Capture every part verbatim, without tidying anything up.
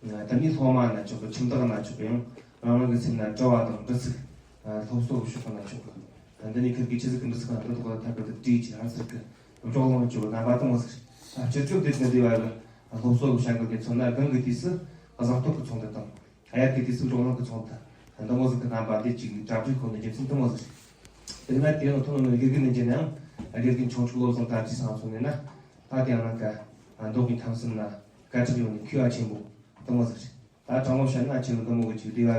ད་ནི་སློབ་མ་ན་ཆོག་གི། ཁྱིམ་བདག་ན་ཆོག་གི། ཡང་རང་རང་གི་སེམས་ན་དྲི་བ་དང་འདྲི་ཚིག་སློབ་གསོ་གི་ཕྱོགས་ན་ཆོག་གི། འདི་ནི་ཁིར་གི་ཆི་ཟིག་གི་འདྲི་ཚིག་ན་འདི་ཐོག་ལ་ཐད་ཀར་དུ་བྲིས་ཀྱི། ཧར་ཚིག་གི་སྦྱོར་ལམ་ཆོག་གི་རྣམ་པ་དང་མོ་ཟིག་སྤྱི་སྤྱོད་དེ་ནི་འདི་བ་གི་སློབ་གསོ་གི་བྱ་འགུལ་དེ་མཚོན་ན། གང་གི་དུས་སུ་གཟེངས་བསྟོད་ཀྱི་ཚོགས་འདུ་དང་། ཨ་ཡར་གི་དུས་སུ་སྦྱོར་ལམ་གྱི་ཚོགས་འདུ། འདི་མོ་ཟིག་གི་རྣམ་པ་དེ་གཅིག་གི་གྲ་སྒྲིག་ཁོ་ནི་རྒྱུ་མཚན་དེ་མོ་ཟིག་དེ་ན་དེ་ཡང་ཐོག་ནས་དགེ་རྒན་ནས་བྱས་ནའང་དགེ་རྒན་ཆུང་ཆུང་བློ་བཟང་དར་རྒྱས་ཚང་སོང་ནས་ན། ད་དེ་ཡང་ན་ཀ་མདོ་དབུས་ཁམས་གསུམ་ན་སྐད་གྲགས་ཡོད་ནི་མཁས་པ་ཆེན་པོ་དེ་མོ་ཟིག་རེད། ད་དྲང་མོ་བཤད་ན་ཆེ་བོ་དེ་མོ་གི་ཅིག་སྡེ་བ་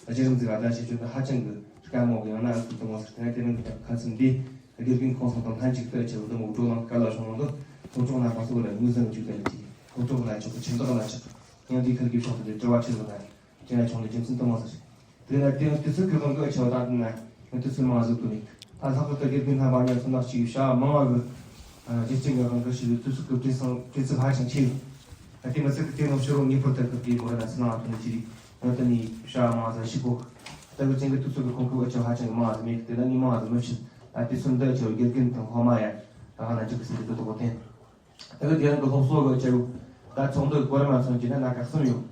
གི་གཞི་རིམ་ཟིག་ལ་ད་བྱེད་རྒྱུ་ནི་ཧ་ཅང་གི་དཀའ་མོ་གི། ཡང་ན་ཨ་ཁུ་དེ་མོ་ཟིག་དེ་ན་དེ་མིན་གི་ཁ་ཚུན་འདི་དགེ་རྒན་ཁོང་ཚང་དང་ལྷན་ཅིག་ཏུ་ཆེ་བོ་དེ་མོ་བགྲོ་གླེང་སྐལ་བ་བྱུང་ནོ་འདི་སློབ་གྲོགས་རྣམ་པ་ཚོ་ལ་ངོས་ཟིན་ཅིག་དེ་ལ་ཅིག་སློབ་གྲོགས་ལ་ཆོག་གི། ཁྱིམ་བདག་ལ་ཆོག་གི། ཡང་དེའི་ཁར་གི་ཕྱོགས་དེ་དྲི་བ་ཆེ་བོ་ན། དེ་ན་ཆུང་ནས་རྒྱུ་མཚན་དུ་མ་ཟེར། དེ་ན་དེ་དུས་ཚོད་ཀྱི་དབང་གིས་ཆེ་བ་དང་བསྟུན་ན་དུས་ཚོད་མང་བ་ཟིག་ཏུ་རེད། ད་ལྷག་པར་དུ་དགེ་རྒན་རྣམ་པ་ཉར་ཚོ་ནག་ཅིག་བྱ་བ་མང་བ་གི་རྒྱུ་རྐྱེན་གྱི་དབང་གིས་ཞིག་དུས་ཚོད་ཀྱི་བྲེལ་ཟིང་བྲེལ་འཚུབ་ཧ་ཅང་ཆེ་ཡོད། ད་དེ་མི་ཚད་ཀྱི་དེ་རིང་ཕྱི་རོ་ངེས་པར་དུ་སྐུ་དེའི་མགོ་ར་ན་སུ་ནང་ཐོན་ནས་ཅི་རིགས་ཡང་དུ་ནས་བྱ་བ་མང་བ་ཟིག་ཞིག་གོ། ད་གི་རྐྱེན་གྱི་དུས་ཚོད་ཀྱི་ཁོང་ཁུ་བ་ཆེ་བ་ཧ་ཅང་གི་མང་བ་ཟིག་མེད་གི། དེ་ན་ངས་མང་བ་ཟིག་མི་བྱེད། ད་དུས་ཚོད་འདི་ཆེ་བ་དགེ་རྒན་དང་སློབ་མ་ཡ་ད་ག་ན་ཅིག་གི་ཟིན་གི་འདུག་གོ་དེ། ད་གི་དེ་རིང་གི་སློབ་གསོ་གི་བྱ་བ་ད་ཚོགས་འདུ་གོ་རིམ་མཚོན་གྱི་ན་སྣ་ཁ་གསུམ་ཡོད།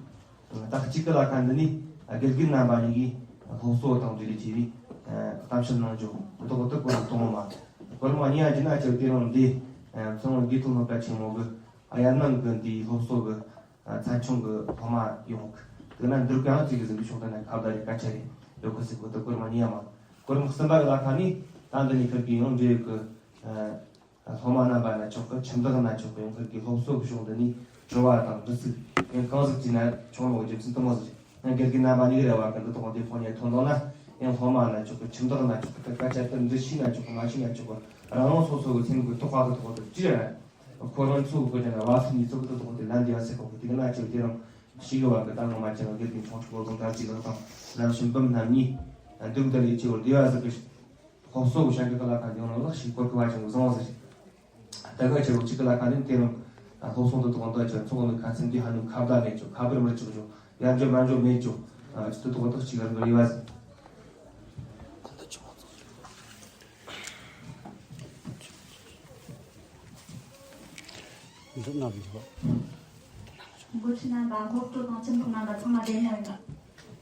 ད་གཅིག་གི་ལ་ཁ་འདི་ནི་དགེ་རྒན་རྣམ་པ་གཉིས་ཀྱིས་སློབ་གསོ་དང་འབྲེལ་ལས་བྱས་པའི་གཏམ་བཤད་གནང་རྒྱུ་དེ་ཐོག་ཏུ་གོ་རིམ་དང་པོ་མ། གོ་རིམ་གཉིས་པ་ཡིན་ན་ཆེ་བ་དེ་རིང་འདི་ཚང་མ་དགེ་ཐོན་སློབ་གྲྭ་ཆེན་མོ་གི་ཨ་ཡར་ནང་གི་འདིའི་སློབ་གསོ་གི་ཚན་ཆུང་གི་སློབ་མ་ཡོང་གི། དེ་ན་འདིར་ཀྱང་ཅིག་གི་ཟིན་གི་ཕྱོགས་དེ་ན་ཁ་བརྡ་རེ་སྐད་ཆ་རེ་ཡོད་གི་ཟེར་གོ། ད་གོ་རིམ་གཉིས་པ་མ། གོ་རིམ་གསུམ་པ་གི་ལ་ཁ་ནི་ད་འདི་ནི་ཁིར་གི་ཡང་འབྲེལ་ཡོད་གི། སློབ་མ་རྣམ་པ་ན་ཆོག་གི། ཁྱིམ་བདག་ན་ཆོག་གི། ཡང་ཁིར་གི་སློབ་གསོ་གི་ཕྱོགས་འདི་ནས་དྲི་བ་དང་འདྲི་ཚིག་ཡང་གང་ཟིག་བྱས་ན་ཆོག་ནོ་གི་རྒྱུ་མཚན་དེ་མོ་ཟིག་རེད། ཡང་དགེ་རྒན་རྣམ་པ་གཉིས་རེ་བ་གི་འདི་ཐོག་འདི་ཕོ་ཉ་ཐོན་ནོ་ན། ཡང་སློབ་མ་ན་ཆོག་གི། ཁྱིམ་བདག་ན་ཆོག་གི། ད་སྐད་ཆ་དེ་འདྲི་ཤེས་ན་ཆོག་གི། མ་ཤེས་ན་ཆོག་གི། རང་རང་སོ་སོ་གི་སེམས་གི་རྟོགས་པ་གི་ཐོག་ཏུ་ཅི་རེད། ཁོ་རང་ཚོ་གི་ཀྱང་བ་སུ་ཉིས་ཚོ་གི་ཐོག་ཏུ་ལན་འདེབས་ཟེར་གོ་གི། དེ་གི་ན་ཆེ་བ་དེ་རིང་ཞིག་གི་བ་གི་ད་ངོ་མ་ཅན་དགེ་རྒན་ཆུང་ཆུང་བློ་བཟང་དར་རྒྱས་ལགས་དང་ནམ་ཞིག་འབུམ་རྣམ་གཉིས་འདུག་འདི་ལས་ཆེ་བ་སྡེ་བ་ཟིག་གི་སློབ་གསོ་གི་བྱ་འགུལ་གི་ལ་ཁ་འདི་ཡོང་ལ་ལག་ཤེས་སྐོར་གི་བ་ཅན་བཟང་བ་ཟིག་ད་ག་ཆེ་བ་གཅིག་གི་ལ་ཁ་ནི་དེ་རིང་སློབ་གསོ་འདི་དོག་འདི་ཆེ་ཚོགས་ནི་ཁ་ཚིག་འདི་ཧ་ནུ་ཁ་བརྡ་མེད་ཅོ། ཁ་བར་མི་ཅོ་ཅོ། ཡར་འཇོག་མར་འཇོག་མེད་ཅོ། ཨ་ཅི་ཏུ་དོག་དོག་གཅིག་རང་གི་རེ་བ་ཟིག་འདི་ནང་གི་འགོ་ཁྲིད་རྣམ་པ། སློབ་གྲོགས་དང་ཁྱིམ་ཚང་རྣམ་པ་ཚང་མ་བདེ་མོ་ཡིན་ན།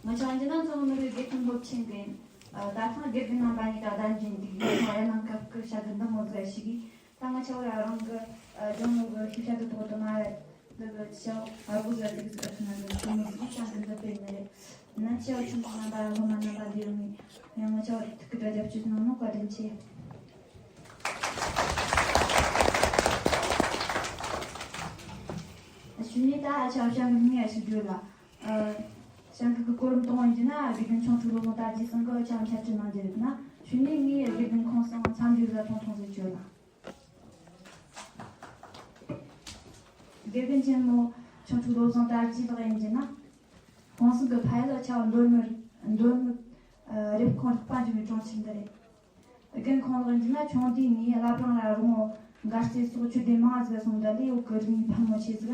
ང་ཆ་འཇི་ན་ཚང་མི་རིགས་དགེ་ཐོན་སློབ་ཆེན་གི་ད་ཐེངས་དགེ་རྒན་རྣམ་པ་གཉིས་ཀ་བདམས་བྱས་འདུག་ཡིན་ཙང་ཡ་ནང་སྐབས་ཀྱི་བྱ་དགའ་འདི་མོ་ཟིག་ཞིག་གིས། ད་ང་ཆ་བོ་ར་རང་གི་ཨ་ལྗོངས་ལུགས་ཀྱི་ཤེས་བྱ་དེ་ཐོག་ཏུ་མ་རེད། འདི་གི་ཆ་བོ་ཨ་གོ་ཟ་དེ་གི་ཟ་ཐུབ་ན་གི་ཆུང་མོ་ཟིག་ཆ་འདི་འདི་སྤེལ་ནི་རེད། ན་ཆ་བོ་ཆུང་མ་རྣམ་པ་སློབ་མ་རྣམ་པ་འདི་ཡོང་ངི་ཡང་ང་ཆ་བོ་ཐུགས་ཀྱི་བཀའ་རྒྱབ་སྐྱོར་གནང་ནོ་བཀའ་དྲིན་ཆེ། ཨ་ཞུ་ནི་ད་ཨ་ཆ་བོ་ཤང་གི་མིང་ཨ་ཞིག་བརྗོད་ལ། ཨ་ཤང་གི་གི་གོ་རིམ་གཏོང་བ་ཡིན་གྱི་ན་དགེ་རྒན་ཆུང་ཆུང་སློབ་དཔོན་དར་རྒྱས་ཚང་གི་ཨ་ཆ་བོ་འཆད་ཁྲིད་གནང་རྒྱུ་རེད་ན། ཞུ་ནི་ངའི་དགེ་རྒན་ཁོང་ཚང་མཚམས་འཇོག་ཟ་ཐོང་ཐོང་ཟེར་བརྗོད་ལ། དགེ་རྒན་ཆེན་མོ་ཆུང་ཆུང་བློ་བཟང་དར་རྒྱས་ལགས་ཡིན་གྱི་ན། ཁོང་ཚང་གི་ཕ་ཡུལ་ཆ་བ་མདོ་སྨད། མདོ་སྨད་རེབ་གོང་རིག་པ་འབྱུང་བའི་གྲོང་ཁྱེར་འདི་རེད། རྒན་ཁོང་ལགས་ཡིན་གྱི་ན་ཆུང་དུས་ནས་བླ་བྲང་ར་རོང་བོ་མགར་རྩེ་སོགས་ཆོས་སྡེ་མང་ཟིག་སོང་ད་ལས་འོག་གི་རིག་གནས་ཕལ་མོ་ཆེ་ཟིག་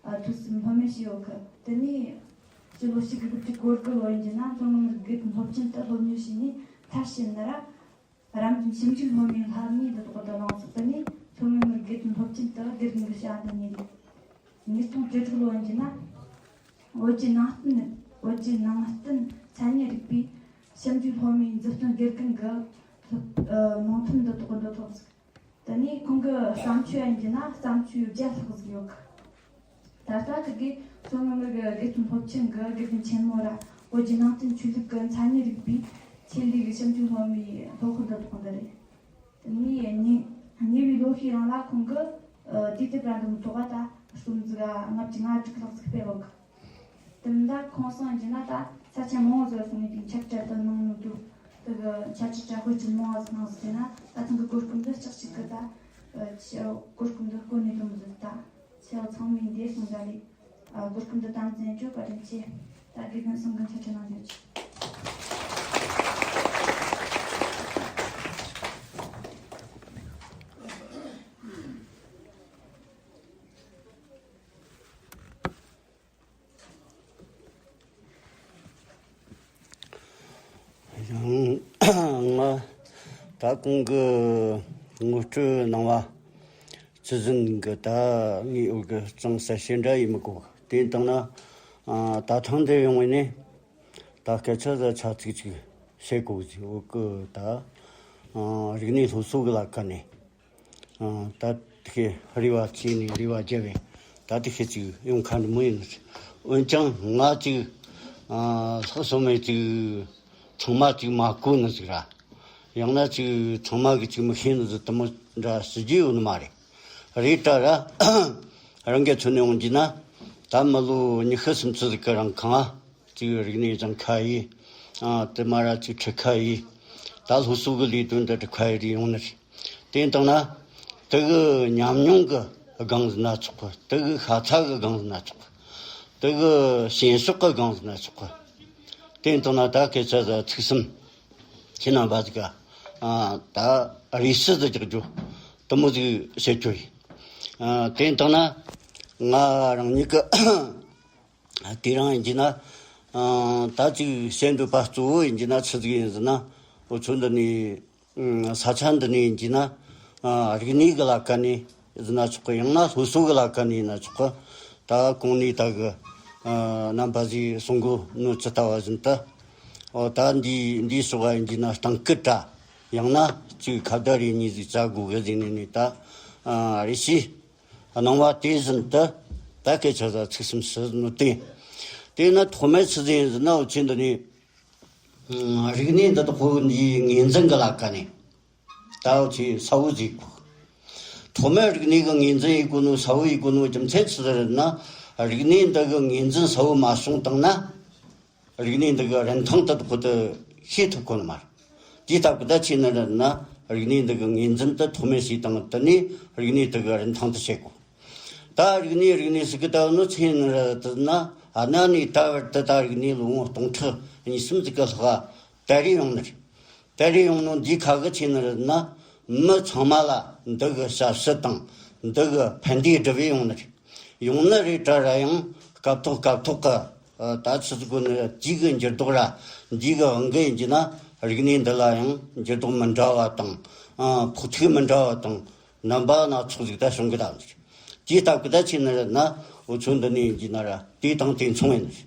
ཐོས་བསམ་ལྷོད་མེད་བྱས་ཡོད་གི། དེ་ནས་སྤྱི་ལོ་གཅིག་དགུ་དགུ་བཅུ་གོ་དགུ་ལོ་ཡིན་གྱི་ན་མཚོ་སྔོན་མི་རིགས་དགེ་ཐོན་སློབ་ཆེན་དུ་སློབ་གཉེར་བྱས་ནས་མཐར་ཕྱིན་ན་ར། རབ་འབྱམས་ཞིབ་འཇུག་སློབ་མའི་ལྷ་མིའི་འདི་ཐོག་ཏུ་ལངས་ཚུགས་པ་ནི་མཚོ་སྔོན་མི་རིགས་དགེ་ཐོན་སློབ་ཆེན་དུ་དགེ་རྒན་གྱི་བྱ་བ་འདི་གཉེར་ཡོད། ཉིས་སྟོང་བཅུ་དྲུག་ལོ་ཡིན་གྱི་ན། བོད་ཀྱི་ནང་བསྟན། བོད་ཀྱི་ནང་བསྟན་མཚན་ཉིད་རིག་པའི་ཞིབ་འཇུག་སློབ་མའི་མཛུབ་སྟོན་དགེ་རྒན་གྱི་སློབ་ཨ་མིང་ཐོན་འདི་ཐོག་འདི་ཐོབ་ཟིག་དེ་ནས་ཁོང་གི་བརྩམས་ཆོས་ཡིན་གྱི་ན་བརྩམས་ཆོས་བརྒྱ་ལྷག་ཟིག་ཡོད་གི། ད་ལྟ་ཁི་གེ་མཚོ་སྔོན་མི་རིགས་དགེ་ཐོན་སློབ་ཆེན་གྱི་དགེ་རྒན་ཆེན་མོ་ར་བོད་ཀྱི་ནང་བསྟན་ཆོས་ལུགས་ཀྱི་མཚན་ཉིད་རིག་པའི་ཆེད་ལས་ཀྱི་ཞིབ་འཇུག་སློབ་མའི་སློབ་དཔོན་དུ་ཐོག་འདི་རེད། དེ་ནས་ཉེ་ཉེ་བའི་ལོ་ཤས་རིང་ལ་ཁོང་གིས་ཨ་དུས་དེབ་ར་འདི་མོ་ཐོག་ད་རྩོམ་ཟིག་ལྔ་བཅུ་ང་དྲུག་ལྷག་ཟིག་སྤེལ་ཡོད་གི། དེ་མིན་ད་ཁོང་སང་ཡིན་གྱི་ན་ད་ས་ཆ་མང་བོ་ཟིག་སོང་ངས་དེ་འཁྲབ་ཁྲིད་དུ་གནང་ནོ་འདུག་དེ་གི་འཁྲབ་ཁྲིད་དྲ་དཔེ་ཁྲིད་མང་བ་ཟིག་གནང་ཟིག་དེ་ན་ད་ཐེངས་གི་གོ་སྐབས་འདི་ལྕགས་གཅིག་གི་ད་ཨ་ཆེ་གོ་སྐབས་འདི་བཀོལ་ནས་གཏོང་ཟིག་ད་ཆེ་བ་ཚང་མས་འདིར་སོང་ད་ལས་ཨ་གོ་སྐབས་འདི་དམ་འཛིན་བྱོས་བཀའ་དྲིན་ཆེ། ད་དགེ་རྒན་སང་གི་འཁྲབ་ཁྲིད་གནང་རྒྱུ་ཆེ། ཡང་ང་ད་གོང་གི་ངོ་སྤྲོད་གནང་བ་ཆི་ཟིག་གི་ད་ངའི་འོག་གི་གཙང་ས་ཞེ་འདྲ་ཡིན་མི་གོ། དེ་བཏང་ན་ ཨ། ད་ཐེངས་འདིར་ཡོང་བ་ནི་ད་སྐད་ཆ་ཟིག་ཆ་ཚིག་ཅིག་བཤད་དགོས་ཟེར། འོ་ཀི། ད་ཨ་རིག་གནས་སློབ་གསོ་གི་ལ་ཁ་ནས་ཨ་ད་དེ་རེ་བ་བྱས་ནས་རེ་བ་བརྒྱབ་པས། ད་དེ་ཤེད་ཅིག་ཡོང་ཁ་འདྲ་མོ་ཡིན། འོན་ཀྱང་ང་ཅིག་ཨ་ལྷག་བསམ་མེད་ཅིག་ཚང་མ་ཅིག་མ་གོ་ནི་ཟིག་ར། ཡང་ན་ཅིག་ཚང་མ་གིས་ཅིག་མི་ཤེས་ནི་ཟིག་དེ་མོ་འདྲ་ཟེར་རྒྱུ་ཡོད་ནི་མ་རེད། རེད་ད་ར། རང་གི་ཚོ་ནས་འོང་རྒྱུ་ན། ད་མི་ལོ་ཉི་ཤུ་སུམ་ཅུ་ཟིག་གི་རིང་ཁ་ང་ཅིག་རིག་གནས་སྦྱང་ཁ་ཡིན། ཨ་དེ་མ་ར་ཅིག་ཁྲིད་ཁ་ཡིན། ད་སློབ་གསོ་གི་ལས་དོན་འདི་སྒྲུབ་ཁ་ཡིན་རེ་ཡོང་ནི་རེད། དེ་ཡིན་དང་ན། དེ་གི་ཉམས་མྱོང་གི་སྒང་ཟེར་ན་ཆོག་གི། དེ་གི་ཤ་ཚ་གི་སྒང་ཟེར་ན་ཆོག་གི། དེ་གི་བྱིན་ཕྱོགས་གི་སྒང་ཟེར་ན་ཆོག་གི། དེ་ཡིན་དང་ན་ད་སྐད་ཆ་ཟིག་ཚིག་གསུམ་ཁྱེད་རྣམ་པ་ཟིག་ག་ཨ་ད་རེ་ཞུ་ཟིག་རྒྱག་རྒྱུ་དེ་མོ་ཟིག་བཤད་རྒྱུ་ཡིན། ཨ་དེ་ཡིན་དང་ན་ང་རང་ཉིད་གི་དེ་རིང་ཡིན་གྱི་ན། ཨ་ད་ཅིག་བཤད་འདོད་པ་གཙོ་བོ་ཡིན་གྱི་ན་ཆི་ཟིག་ཡིན་ཟེར་ན། འུ་ཚོ་འདི་ནས་ཨ་ས་ཆ་འདི་ནས་ཡིན་གྱི་ན། ཨ་རིག་གནས་གི་ལ་ཁ་ནས་ཟེར་ན་ཆོག་གི། ཡང་ན་སློབ་གསོ་གི་ལ་ཁ་ནས་ཡིན་ན་ཆོག་གི། ད་གོང་ནས་ད་གི་ཨ་རྣམ་པ་ཚོས་གསུང་གོ་ནོ་ཇི་ལྟ་བ་བཞིན་དུ། འོ་ད་འདི་འདི་སོགས་པ་ཡིན་གྱི་ན་སྟེང་སྐུལ་དྲ། ཡང་ན་ཅིག་ཁ་བརྡ་རེ་གཉིས་ཟིག་བྱ་དགོས་གི་ཟེར་ནས་ནས་ད་ཨ་རེ་ཞུ། གནང་བ་དེ་བཞིན་དུ་ད་སྐད་ཆ་ཟིག་ཚིག་གསུམ་ཞུ་ནོ་དེ། དེ་ན་ཐོག་མར་ཆི་ཟིག་ཡིན་ཟེར་ན། འུ་ཆོ་འདི་ནས་ཨ་རིག་གནས་འདི་དག་ཁོ་འདིའི་ངོས་འཛིན་གི་ལ་ཁ་ནས་ད་འུ་ཆོས་གསལ་བོ་ཟིག་གོ། ཐོག་མར་རིག་གནས་གི་ངོས་འཛིན་ཡེད་གོ་ནོ་གསལ་བོ་ཡེད་གོ་ནོ་རྒྱུ་མཚན་ཆི་ཟིག་རེད་ན། རིག་གནས་འདི་གི་ངོས་འཛིན་གསལ་བོ་མ་བྱུང་བཏང་ན། རིག་གནས་འདི་གི་རིན་ཐང་དེ་དག་ཁོ་དེ་ཤེས་ཐུབ་ཁོ་ནི་མ་རེད། དེའི་སྟབས་ཀྱིས་ད་ཆི་ཡིན་ནི་རེད་ན། རིག་གནས་འདི་གི་ངོས་འཛིན་དེ་ཐོག་མར་བྱས་བཏང་དེ་ནས་རིག་གནས་དེ་གི་རིན་ཐང་དེ་ཤེས་དགོས། ད་རིག་གནས་རིག་གནས་ཟེར་གི་ད་ནོ་ཆི་ཡིན་ནི་རེད་ན། གནའ་ནས་ད་བར་དུ་ད་རིག་གནས་ལོ་ངོ་སྟོང་ཕྲག་གཉིས་གསུམ་ཟིག་གི་ལྷག་དར་རེ་ཡོང་ནི་རེད། དར་རེ་ཡོང་ནོ་འདིའི་ཁ་གི་ཆི་ཡིན་ནི་རེད་ན། མི་ཚང་མ་ལ་འདི་གི་ཞབས་ཕྱི་དང་འདི་གི་ཕན་བདེ་སྒྲུབ་པའི་ཡོང་ནི་རེད། ཡོང་ནི་རེད་དྲ་ར། ཡང་སྐབས་ཐོག་སྐབས་ཐོག་གི་ཨ་ད་ཆི་ཟིག་གོ་ནི་རེད། དུས་གི་འགྱུར་ལྡོག་ར། འདི་གི་དབང་གིས་ཡིན་གྱི་ན་རིག་གནས་འདི་ལ་ཡང་འགྱུར་ལྡོག་མི་འདྲ་བ་དང་། ཨ་ཕོག་ཐུག་མི་འདྲ་བ་དང་། རྣམ་པ་སྣ་ཚོགས་ཟིག་ད་བྱུང་གི་ད་ནི་རེད། དེའི་སྟབས་ཀྱིས་ད་ཆི་ཡིན་ནི་རེད་ན། འུ་ཚོ་འདི་ནས་ཡིན་གྱི་ན་ར་དེ་དང་དེ་མཚུངས་ཡིན་ནི་རེད།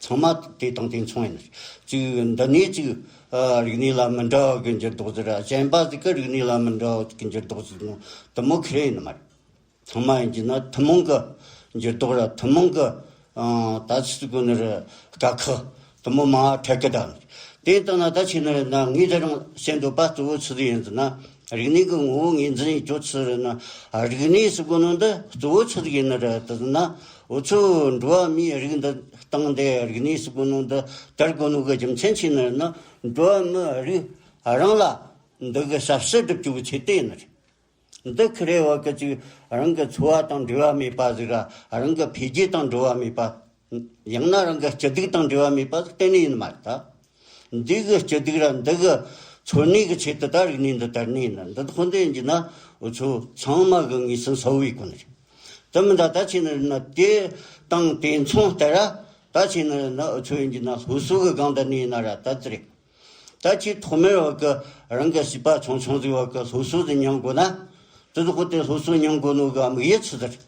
ཚང་མ་དེ་དང་དེ་མཚུངས་ཡིན་ནི་རེད། ཅིག་འདི་ནས་ཅིག་ཨ་རིག་གནས་ལ་མི་འདྲ་བ་གི་འགྱུར་ལྡོག་ཟིག་ར། གཞན་པ་ཟིག་གི་རིག་གནས་ལ་མི་འདྲ་བ་གི་འགྱུར་ལྡོག་ཟིག་ནོ་དེ་མོ་ཁེ་རེ་ཡིན་ནི་མ་རེད། ཚང་མ་ཡིན་གྱི་ན་ཐུན་མོང་གི་འགྱུར་ལྡོག་ར། ཐུན་མོང་གི་ཨང་ད་ཆི་ཟིག་གོ་ནི་རེད། དཀའ་ཁག་དེ་མོ་མང་ང་འཕྲད་གི་ད་ནི། དེ་ལྟ་ན་ད་ཆི་ཡིན་ནི་རེད་ན། ངས་དེ་རིང་བཤད་འདོད་པ་གཙོ་བོ་ཆི་ཟིག་ཡིན་ཟེར་ན། རིག་གནས་ཀྱི་ངོ་བོ་ངོས་འཛིན་ཡེད་རྒྱུ་ཆི་རེད་ན། རིག་གནས་ཟེར་གོ་ནོ་འདི་གཙོ་བོ་ཆི་ཟིག་ཡིན་ནི་རེད་ཟེར་ན། འུ་ཚོ་འགྲོ་བ་མིའི་རིགས་འདི་སྟེང་དེ་རིག་གནས་ཟེར་གོ་ནོ་འདི་དར་གོ་ནོ་གི་རྒྱུ་མཚན་ཆི་ཡིན་ནི་རེད་ན། འགྲོ་བ་མི་རིགས་རང་ལ་འདི་གི་ཞབས་ཕྱི་སྒྲུབ་རྒྱུ་གི་ཆེད་དུ་ཡིན་ནི་རེད། འདི་ཁེ་རེ་བ་གི་ཅིག་རང་གི་འཚོ་བ་དང་འབྲེལ་བ་མེད་པ་ཟིག་ར། རང་གི་འཕེལ་རྒྱས་དང་འབྲེལ་བ་མེད་པ། ཡང་ན་རང་གི་སྐྱིད་སྡུག་དང་འབྲེལ་བ་མེད་པ་ཟིག་གཏན་ནས་ཡིན་མ་རེད་ད། འདི་གི་སྐྱིད་སྡུག་ར་འདི་གི་འཚོ་གནས་གི་ཆེད་དུ་ད་རིག་གནས་འདི་དར་ནི་ཡིན་ན། འདི་དག་འདི་ཡིན་གྱི་ན་འུ་ཚོ་ཚང་མ་གི་ངོས་འཛིན་གསལ་བོ་ཡེད་གོ་ནི་རེད། དེ་མིན་ད་ད་ཆི་ཡིན་ནི་རེད་ན། དེ་དང་དེ་མཚུངས་ལྟར་ར། ད་ཆི་ཡིན་ནི་རེད་ན། འུ་ཚོ་ཡིན་གྱི་ན་སློབ་གསོ་གི་སྒང་དུ་ནས་ཡིན་ན་ར་ད་ཅི་རེད། ད་ཁྱེད་ཐོག་མར་བ་གི་རང་གི་བྱིས་པ་ཆུང་ཆུང་ཟིག་བ་གི་སློབ་གསོ་ཟིག་མྱོང་དགོས་ན། དེ་ཚོ་ཁོ་དེ་སློབ་གསོ་མྱོང་དགོས་ནོ་གི་དམིགས་ཡུལ་ཆི་ཟིག་རེད།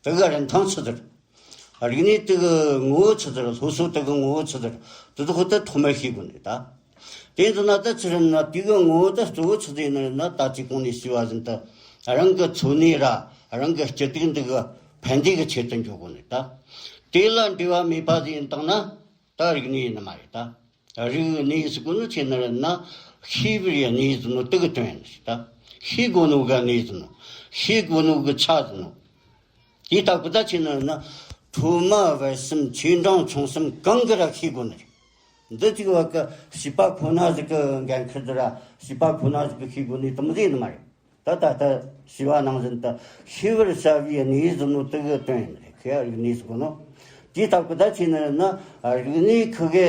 དེ་གི་རིན་ཐང་ཆི་ཟིག་རེད། རིག་གནས་དེ་གི་ངོ་བོ་ཆི་ཟིག་རེད། སློབ་གསོ་དེ་གི་ངོ་བོ་ཆི་ཟིག་རེད། དེ་ཚོ་ཁོ་དེ་ཐོག་མར་ཤེས་དགོས་ནི་ད། དེ་ཚོ་ན་ད་ཆི་རེད་ན། དེ་གི་ངོ་བོ་དེ་གཙོ་བོ་ཆི་ཟིག་ཡིན་ནི་རེད་ན། ད་ཅི་གོང་ནས་ཞུས་པ་བཞིན་དུ་རང་གི་འཚོ་གནས་ར་རང་གི་སྐྱིད་སྡུག་འདི་གི་ཕན་བདེ་གི་ཆེད་དུ་འཇོག་དགོས་ནི་ད། དེ་ལ་འབྲེལ་བ་མེད་པ་ཟིག་ཡིན་བཏང་ན། ད་རིག་གནས་ཡིན་ནི་མ་རེད་ད། རིག་གནས་ཟེར་གོ་ནོ་ཆི་ཡིན་ནི་རེད་ན། ཤེས་པའི་གནས་ཟེར་ནོ་དེ་གི་དོན་ཡིན་ནི་ད། ཤེས་དགོས་ནོ་གི་གནས་ཟེར་ནོ། ཤེས་དགོས་ནོ་གི་ཆ་ཟེར་ནོ། དེའི་སྟབས་ཀྱིས་ད་ཆི་ཡིན་ནི་རེད་ན། མཐོ་དམའ་བར་གསུམ་ཆེ་འབྲིང་ཆུང་གསུམ་གང་གི་ར་ཤེས་དགོས་ནི་རེད། འདི་གཅིག་བ་གི་བྱིས་པ་ཁོ་ན་ཟིག་གི་འགན་ཁུར་ཟིག་ར། བྱིས་པ་ཁོ་ན་ཟིག་གིས་ཤེས་དགོས་ནི་དེ་མོ་ཟིག་ཡིན་ནི་མ་རེད། ད་ད་ལྟ་ཞུས་པ་ནང་བཞིན་དུ་ཤེས་པར་བྱ་བའི་གནས་ཟེར་ནོ་དེ་གི་དོན་ཡིན་རེད། ཁོ་ཡ་རིག་གནས་ཟེར་གོ་ནོ། དེའི་སྟབས་ཀྱིས་ད་ཆི་ཡིན་ནི་རེད་ན། རིག་གནས་ཁོ་གི་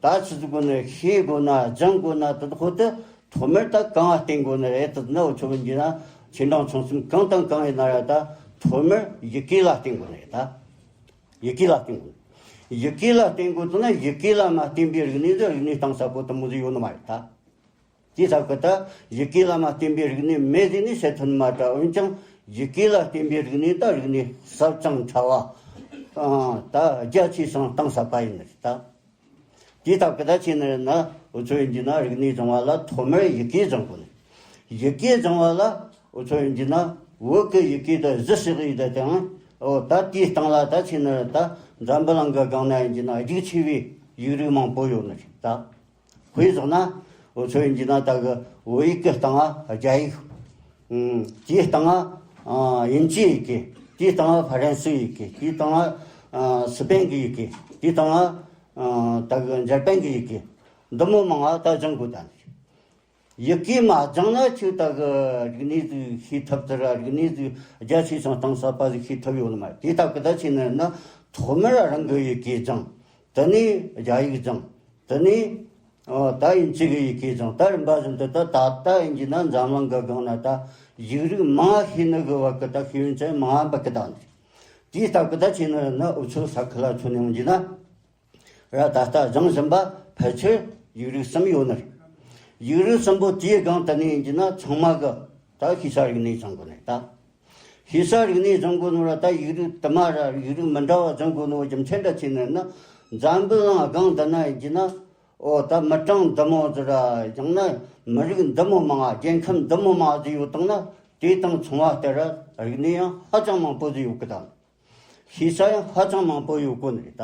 ད་ཆི་ཟེར་གོ་ནི། ཤེས་དགོས་ན་སྦྱང་དགོས་ན་དེ་ཁོ་དེ་ཐོག་མར་ད་གང་ང་བརྟེན་དགོས་ནི་རེད་དེ་ན། འུ་ཆོ་གི་འདི་ན་ཆེ་འབྲིང་ཆུང་གསུམ་གང་དང་གང་ཡིན་ན་ར། ད་ཐོག་མར་ཡི་གེ་ལ་བརྟེན་དགོས་ནི་རེད་ད། ཡི་གེ་ལ་བརྟེན་དགོས། ཡི་གེ་ལ་བརྟེན་དགོས་དེ་ན། ཡི་གེ་ལ་མ་བརྟེན་པའི་རིག་གནས་དེ་རིག་གནས་གཏིང་ཟབ་པོ་དེ་མོ་ཟིག་ཡོད་ནི་མ་རེད་ད། དེའི་སྟབས་ཀྱིས་ད་ཡི་གེ་ལ་མ་བརྟེན་པའི་རིག་གནས་མེད་ཟེར་ནས་བཤད་ཐུབ་ནི་མ་རེད། འོན་ཀྱང་ཡི་གེ་ལ་བརྟེན་པའི་རིག་གནས་ད་རིག་གནས་ཟབ་ཅིང་ཕྲ་བ། ཨང་ད་རྒྱ་ཆེ་ཞིང་གཏིང་ཟབ་པ་ཡིན་ནི་རེད་ད། དེའི་སྟབས་ཀྱིས་ད་ཆི་ནི་ན་འུ་ཚོ་ཡིན་གྱི་ན་རིག་གནས་སྦྱང་བ་ལ་ཐོག་མར་ཡི་གེ་སྦྱང་དགོས་ནི། ཡི་གེ་སྦྱང་བ་ལ་འུ་ཚོ་ཡིན་གྱི་ན་བོད་ཀྱི་ཡི་གེ་དེ་གཞི་བཞག་ཡི་དེ་དང་། འོ་ད་དེའི་སྟེང་ལ་ད་ཆི་ནི་ད་འཛམ་བུ་གླིང་གི་སྒང་ན་ཡིན་གྱི་ན་རྒྱུགས་ཆེ་བའི་ཡིག་རིགས་མང་པོ་ཡོད་ནི་རེད་ད། དཔེ་བཞག་ན་འུ་ཚོ་ཡིན་གྱི་ན་ད་གི་བོད་ཡིག་གི་སྟེང་ང་རྒྱ་ཡིག་ཨང་དེའི་སྟེང་ང་ཨ་དབྱིན་ཇིའི་ཡི་གེ། དེའི་སྟེང་ང་ཧྥ་རན་སིའི་ཡི་གེ། དེའི་སྟེང་ང་ཨ་སི་པན་གྱི་ཡི་གེ། དེའི་སྟེང་ང་ཨ་ད་གི་འཇར་པན་གྱི་ཡི་གེ། འདི་མོ་མང་ང་ད་སྦྱང་དགོས་ད་ནི། ཡི་གེ་མ་སྦྱངས་ན་ཁྱོད་ད་གི་རིག་གནས་ཟིག་ཤེས་ཐུབ་ཟེར་ར། རིག་གནས་ཟིག་རྒྱ་ཆེ་ཞིང་གཏིང་ཟབ་པ་ཟིག་ཤེས་ཐུབ་ཡོད་ནི་མ་རེད། དེའི་སྟབས་ཀྱིས་ད་ཆི་ནི་ན་ཐོག་མར་རང་གི་ཡི་གེ་སྦྱངས། དེ་ནས་རྒྱ་ཡིག་སྦྱངས། དེ་ནས་ཨ་ད་དབྱིན་ཇི་གི་ཡི་གེ་སྦྱངས། ད་རིམ་པ་བཞིན་དུ་ད་ད་ལྟ་ཡིན་གྱི་ན་འཛམ་གླིང་གི་སྒང་ན་ད་ཡིག་རིགས་མང་ཤེས་ནི་གི་བར་གི་ད་ཤེས་ཡོན་ཅན་མང་བ་གི་ད་ནི། དེའི་སྟབས་ཀྱིས་ད་ཆི་ནི་ན་འུ་ཚོ་ས་ཁུལ་ལ་མཚོན་ནས་ཡིན་གྱི་ན། ར་ད་ལྟ་སྦྱངས་ཟིན་པ་ཕལ་ཆེར་ཡིག་རིགས་གསུམ་ཡོད་ནི་རེད། ཡིག་རིགས་གསུམ་པོ་དེའི་སྒང་དེ་ནས་ཡིན་གྱི་ན་ཚང་མ་གི་ད་ཤེས་བྱ་རིག་གནས་སྦྱང་དགོས་ནི་རེད་ད། ཤེས་བྱ་རིག་གནས་སྦྱང་དགོས་ནོ་ར་ད་ཡིག་རིགས་དུ་མ་ར་ཡིག་རིགས་མི་འདྲ་བ་སྦྱང་དགོས་ནོ་རྒྱུ་མཚན་འདྲ་ཆེ་ནི་ན། འཛམ་བུ་གླིང་སྒང་དེ་ན་ཡིན་གྱི་ན། འོ་ད་མི་གྲངས་འདི་མོ་ཟིག་ར་ཡང་ན་མི་རིགས་འདི་མོ་མང་ང་རྒྱལ་ཁམས་འདི་མོ་མང་ཟིག་ཡོད་དང་ན། དེ་དང་མཚུངས་པ་ལྟར་ར་རིག་གནས་ཡང་ཧ་ཅང་མང་པོ་ཟིག་ཡོད་གི་ད། ཤེས་བྱ་ཡང་ཧ་ཅང་མང་པོ་ཡོད་དགོས་ནི་རེད་ད།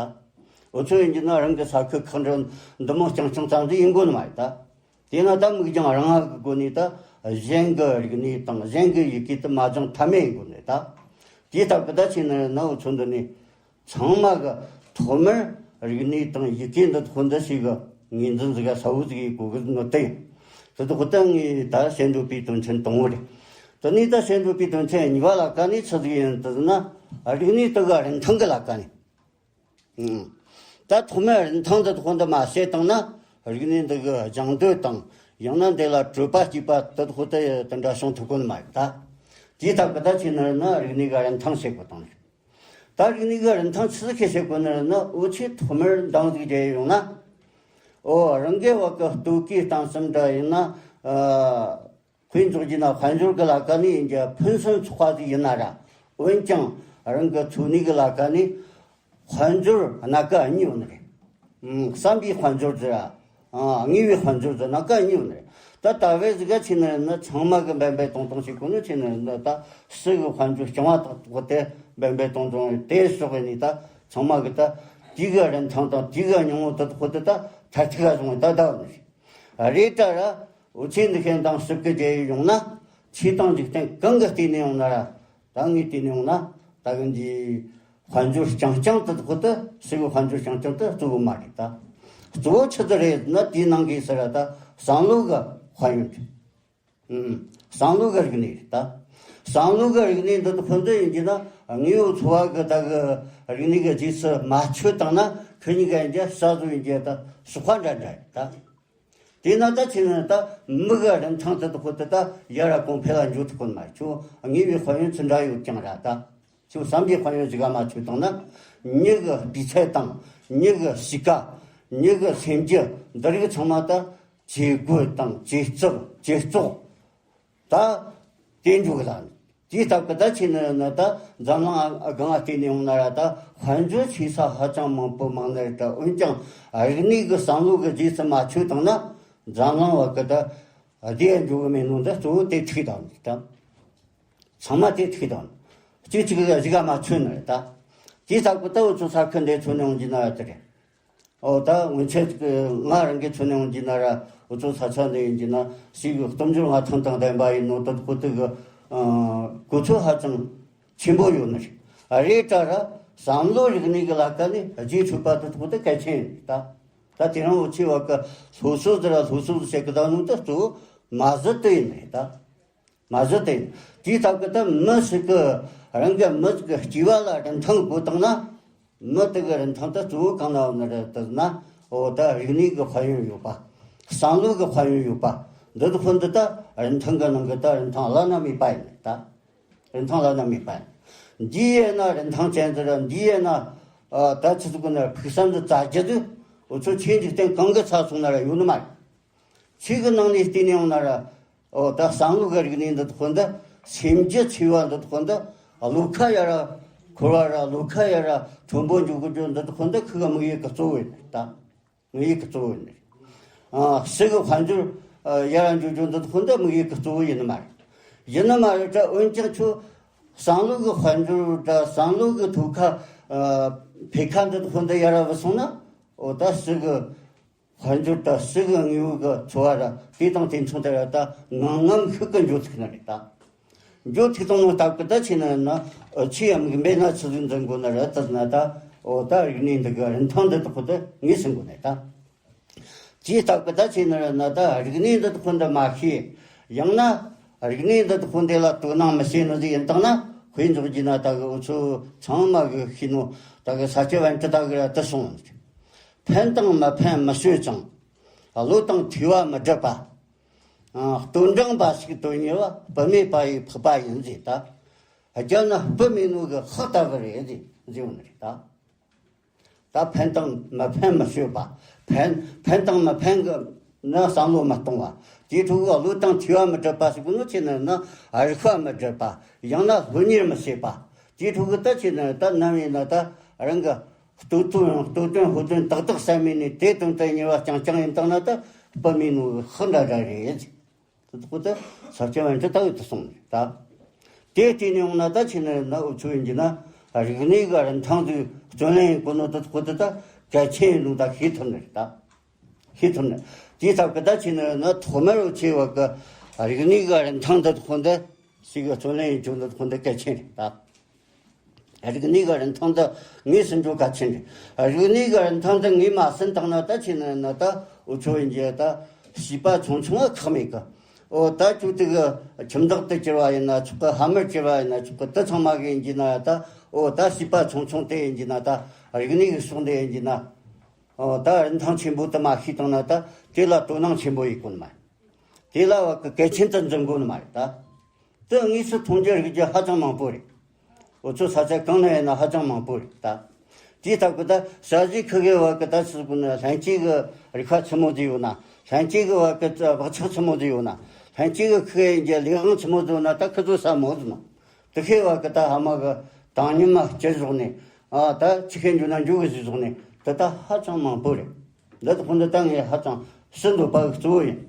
འུ་ཚོ་ཡིན་གྱི་ན་རང་གི་ས་ཁུལ་ཁག་འདྲ་འདི་མོ་རྐྱང་རྐྱང་ཙམ་ཟིག་ཡིན་དགོས་ནི་མ་རེད་ད། དེས་ན་ད་མིག་རྒྱང་རིང་བ་གི་སྒོ་ནས་ད་གཞན་གི་རིག་གནས་དང་གཞན་གི་ཡི་གེ་དེ་མ་སྦྱངས་ཐབས་མེད་ཡིན་དགོས་ནི་རེད་ད། དེའི་སྟབས་ཀྱིས་ད་ཆི་ནི་ན་འུ་ཚོ་འདི་ནས་ཚང་མ་གི་ཐོག་མར་རིག་གནས་དང་ཡི་གེ་འདི་ཐོག་འདི་ཞིག་གི་ངོས་འཛིན་ཟིག་ག་ས་བོ་ཟིག་ཡིན་དགོས་གི་ནོ་དེ་ཡིན། དེ་དག་ད་ངས་ད་བཤད་འདོད་པའི་དོན་ཚན་དང་པོ་རེད། དེ་ནས་ད་བཤད་འདོད་པའི་དོན་ཚན་གཉིས་པ་ལ་ཀ་ནས་ཆི་ཟིག་ཡིན་དུ་ཟེར་ན། རིག་གནས་དེ་གི་རིན་ཐང་གི་ལ་ཀ་ནས། ཨང་། ད་ཐོག་མར་རིན་ཐང་འདི་དག་འདི་མ་བཤད་བཏང་ན་རིག་གནས་འདི་གི་སྦྱང་འདོད་དང་ཡང་ན་འདི་ལ་སྤྲོད་པ་སྐྱེས་པ་དེ་དག་དེ་དེ་འདྲ་བྱུང་ཐུབ་གོ་ནི་མ་རེད་ད། དེའི་སྟབས་ཀྱིས་ད་ཆི་ནི་ན་རིག་གནས་གི་རིན་ཐང་བཤད་དགོས་དང་། ད་རིག་གནས་གི་རིན་ཐང་ཆི་ཟིག་གི་བཤད་དགོས་ནི་ན། འུ་ཆོས་ཐོག་མར་འདང་ཟིག་རྒྱག་ཡོང་ན། འོ་རང་གི་བ་གི་ལྟོ་གོས་གཏམ་གསུམ་འདྲ་ཡིན་ན། ཨ་དཔེ་འཇོག་རྒྱུ་ན་དཔལ་འབྱོར་གི་ལ་ཀ་ནས་ཡིན་གྱི་ཕུན་སུམ་ཚོགས་པ་ཟིག་ཡིན་ན་ར། འོན་ཀྱང་རང་གི་འཚོ་གནས་གི་ལ་ཀ་ནས་དཔལ་འབྱོར་སྣ་ཁ་གཉིས་ཡོད་ནི་རེད། ཨང་། བསམ་པའི་དཔལ་འབྱོར་ཟིག་ར། ཨང་། དངོས་པོའི་དཔལ་འབྱོར་ཟིག་སྣ་ཁ་གཉིས་ཡོད་ནི་རེད། ད་ད་བས་ཟིག་ག་ཆི་ནི་ན་ཚང་མ་གི་འབད་འབད་ཏོང་ཏོང་བྱེད་དགོས་ནི། ཆི་ནི་ན་ད་སུ་གི་དཔལ་འབྱོར་རྐྱང་བ་དག་དག་དེ་འབད་འབད་ཏོང་ཏོང་དེ་སོགས་ནི་ད་ཚང་མ་གི་ད་དེ་གི་རིན་ཐང་དང་དེ་གི་སྙིང་བོ་དེ་དག་དེ་ད་ཐ་ཐིག་ག་བཟུང་ད་ད་ཡོད་ནི་རེད། རེད་ད་ར། འུ་ཆོས་འདི་ཁེན་དང་སྲིབ་ཀི་རྒྱལ་ཡོང་ན། ཆོས་དང་འཇིག་རྟེན་གང་གི་སྟེང་ནས་ཡོང་ན་ར། ད་ངས་བལྟས་ནས་ཡོང་ན། ད་གི་འདི་དཔལ་འབྱོར་རྐྱང་རྐྱང་དེ་དག་དེ་སྲིད་གི་དཔལ་འབྱོར་རྐྱང་རྐྱང་དེ་གཙོ་བོ་མ་རེད་ད། གཙོ་བོ་ཆི་ཟིག་རེད་ན་དེའི་ནང་གི་ཟེར་ར་ད་བསམ་བློ་གི་དཔལ་ཡོན་རེད། ཨུམ། བསམ་བློ་གི་རིག་གནས་རེད་ད། བསམ་བློ་གི་རིག་གནས་འདི་དག་དེ་ཡིན་གྱི་ན་དངོས་པོ་འཚོ་བ་གི་ད་གི་རིག་གནས་གི་རྗེས་སུ་མ་ཆུད་བཏང་ན་ཁོ་གཉིས་ཀ་ཡིན་གྱི་ས་བཟོ་ཡིན་གྱི་ད་སོགས་པ་འདྲ་འདྲ་རེད་ད། དེས་ན་ད་ཆི་ནི་ད་མི་གི་རིན་ཐང་དེ་དག་དེ་ད་ཡར་ར་གོང་འཕེལ་ལ་འགྱོ་ཐུབ་གོ་ནི་མ་རེད། ཁྱོད་དངོས་པོའི་དཔལ་ཡོན་ཅི་འདྲ་ཡོད་ཀྱང་ར་ད། ཁྱོད་བསམ་པའི་དཔལ་ཡོན་ཅི་ག་མ་ཆོད་བཏང་ན། མྱི་གི་སྤུས་ཚད་དང་མྱི་གི་གཤིས་ཀ། མྱི་གི་སེམས་རྒྱུད་འདི་རིགས་ཚང་མ་ད་ཇེ་རྒོད་དང་ཇེ་བཙོག་ཇེ་བཙོག་ད་དེ་འགྱོ་གི་ལ། དེའི་སྟབས་ཀྱིས་ད་ཆི་ནི་ན་ད་འཛམ་གླིང་སྒང་ང་བལྟས་ནས་ཡོང་ན་ར་ད་དཔལ་འབྱོར་ཆེ་ས་ཧ་ཅང་མང་པོ་མང་ནི་རེད་ད། འོན་ཀྱང་རིག་གནས་ཀྱི་བསམ་བློ་གི་རྗེས་སུ་མ་ཆུད་བཏང་ན་འཛམ་གླིང་བ་གི་ད་བདེ་འགྱོ་གི་མེད་ནོ་འདི་གཙོ་བོ་དེ་ཐུག་དང་ད། ཚང་མ་དེ་ཐུག་དང་། གཅིག་གཅིག་གཞི་ག་མ་ཆུད་ནི་རེད་ད། དེའི་སྟབས་ཀྱིས་ད་འུ་ཚོ་ས་ཁུལ་འདི་མཚོན་ནས་ཡོང་རྒྱུ་ན་ཡ་དེ་རེད། ཨོ་ད་སྔོན་ཆད་ང་རང་གི་མཚོན་ནས་ཡོང་རྒྱུ་ན་ར་འུ་ཚོ་ས་ཆ་འདི་ཡིན་རྒྱུ་ན་ཞིག་གི་སྟོབས་འབྱོར་མངའ་ཐང་དང་ལྡན་པ་ཡིན་ནོ་དེ་ཁོ་ཐུག་གི་གོ་ཚོད་ཧ་ཅང་ཆེན་པོ་ཡོད་ནི་རེད། རེད་ད་ར་བསམ་བློ་རིག་གནས་ཀྱི་ལ་ཀ་ནས་རྗེས་ཆོད་པ་དེ་ཁོ་ཐུག་གལ་ཆེན་ཡིན་ད། ད་དེ་རིང་འུ་ཆོ་བ་གི་སློབ་གསོ་ཟེར་ར་སློབ་གསོ་ཟེར་གི་ད་ནོ་དེ་གཙོ་བོ་མ་གཞི་དེ་ཡིན་རེད་ད། མ་གཞི་དེ་ཡིན། དེའི་སྟབས་ཀྱིས་ད་མི་ཞིག་གི་རང་གི་མི་ཞིག་གི་སྐྱེ་བ་ལ་རིན་ཐང་དགོས་བཏང་ན། མི་དེ་གི་རིན་ཐང་ད་གཙོ་བོ་གང་ན་ཡོད་ནི་རེད་ཟེར་ན། འོ་ད་རིག་གནས་ཀྱི་དཔལ་ཡོན་ཡོད་པ། བསམ་བློ་གི་དཔལ་ཡོན་ཡོད་པ། འདི་དག་ཁོ་འདི་ད་རིན་ཐང་གི་ནང་གི་ད་རིན་ཐང་བླ་ན་མེད་པ་ཡིན་ད། རིན་ཐང་བླ་ན་མེད་པ་ཡིན། འདི་ཡས་ན་རིན་ཐང་ཅན་ཟེར་ར། འདི་ཡས་ན་ཨ་ད་ཆི་ཟེར་དགོས་ན་ཕུགས་བསམ་འདི་བཙལ་རྒྱུ་དེ་འུ་ཚོ་ཆོས་འཇིག་རྟེན་གང་གི་ས་སོང་ན་ར་ཡོད་ནི་མ་རེད། ཆོས་ཀྱི་ནང་ནས་བལྟས་ནས་ཡོང་ན་ར། ཨོ་ད་བསམ་བློ་གི་རིག་གནས་འདི་དག་འདི། སེམས་རྒྱུད་ཚོས་པ་འདི་དག་འདི། བློ་ཁ་ཡར་ འཁོར་བ་ར་ལོ་ཁ་ཡ་ར་ཁྲོན་པོ་འཇུག་གི་འཇུག་འདི་དག་ཁོ་འདི་ཁུ་གི་དམིགས་ཡུལ་གི་གཙོ་བོ་ཡིན་ད། དམིགས་ཡུལ་གི་གཙོ་བོ་ཡིན། ཨ་སྲིད་གི་དཔལ་འབྱོར་ཡ་ར་འཇུག་འཇུག་འདི་དག་ཁོ་འདི་དམིགས་ཡུལ་གི་གཙོ་བོ་ཡིན་ནི་མ་རེད། ཡིན་ནི་མ་རེད་ད། འོན་ཀྱང་ཁྱོད་བསམ་བློ་གི་དཔལ་འབྱོར་ད་བསམ་བློ་གི་ཐོག་ཁ་འཕེལ་ཁ་འདི་དག་ཁོ་འདི་ཡ་ར་བུད་སོང་ན། འོ་ད་སྲིད་གི་དཔལ་འབྱོར་དང་སྲིད་གི་དངོས་པོ་གི་འཚོ་བ་ར་དེ་དང་དེ་མཚུངས་དེ་ར་ད་ངང་ངམ་ཤུགས་ཀྱི་འགྱོ་ཐུབ་ནི་རེད་ད། འགྱོ་ཐུབ་སོང་ནོ་སྟབས་ཀྱིས་ད་ཆི་ནི་ན་ཨ་ཆི་ཡང་མིག་འབེན་ན་ཆི་ཟིག་འཛིན་དགོས་ནི་རེད་ད་ཟེར་ན་ད། འོ་ད་རིག་གནས་འདི་གི་རིན་ཐང་འདི་དག་ཁོ་ད་ངོས་ཟིན་དགོས་ནི་ད། ཅིའི་སྟབས་ཀྱིས་ད་ཆི་ནི་རེད་ན་ད་རིག་གནས་འདི་དག་ཁོ་འདི་མ་ཤེས། ཡང་ན་རིག་གནས་འདི་དག་ཁོ་འདི་ལ་དོ་སྣང་མི་བྱེད་ནོ་ཟིག་ཡིན་དང་ན། དཔེ་འཇོག་རྒྱུ་ན་ད་གི་འུ་ཚོ་ཚང་མ་གི་ཤེས་ནོ་ད་གི་ས་སྐྱ་པཎྜི་ཏ་གི་ར་དེ་གསུངས། ཕན་དང་མི་ཕན་མི་ཤོད་ཅིང་། བློ་དང་ཐོས་པ་མི་སྒྲུབ་པ། ཨ་ལྟོ་འགྲངས་པ་ཞིག་དོན་གཉེར་བ། སྤུ་མེད་པ་ཡི་འཕགས་པ་ཡིན་ཟེར་ད། རྒྱ་ན་སྤུ་མེད་ནོ་གི་ཧག་ལྟ་བུ་རེད་ཟེར་ཟེར་བ་ནི་རེད་ད། ད་ཕན་དང་མི་ཕན་མི་ཤོད་པ། ཕན་ཕན་དང་མི་ཕན་གི་ནི་བསམ་བློ་མི་གཏོང་བ། དེའི་ཕྲུ་གུ་བློ་དང་ཐོས་པ་མི་སྒྲུབ་པ་ཟེར་གོ་ནོ་ཆི་ནི་ན་རིག་པ་མི་སྒྲུབ་པ། ཡང་ན་སློབ་གཉེར་མི་བྱེད་པ། དེའི་ཕྲུ་གུ་ད་ཆི་ནི་ད་ནམ་ཡིན་ན་ད་རང་གི་ལྟོ་ཐོག་ཡང་ལྟོ་དོན་ཕོ་དོན་ཏག་ཏག་བསམ་མེད་ནས་དེ་དོན་དུ་གཉེར་བ་རྐྱང་རྐྱང་ཡིན་དང་ན་ད་སྤུ་མེད་ནོ་ཧག་འདྲ་འདྲ་རེད། དེ་ཁོ་ད་ས་སྐྱ་པཎྜི་ཏ་གིས་དེ་གསུངས་ནས་ད། དེ་བལྟས་ནས་ཡོང་ན་ད་ཆི་ནི་ན་འུ་ཚོ་ཡིན་གྱི་ན་རིག་གནས་གི་རིན་ཐང་དེ་བརྩོན་ལེན་ཡིན་དགོས་ནོ་ད་ཁོ་ད་ད་གལ་ཆེན་ཡིན་ནོ་ད་ཤེས་ཐུབ་ནི་རེད་ད། ཤེས་ཐུབ་ནི། དེའི་སྟབས་ཀྱིས་ད་ཆི་ནི་ན་ཐོག་མར་འུ་ཆོས་བ་གི་རིག་གནས་གི་རིན་ཐང་ད་ཁོ་འདི་ཞིག་གི་བརྩོན་ལེན་ཡིན་རྒྱུ་ད་ཁོ་འདི་གལ་ཆེན་རེད་ད། རིག་གནས་ཀྱི་རིན་ཐང་དེ་ངོས་ཟིན་རྒྱུ་གལ་ཆེན་རེད། རིག་གནས་ཀྱི་རིན་ཐང་དེ་ངོས་མ་ཟིན་བཏང་ན་ད་ཆི་ནི་ན་ད་འུ་ཚོ་ཡིན་གྱི་ད་བྱིས་པ་ཆུང་ཆུང་བ་ཁག་མེད་གི། འོ་ད་ཁྱོད་དེ་གི་ཁྱིམ་བདག་ཏུ་གྱུར་བ་ཡིན་ན་ཆོག་གི། ཕ་མར་གྱུར་བ་ཡིན་ན་ཆོག་གི། དེ་ཚང་མ་གི་ཡིན་གྱི་ན་ད་འོ་ད་བྱིས་པ་ཆུང་ཆུང་དེ་ཡིན་གྱི་ན་ད་རིག་གནས་ཀྱི་ཕྱོགས་འདི་ཡིན་གྱི་ན། འོ་ད་རིན་ཐང་ཆེན་པོ་དེ་མ་ཤེས་བཏང་ན་ད་དེ་ལ་དོ་སྣང་ཆེན་པོ་ཡེད་དགོས་ནི་མ། དེ་ལ་བ་གི་གལ་ཆེན་དུ་འཛིན་དགོས་ནི་མ་རེད་ད། དེ་དངོས་སུ་མཐོང་རྒྱུ་རིག་རྒྱུ་ཧ་ཅང་མང་པོ་རེད། འུ་ཚོ་ས་ཆ་གང་ན་ཡིན་ན་ཧ་ཅང་མང་པོ་རེད་ད། དེའི་སྟབས་ཀྱིས་ད་ཞ་ཡི་ཁུ་གེ་བ་གི་ད་ཆི་ཟེར་དགོས་ན་ལྷན་སྐྱེས་ཀྱི་རིག་པ་ཆི་མོ་ཟིག་ཡོད་ན། ལྷན་སྐྱེས་ཀྱི་བ་གི་བག་ཆགས་ཆི་མོ་ཟིག་ཡོད་ན། ལྷན་སྐྱེས་ཀྱི་ཁུ་གེ་ཡིན་གྱི་ལས་དབང་ཆི་མོ་ཟིག་ཡོད་ན་ད་ཁུ་ཚོ་ས་མོ་ཟིག་ནོ། དེ་ཁེ་བ་གི་ད་ཕ་མ་གི་བཏང་སྙོམས་མ་སྤྱིར་བཟུང་ནས། ཨ་ད་ཆི་ཁེ་འཇུ་ན་འཇུ་གི་ཟིག་བཟུང་ནས་དེ་ད་ཧ་ཅང་མང་པོ་རེད། འདི་དག་ཁོ་འདི་ད་ངས་ཧ་ཅང་ཕྱི་འདོད་པ་གི་གཙོ་བོ་ཡིན།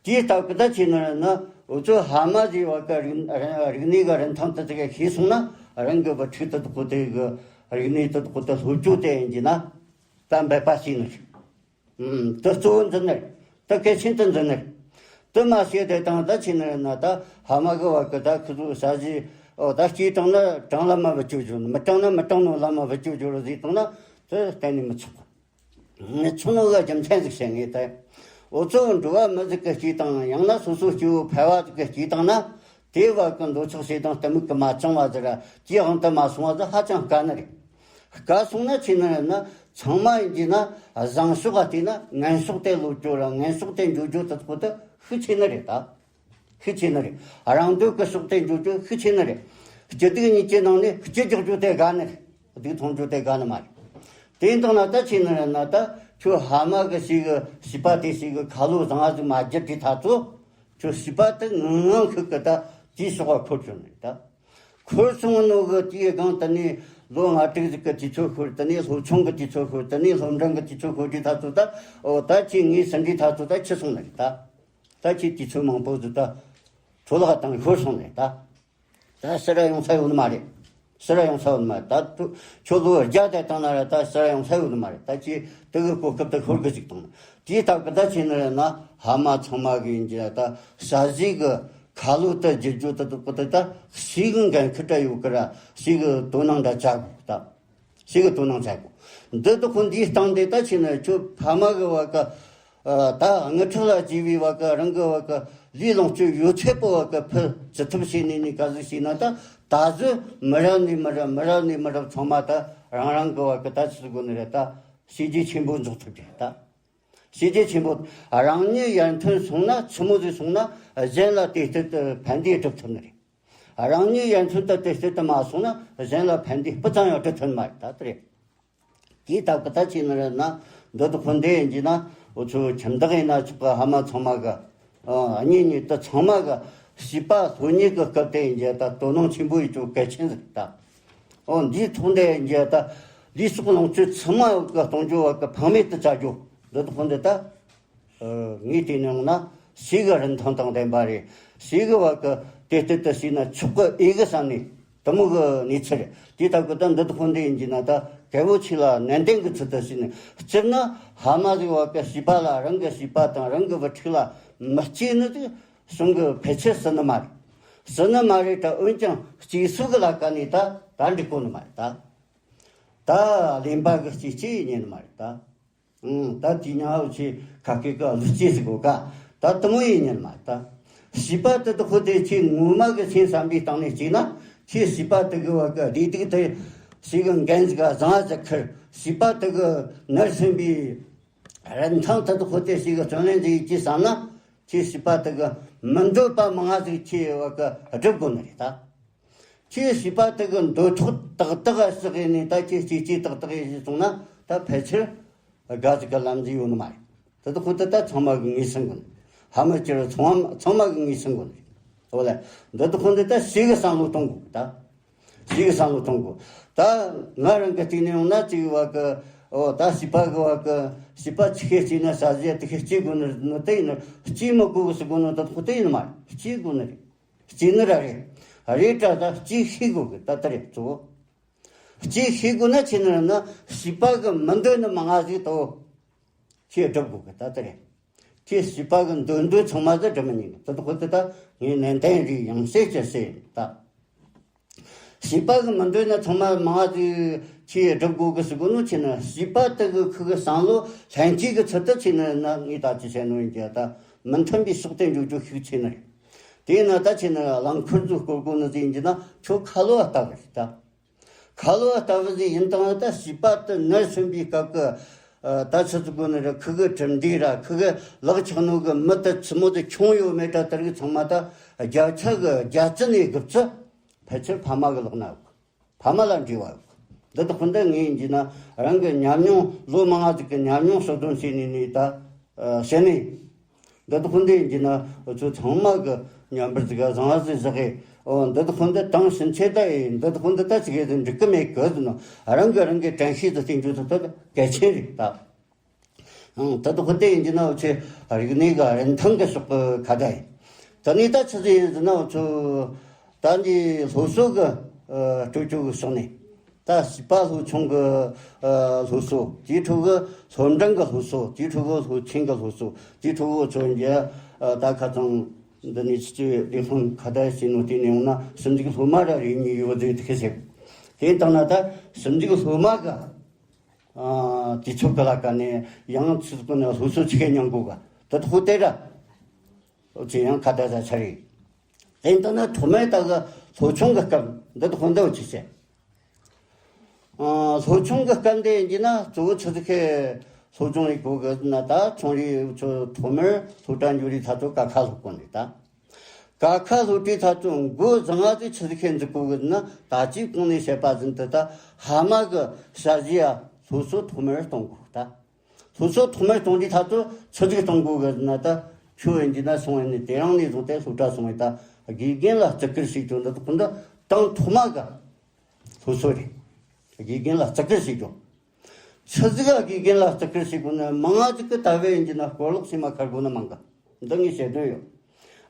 དེའི་སྟབས་ཀྱིས་ད་ཆི་ནི་ན་འུ་ཚོ་ཕ་མ་ཟེར་བ་གི་རིག་རིག་གནས་གི་རིན་ཐང་དེ་ཚོ་གི་ཤེས་སོང་ན་རང་གི་བུ་ཕྲུག་དེ་དག་ཁོ་དེ་གི་རིག་གནས་དེ་དག་ཁོ་དེ་སློབ་སྦྱོང་དེ་ཡིན་གྱི་ན་ད་འབད་པ་བྱས་ནི་རེད། ཨུམ། དེ་གཙོ་བོ་འཛིན་ནི་རེད། དེ་གལ་ཆེན་དུ་འཛིན་ནི་རེད། དེ་མ་བྱས་དེ་དང་ད་ཆི་ནི་ན་ད་ཕ་མ་གི་བ་གི་ད་ཁུ་ཚོ་ཞ་ཡི་འོ་ད་སྐྱེས་བཏང་ན་དྲང་ལ་མ་བུ་ཅོ་ཅོ་ནི། མི་དྲང་ན་མི་དྲང་ནོ་ལ་མ་བུ་ཅོ་ཅོ་རོ་ཟིག་བཏང་ན་དེ་གཏན་ནས་མི་ཆོག་གི། མི་ཆོག་ནོ་གི་རྒྱུ་མཚན་ཟིག་བཤད་ངེས་ཏེ། འུ་ཚོ་འགྲོ་བ་མི་ཟིག་གི་སྐྱེས་བཏང་ཡང་ན་སོ་སོ་སྐྱེ་བོ་ཕལ་བ་ཟིག་གི་སྐྱེས་བཏང་ན། དེའི་བར་གྱི་འདོད་ཆགས་ཞེ་སྡང་གཏི་མུག་གིས་མ་བཅིངས་བ་ཟིག་ར་སྐྱེ་དབང་དུ་མ་སོང་བ་ཟིག་ཧ་ཅང་དཀའ་ནི་རེད། དཀའ་སོང་ན་ཆི་ནི་རེད་ན་ཚང་མ་ཡིན་གྱི་ན་བཟང་ཕྱོགས་ལ་བལྟས་ན་ངན་ཕྱོགས་དེ་ལོག་རྒྱུ་ར་ངན་ཕྱོགས་དེ་འགྱོ་རྒྱུ་དེ་ཚོ་དེ་ཤུགས་ཆེ་ནི་རེད་ད། ཤུགས་ཆེ་ནི་རེད། རང་འདོད་ཀྱི་ཕྱོགས་དེ་འགྱོ་རྒྱུ་ཤུགས་ཆེ་ནི་རེད། སྐྱིད་སྡུག་གཉིས་ཀྱི་ནང་ནས་སྐྱིད་རྒྱག་རྒྱུ་དེ་དགའ་ནི་རེད། སྡུག་མཐོང་རྒྱུ་དེ་དགའ་ནི་མ་རེད། དེ་ཡིན་དང་ན་ད་ཆི་ནི་རེད་ན་ད་ཁྱོད་ཕ་མ་གི་ཞིག་གི་བྱིས་པ་དེ་ཞིག་གི་ཁ་ལོ་བཟང་ང་ཟིག་མ་བརྒྱབ་དུས་ད་ཚོ། ཁྱོད་བྱིས་པ་དེ་ངང་ངང་ཤུགས་ཀྱིས་ད་དེའི་ཕྱོགས་ལ་འཁོར་བྱུང་ནི་རེད་ད། འཁོར་སོང་ནོ་གི་དེའི་སྒང་དེ་ནས་ལོ་ལྔ་དྲུག་ཟིག་གི་དུས་ཚོད་ཤོར། དེ་ནས་སློབ་ཆུང་གི་དུས་ཚོད་ཤོར། དེ་ནས་སློབ་འབྲིང་གི་དུས་ཚོད་ཤོར་དུས་ད་ཚོ་ད། འོ་ད་ཁྱོད་ངའི་ཟིན་དུས་ད་ཚོ་ད་འཆི་སོང་ནི་རེད་ད། ད་ཁྱོད་དུས་ཚོད་མང་པོ་ཟིག་ད་འཕྲོ་བརླག་བཏང་ཤོར་སོང་ནི་རེད་ད། ད་ཕྱིར་ར་ཡོང་ས་ཡོད་ནི་མ་རེད། ཕྱིར་ར་ཡོང་ས་ཡོད་ནི་མ་རེད། ད་ཁྱོད་ལོ་བརྒྱ་དེ་བཏང་ན་ར་ད་ཕྱིར་ར་ཡོང་ས་ཡོད་ནི་མ་རེད། ད་ཁྱོད་དེ་གི་གོ་སྐབས་དེ་ཤོར་གི་ཅིག་བཏང་། དེའི་སྟབས་ཀྱིས་ད་ཆི་ནི་རེད་ན་ཕ་མ་ཚང་མ་གི་ཡིན་གྱི་ད་ཞ་ཡི་གི་ཁ་ལོ་དེ་བསྒྱུར་རྒྱུ་དེ་དག་གི་དེ་ད་ཞིག་གི་འགན་ཁུར་འདྲ་ཡོད་གི་ར། ཞིག་གི་དོ་སྣང་འདྲ་བྱ་དགོས་ད། ཞིག་གི་དོ་སྣང་བྱ་དགོས། འདི་དག་ཁོ་འདིའི་སྟེང་དེ་ད་ཆི་ནི་ཁྱོད་ཕ་མ་གི་བ་གི་ཨ་ད་དངུལ་ཁྲག་ལ་བརྗེ་བའི་བ་གི་རང་གི་བ་གི་ལས་ལོངས་སྤྱོད་ཡོད་ཚད་པོ་བ་གི་ཕུལ་ཅི་ཐུབ་བྱས་ནས་ནི་ག་ཟིག་བྱས་ན་ད་ད་གཟོད་མི་རབས་ནས་མི་རབས་མི་རབས་ནས་མི་རབས་ཚང་མ་ད་རང་རང་གི་བ་གི་ད་ཆི་ཟེར་དགོས་ནི་རེད། ད་བྱས་རྗེས་ཆེན་པོ་འཇོག་ཐུབ་ཀྱི་རེད་ད། བྱས་རྗེས་ཆེན་པོ། རང་ཉིད་ཡར་ཐོན་སོང་ན་ཆི་མོ་ཟིག་སོང་ན་གཞན་ལ་དེ་ལྟར་དུ་ཕན་བདེ་སྒྲུབ་ཐུབ་ནི་རེད། རང་ཉིད་ཡར་ཐོན་དུ་དེ་ལྟར་དུ་མ་སོང་ན་གཞན་ལ་ཕན་བདེ་སྤུ་ཙམ་ཡང་སྒྲུབ་ཐུབ་ནི་མ་རེད། ད་དེ་རེད། དེའི་སྟབས་ཀྱིས་ད་ཆི་ནི་རེད་ན་འདི་དག་ཁོ་འདི་ཡིན་གྱི་ན་འུ་ཚོ་ཁྱིམ་བདག་ཡིན་ན་ཆོག་གི། ཕ་མ་ཚང་མ་གི་ཨ་གཉེན་ཉེ་དེ་ཚང་མ་གི་བྱིས་པ་སློབ་གཉེར་གི་སྐབས་དེ་ཡིན་གྱི་ད་དོ་སྣང་ཆེན་པོ་ཡེད་རྒྱུ་གལ་ཆེན་ཟིག་ད། ཨོ་འདིའི་ཐོག་འདི་འཇལ་ད། ལུས་སྲོག་ལོངས་སྤྱོད་ཚང་མ་གི་གཏོང་རྒྱུ་བ་གི་ཕངས་མེད་དུ་བྱ་རྒྱུ་འདི་ཐོག་འདི་ད། ངས་བལྟས་ནས་ཡོང་ན་ཞིག་གི་རིན་ཐང་དང་ལྡན་པ་རེད། ཞིག་གི་བ་གི་དེ་ལྟར་དུ་བྱས་ན་ཆོག་གི་ཨེ་གི་བསམ་ནས་དུ་མོ་གི་གནས་ཚུལ་རེད། དེ་ལྟ་བུ་ད་འདི་ཐོག་འདི་ཡིན་གྱི་ན་ད་གལ་བོ་ཆེ་ལ་ནན་ཏན་གི་ཚུལ་དུ་བྱས་ནས་སྤྱིར་ན་ཕ་མ་ཟིག་བ་གི་བྱིས་པ་ལ་རང་གི་བྱིས་པ་དང་རང་གི་བུ་ཕྲུག་ལ་མི་གཅེས་ནི་ཟིག་གཞུང་གི་ཕལ་ཆེར་སྲིད་ནི་མ་རེད། སྲིད་ནི་མ་རེད་ད་འོན་ཀྱང་གཅེས་སྲོལ་གི་ལ་ཀ་ནས་ད་ད་འགྲིག་གོ་ནི་མ་རེད་ད། ད་གླེན་པ་གི་སྐྱེས་སྐྱེས་ཡིན་ཉན་མ་རེད་ད། ཨང་ད་དེ་ཉག་འུ་ཆེ་ཁ་སྐད་གི་གླུ་སྐྱེས་ཟིག་གོ་ཀ་ད་དུ་མོ་ཡིན་ཉན་མ་རེད་ད། བྱིས་པ་དེ་དག་ཁོ་དེ་ཁྱེད་ངོ་མ་གི་སེམས་བསམ་པའི་སྟེང་ནས་བྱས་ན་ཁྱེད་བྱིས་པ་དེ་གི་བ་གི་བདེ་སྡུག་དེ་ཞིག་གི་འགན་ཟིག་ག་བཟང་ཟིག་ཁུར། བྱིས་པ་དེ་གི་ནར་སོན་པའི་རིན་ཐང་དེ་དག་ཁོ་དེ་ཞིག་གི་བརྩོན་ལེན་ཟིག་ཡིན་གྱི་བསམ་ན་ཁྱེད་བྱིས་པ་དེ་གི་མི་འདོད་པ་མང་ང་ཟིག་ཁྱེད་བ་གི་སྒྲུབ་དགོ་ནི་རེད་ད། ཁྱེད་བྱིས་པ་དེ་གི་འདོད་ཐོག་ཏག་ཏག་ཟིག་ཡིན་ནས་ད་ཁྱེད་སྐྱེས་སྐྱེས་ཏག་ཏག་ཡིན་ཞིག་སོང་ན་ད་ཕལ་ཆེར་དགའ་ཟིག་གི་ལམ་ཟིག་ཡོད་ནི་མ་རེད། དེ་དག་ཁོ་དེ་ད་ཚང་མ་གི་ངོས་ཟིན་དགོ་ནི། ཧ་མི་ཅི་རུ་ཚང་མ་ཚང་མ་གི་ངོས་ཟིན་དགོ་ནི་རེད། འོ་ལེ། འདི་དག་ཁོ་འདི་ད་ཞིག་གི་བསམ་བློ་གཏོང་དགོ་ད། ཞིག་གི་བསམ་བློ་གཏོང་དགོ་ད། ང་རང་གི་སྟེང་ནས་ཡོང་ན་ཅིག་བ་གི་ཨོ་ད་བྱིས་པ་གི་བ་གི་བྱིས་པ་ཆི་ཤེས་སྐྱེས་ན་ས་གཞི་དེ་ཤེས་སྐྱེས་དགོ་ནི་ནི་དེ་ཡིན་ན་སྐྱེས་མི་དགོ་གི་ཟེར་གོ་ནི་ད་ཁོ་དེ་ཡིན་མ་རེད། སྐྱེས་དགོ་ནི་རེད། སྐྱེས་ནི་ར་རེད། རེད་དྲ་ད་སྐྱེས་ཤེས་དགོ་གི་ད་ལྟ་རེད་གཙོ་བོ། སྐྱེས་ཤེས་དགོ་ན་ཆེ་ནི་ར་ན་བྱིས་པ་གི་མི་འདོད་ནི་མང་ང་ཟིག་ཏོ། ཁྱེད་སྒྲུབ་དགོ་གི་ད་ལྟ་རེད། ཁྱེད་བྱིས་པ་གི་འདོད་འདོད་ཚང་མ་ཟིག་སྒྲུབ་མི་ཉན་གི་ད་ལྟ་ཁོ་ད་ད་ངས་ནན་ཏན་རེད་ཡང་སེ་ཅི་སེ་ད། བྱིས་པ་གི་མི་འདོད་ན་ཚང་མ་མང་ང་ཟིག་ཁྱེད་སྒྲུབ་དགོ་གི་ཟེར་གོ་ནོ་ཆེ་ན་བྱིས་པ་དེ་གི་ཁུ་གི་བསམ་བློ་ལྷན་སྐྱེས་གི་ཚུལ་དུ་ཆེ་ན་ན་ངས་ད་ཅི་བྱས་ནོ་ཡིན་གྱི་ད་མི་མཐུན་པའི་ཕྱོགས་དེ་འཇུག་རྒྱུ་ཤུགས་ཆེ་ནི་རེད། དེས་ན་ད་ཆེ་ན་རླངས་འཁོར་ཚོ་སྐོར་དགོ་ནི་ཟིག་ཡིན་གྱི་ན་ཁྱོད་ཁ་ལོ་བ་ལྟ་གི་རེད་ད། ཁ་ལོ་བ་ལྟ་བུ་ཟིག་ཡིན་དང་ད་བྱིས་པ་དེ་ནར་སོན་པའི་སྐབས་ཀྱི་ད་ཆི་ཟིག་དགོ་ནི་རེད། ཁུ་གི་གྲུབ་འབྲས་ར་ཁུ་གི་ལག་ཆགས་ནོ་གི་མི་དེ་ཆི་མོ་དེ་ཁྱོང་ཡོད་མེད་ད་དེ་རིགས་ཚང་མ་ད་བརྒྱ་ཆ་གི་བརྒྱ་བཅུ་ནས་དགུ་བཅུ་ཕལ་ཆེར་ཕ་མ་གི་ལག་ན་ཡོད། ཕ་མ་ལ་འབྲེལ་བ་ཡོད། འདི་དག་ཁོ་འདི་ངས་ཡིན་གྱི་ན་རང་གི་ཉམས་མྱོང་ལོ་མང་ང་ཟིག་གི་ཉམས་མྱོང་གསོག་འདོན་བྱས་ནས་ནས་ད་བཤད་ནས། འདི་དག་ཁོ་འདི་ཡིན་གྱི་ན་འུ་ཚོ་ཚང་མ་གི་མཉམ་པར་ཟིག་ག་བཟང་བ་ཟིག་བཞག་གི་ཨོ་འདི་དག་ཁོ་འདི་དང་ཕྱིན་ཆད་ད་ཡིན་འདི་དག་ཁོ་འདི་ད་ཅིག་གི་འགྲིག་གི་མེད་གི་ཟེར་ནོ། རང་གི་རང་གི་དྲན་ཤེས་ཟིག་བསྟེན་རྒྱུ་ད་ད་གལ་ཆེན་རེད་ད། ཨང་། ད་དུ་ཁོ་དེ་ཡིན་གྱི་ན་འུ་ཆོས་རིག་གནས་ཀྱི་རིན་ཐང་གི་ཕྱོགས་ཀྱི་ཁ་བརྡ་ཡིན། ད་ནི་ད་ཆི་ཟིག་ཡིན་ཟེར་ན་འུ་ཆོ་ད་འདི་སློབ་གསོ་གི་ཨ་སྤྲོད་སྤྱོད་ཀྱི་ཕྱོགས་ནས་ད་བྱིས་པ་སློབ་ཆུང་གི་ཨ་སློབ་གསོ། དེའི་ཁྲོད་ཀྱི་སློབ་འབྲིང་གི་སློབ་གསོ། དེའི་ཁྲོད་ཀྱི་སློབ་ཆེན་གྱི་སློབ་གསོ། དེའི་ཁྲོད་ཀྱི་འུ་ཆོ་འདི་ཨ་ད་ཁ་ཚང་འདི་ནས་ཕྱི་ཕྱི་ལས་ཁུངས་ཁ་བརྡ་བྱས་ནོ་དེ་ནས་ཡོང་ན་ཞིབ་འཇུག་སློབ་མ་ར་རེ་གཉིས་ཡོད་ཟེར་དེ་ཁ་ཟེར། དེ་ལྟ་ན་ད་ཞིབ་འཇུག་སློབ་མ་གི་ཨ་དུས་ཚོད་ཀྱི་ལ་ཀ་ནས་ཡང་ཚིག་ཀུན་ནས་སློབ་གསོ་ཆི་གེ་མྱང་དགོས་ག་ད་ཐོག་དེ་ར། ཨོ་ཅི་ཡང་ཁ་བརྡ་ཟ་ཆ་རེད། དེ་འདི་ནི་ཐོག་མའི་ད་གི་སློབ་ཆུང་གི་སྐབས་འདི་ཐོག་འདི་ཅི་བྱེད། ཨ་སློབ་ཆུང་གི་སྐབས་འདི་ཡིན་གྱི་ན་གཙོ་བོ་ཆི་ཟིག་གི་སློབ་སྦྱོང་ཡིན་དགོས་གི་ན་ད་ཆུང་རིགས་ཚོ་ཐོག་མར་སློབ་གྲྭ་འགྱོ་རིགས་ད་ཚོ་ཀ་ཁ་སློབ་དགོས་ནི་ད། ཀ་ཁ་སློབ་གྲྭའི་ཚབ་ཚུ་འགོ་བཟང་ང་ཟིག་ཆི་ཟིག་ཤེས་འཛུགས་དགོས་གི་ན་ད་ཅིའི་གོང་ནས་བཤད་པ་བཞིན་དུ་ད་ཕ་མ་གི་ཞབས་ཕྱི་ཡ་སློབ་གསོ་ཐོག་མར་གཏོང་དགོས་ད། སློབ་གསོ་ཐོག་མར་གཏོང་དུས་ཚབ་ཚུ་ཆི་ཟིག་གཏོང་དགོས་གི་ན་ད་ཁྱོད་ཡིན་གྱི་ན་སོང་ཡིན་ནི་དེ་རང་ནས་བཟུང་སྟེ་སློབ་གྲྭ་སོང་ཡིན་ད་དགེ་རྒན་ལ་བརྩི་བཀུར་བྱེད་རྒྱུ་འདི་ད་ཁོ་འདི་དང་ཐོག་མ་གི་སློབ་གསོ་རེད། དགེ་རྒན་ལ་བརྩི་བཀུར་བྱེད་རྒྱུ། ཆི་ཟིག་ག་དགེ་རྒན་ལ་བརྩི་བཀུར་བྱེད་དགོས་ན་མང་ང་ཟིག་གི་ད་བས་ཡིན་གྱི་ན་སྐོར་ལོག་སེམས་མ་ཁར་དགོས་ན་མང་གི་འདི་ངས་བཤད་དོན་ཡོད།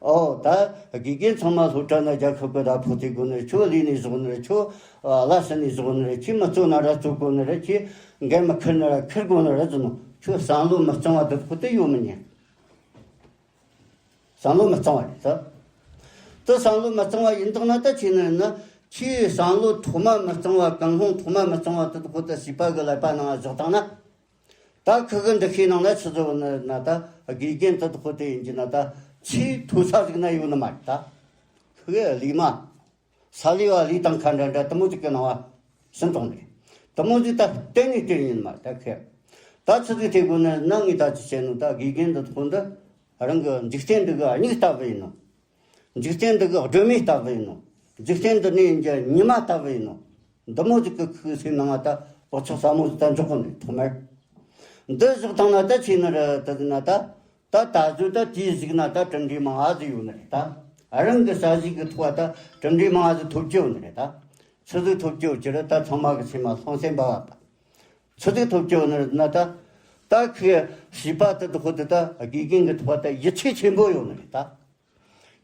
ཨོ་ད་དགེ་རྒན་ཚང་མ་སློབ་གྲྭ་ན་རྒྱལ་ཁབ་ཀྱི་བདག་པོ་དེ་དགོས་ནི་རེད། ཁྱོད་ལས་ནས་བཟོ་ནི་རེད། ཁྱོད་ལ་ཕྱི་ནས་བཟོ་ནི་རེད། ཁྱོད་མི་གཙོ་ན་ར་གཙོ་དགོས་ནི་རེད། ཁྱོད་འགན་མི་འཁུར་ན་ར་འཁུར་དགོས་ནི་རེད་ཟེར་ནོ། ཁྱོད་བསམ་བློ་མི་གཙང་བ་འདི་ཁོ་དེ་ཡོད་མི་ཉན། བསམ་བློ་མི་གཙང་བ་རེད་ད། དེ་བསམ་བློ་མི་གཙང་བ་ཡིན་དང་ན་ད་ཁྱེད་ནི་ན་ཁྱེད་བསམ་བློ་ཐོག་མ་མི་གཙང་བ་གང་ཧོང་ཐོག་མ་མི་གཙང་བ་དེ་ཁོ་དེ་བྱིས་པ་གི་ཀླད་པ་ནང་བཞག་བཏང་ན། ད་ཁུ་གི་འདུ་ཤེས་ནང་ན་ཆི་ཟེར་བ་ན་ན་ད་དགེ་རྒན་དེ་ཁོ་དེ་ཡིན་གྱི་ན་ད་ཆེས་མཐོ་ས་ཟིག་ན་ཡོད་ནི་མ་རེད་ད། ཁུ་གི་ལས་མ། ས་ལས་བ་ལས་དང་ཁ་འདྲ་འདྲ་དེ་མོ་ཅིག་གི་ནང་བ་ཕྱིན་བཏང་ནས། དེ་མོ་ཅིག་ད་གཏན་ནས་གཏན་ཡིན་མ་ད་ཁེ། ད་ཆི་ཟིག་དེ་དགོས་ན་ན་ངས་ད་ཅི་བྱས་ནོ་ད་དགེ་རྒན་འདི་ཐོག་འདི་རང་གི་འཇིག་རྟེན་འདི་གི་མིག་ལྟ་བུ་ཡིན་ནོ། འཇིག་རྟེན་འདི་གི་སྒྲོན་མེ་ལྟ་བུ་ཡིན་ནོ། འཇིག་རྟེན་འདི་ནས་ཡིན་གྱི་ཉི་མ་ལྟ་བུ་ཡིན་ནོ། འདི་མོ་ཅིག་གི་ཁུ་སེམས་ནང་ད་བག་ཆགས་ཟབ་མོ་ཟིག་ད་འཇོག་གོ་ནས་ཐོག་མར། འདི་བཞག་བཏང་ན་ད་ཆི་ན་ར་ད་ན་ད། ད་ད་གཟོད་ད་དེའི་གཞུག་ན་ད་གྲུབ་འབྲས་མང་ང་ཟིག་ཡོད་ནི་རེད་ད། རང་གི་ས་གཞི་གི་ཐོག་ད་གྲུབ་འབྲས་མང་ང་ཟིག་ཐོབ་ཀྱི་ཡོད་ནི་རེད་ད། ཆི་ཟིག་ཐོབ་ཀྱི་ཡོད་ཀྱི་རེད། ད་ཚང་མ་གི་སེམས་མ་སློང་སེམས་པ་བ་པ། ཆི་ཟིག་ཐོབ་ཀྱི་ཡོད་ནི་རེད་ན་ད། ད་ཁོས་བྱིས་པ་དེ་དག་ཁོ་དེ་ད་དགེ་རྒན་གི་ཐོག་ད་ཡིད་ཆེས་ཆེན་པོ་ཡོད་ནི་རེད་ད།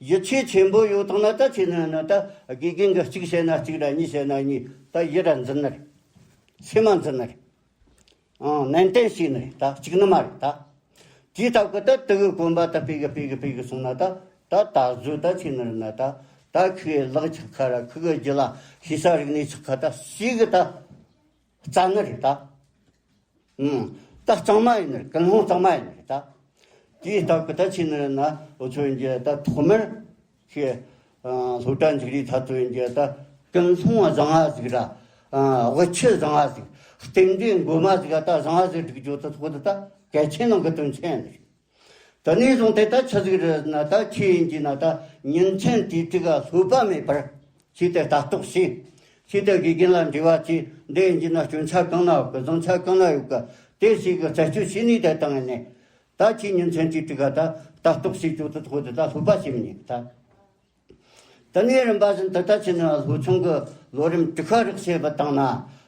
ཡིད་ཆེས་ཆེན་པོ་ཡོད་དང་ན་ད་ཆི་ནི་ན་ད་དགེ་རྒན་གི་གཅིག་བཤད་ན་གཅིག་ར་གཉིས་བཤད་ན་གཉིས་ད་ཡིད་ར་འཛིན་ནི་རེད། སེམས་མ་འཛིན་ནི་རེད། ཨང་ནན་ཏན་བྱས་ནི་རེད་ད། གཅིག་ནི་མ་རེད་ད། དེའི་སྟབས་ཀྱི་ད་དེ་གི་གོམ་པ་ད་སྤེལ་གི་སྤེལ་གི་སྤེལ་གི་སོང་ན་ད། ད་ད་གཟོད་ད་ཆི་ནི་རེད་ན་ད། ད་ཁོའི་ལག་ཆགས་ཁ་ར་ཁོ་གི་རྒྱུད་ལ་ཤེས་བྱ་རིག་གནས་ཆགས་ཁ་ད་ཞིག་གི་ད། རྩ་ནི་རེད་ད། ཨང་། ད་གཙང་མ་ཡིན་ནི་རེད། ཀུན་སློང་གཙང་མ་ཡིན་ནི་རེད་ད། དེའི་སྟབས་ཀྱི་ད་ཆི་ནི་རེད་ན་འུ་ཚོ་ཡིན་གྱི་ད་ཐོག་མར་ཁོས་ཨ་སློབ་གྲྭ་འཇུག་རིས་ཐ་ཚོ་ཡིན་གྱི་ད་ཀུན་སློང་བཟང་ང་ཟིག་ར། ཨ་དབུ་ཁྱུད་བཟང་ང་ཟིག་རྟེན་འབྲེལ་མགོ་མ་ཟིག་ད་བཟང་ང་ཟིག་སྒྲིག་རྒྱུ་དེ་ཐོག་ཏུ་ད་གལ་ཆེན་ནང་གི་དོན་ཆེན་ཡིན་ནི་རེད། དེ་ནས་བཟུང་སྟེ་ད་ཆི་ཟིག་རེད་ན་ད་ཁྱེད་ཡིན་གྱི་ན་ད་ཉིན་མཚན་དུས་དྲུག་ག་ལྷོད་པ་མེད་པར་ཁྱེད་དེ་ལྟ་རྟོག་བྱས། ཁྱེད་དེ་དགེ་རྒན་ལ་འབྲེལ་བ་བྱས། འདི་ཡིན་གྱི་ན་སྐྱོན་ཆ་གང་ན་ཡོད་གི། བཟང་ཆ་གང་ན་ཡོད་གི། དེ་ཞིག་གི་རྩད་གཅོད་བྱས་ནས་དེ་བཏང་ནས། ད་ཁྱེད་ཉིན་མཚན་དུས་དྲུག་ག་ད་ལྟ་རྟོག་བྱེད་རྒྱུ་དེ་ཐོག་དེ་ད་ལྷོད་པ་བྱེད་མི་ཉན་ད། དེ་ནས་རིམ་པ་བཞིན་དུ་ད་ཆི་ནི་སློབ་ཆུང་གི་ལོ་རིམ་དྲུག་པ་རག་བྱས་པ་བཏང་ན།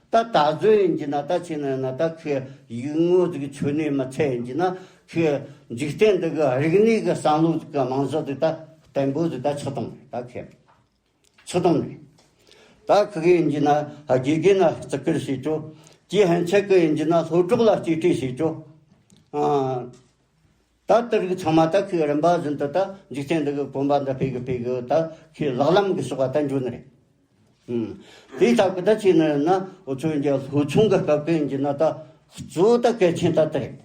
ད་ད་གཟོད་ཡིན་གྱི་ན་ད་ཆི་ནི་ན་ད་ཁོས་ཡིག་ངོ་ཟིག་ཆོད་ནས་མི་ཚད་ཡིན་གྱི་ན་ཁོས་འཇིག་རྟེན་འདི་གི་རིག་གནས་གི་བསམ་བློ་ཟིག་གི་རྨང་གཞི་ཟིག་ད་བརྟན་པོ་ཟིག་ད་ཆགས་བཏང་ད་ཁོས། ཆུ་དང་ནི། ད་ཁི་གི་ཡིན་གྱི་ན་དགེ་རྒན་ལ་བརྩི་བཀུར་བྱེད་ཆོག་ཅི་ཧན་ཆད་གི་ཡིན་གྱི་ན་སློབ་གྲོགས་ལ་གཅེས་སྤྲས་བྱེད་ཆོག་ཨ། ད་དེ་རིགས་ཚང་མ་ད་ཁི་རིམ་པ་བཞིན་དུ་ད་འཇིག་རྟེན་འདི་གི་གོམ་པ་འདི་སྤེལ་གི་སྤེལ་གི་ད་ཁི་ལག་ལམ་གི་ཕྱོགས་ལ་ད་འགྱོ་ནི་རེད། ཨུམ། དེའི་སྟབས་གི་ད་ཅི་ནི་ན་འུ་ཚོ་ཡིན་གྱི་སློབ་ཆུང་གི་སྐབས་གི་ཡིན་གྱི་ན་ད་གཙོ་བོ་ད་གལ་ཆེན་ད་དེ་རེད།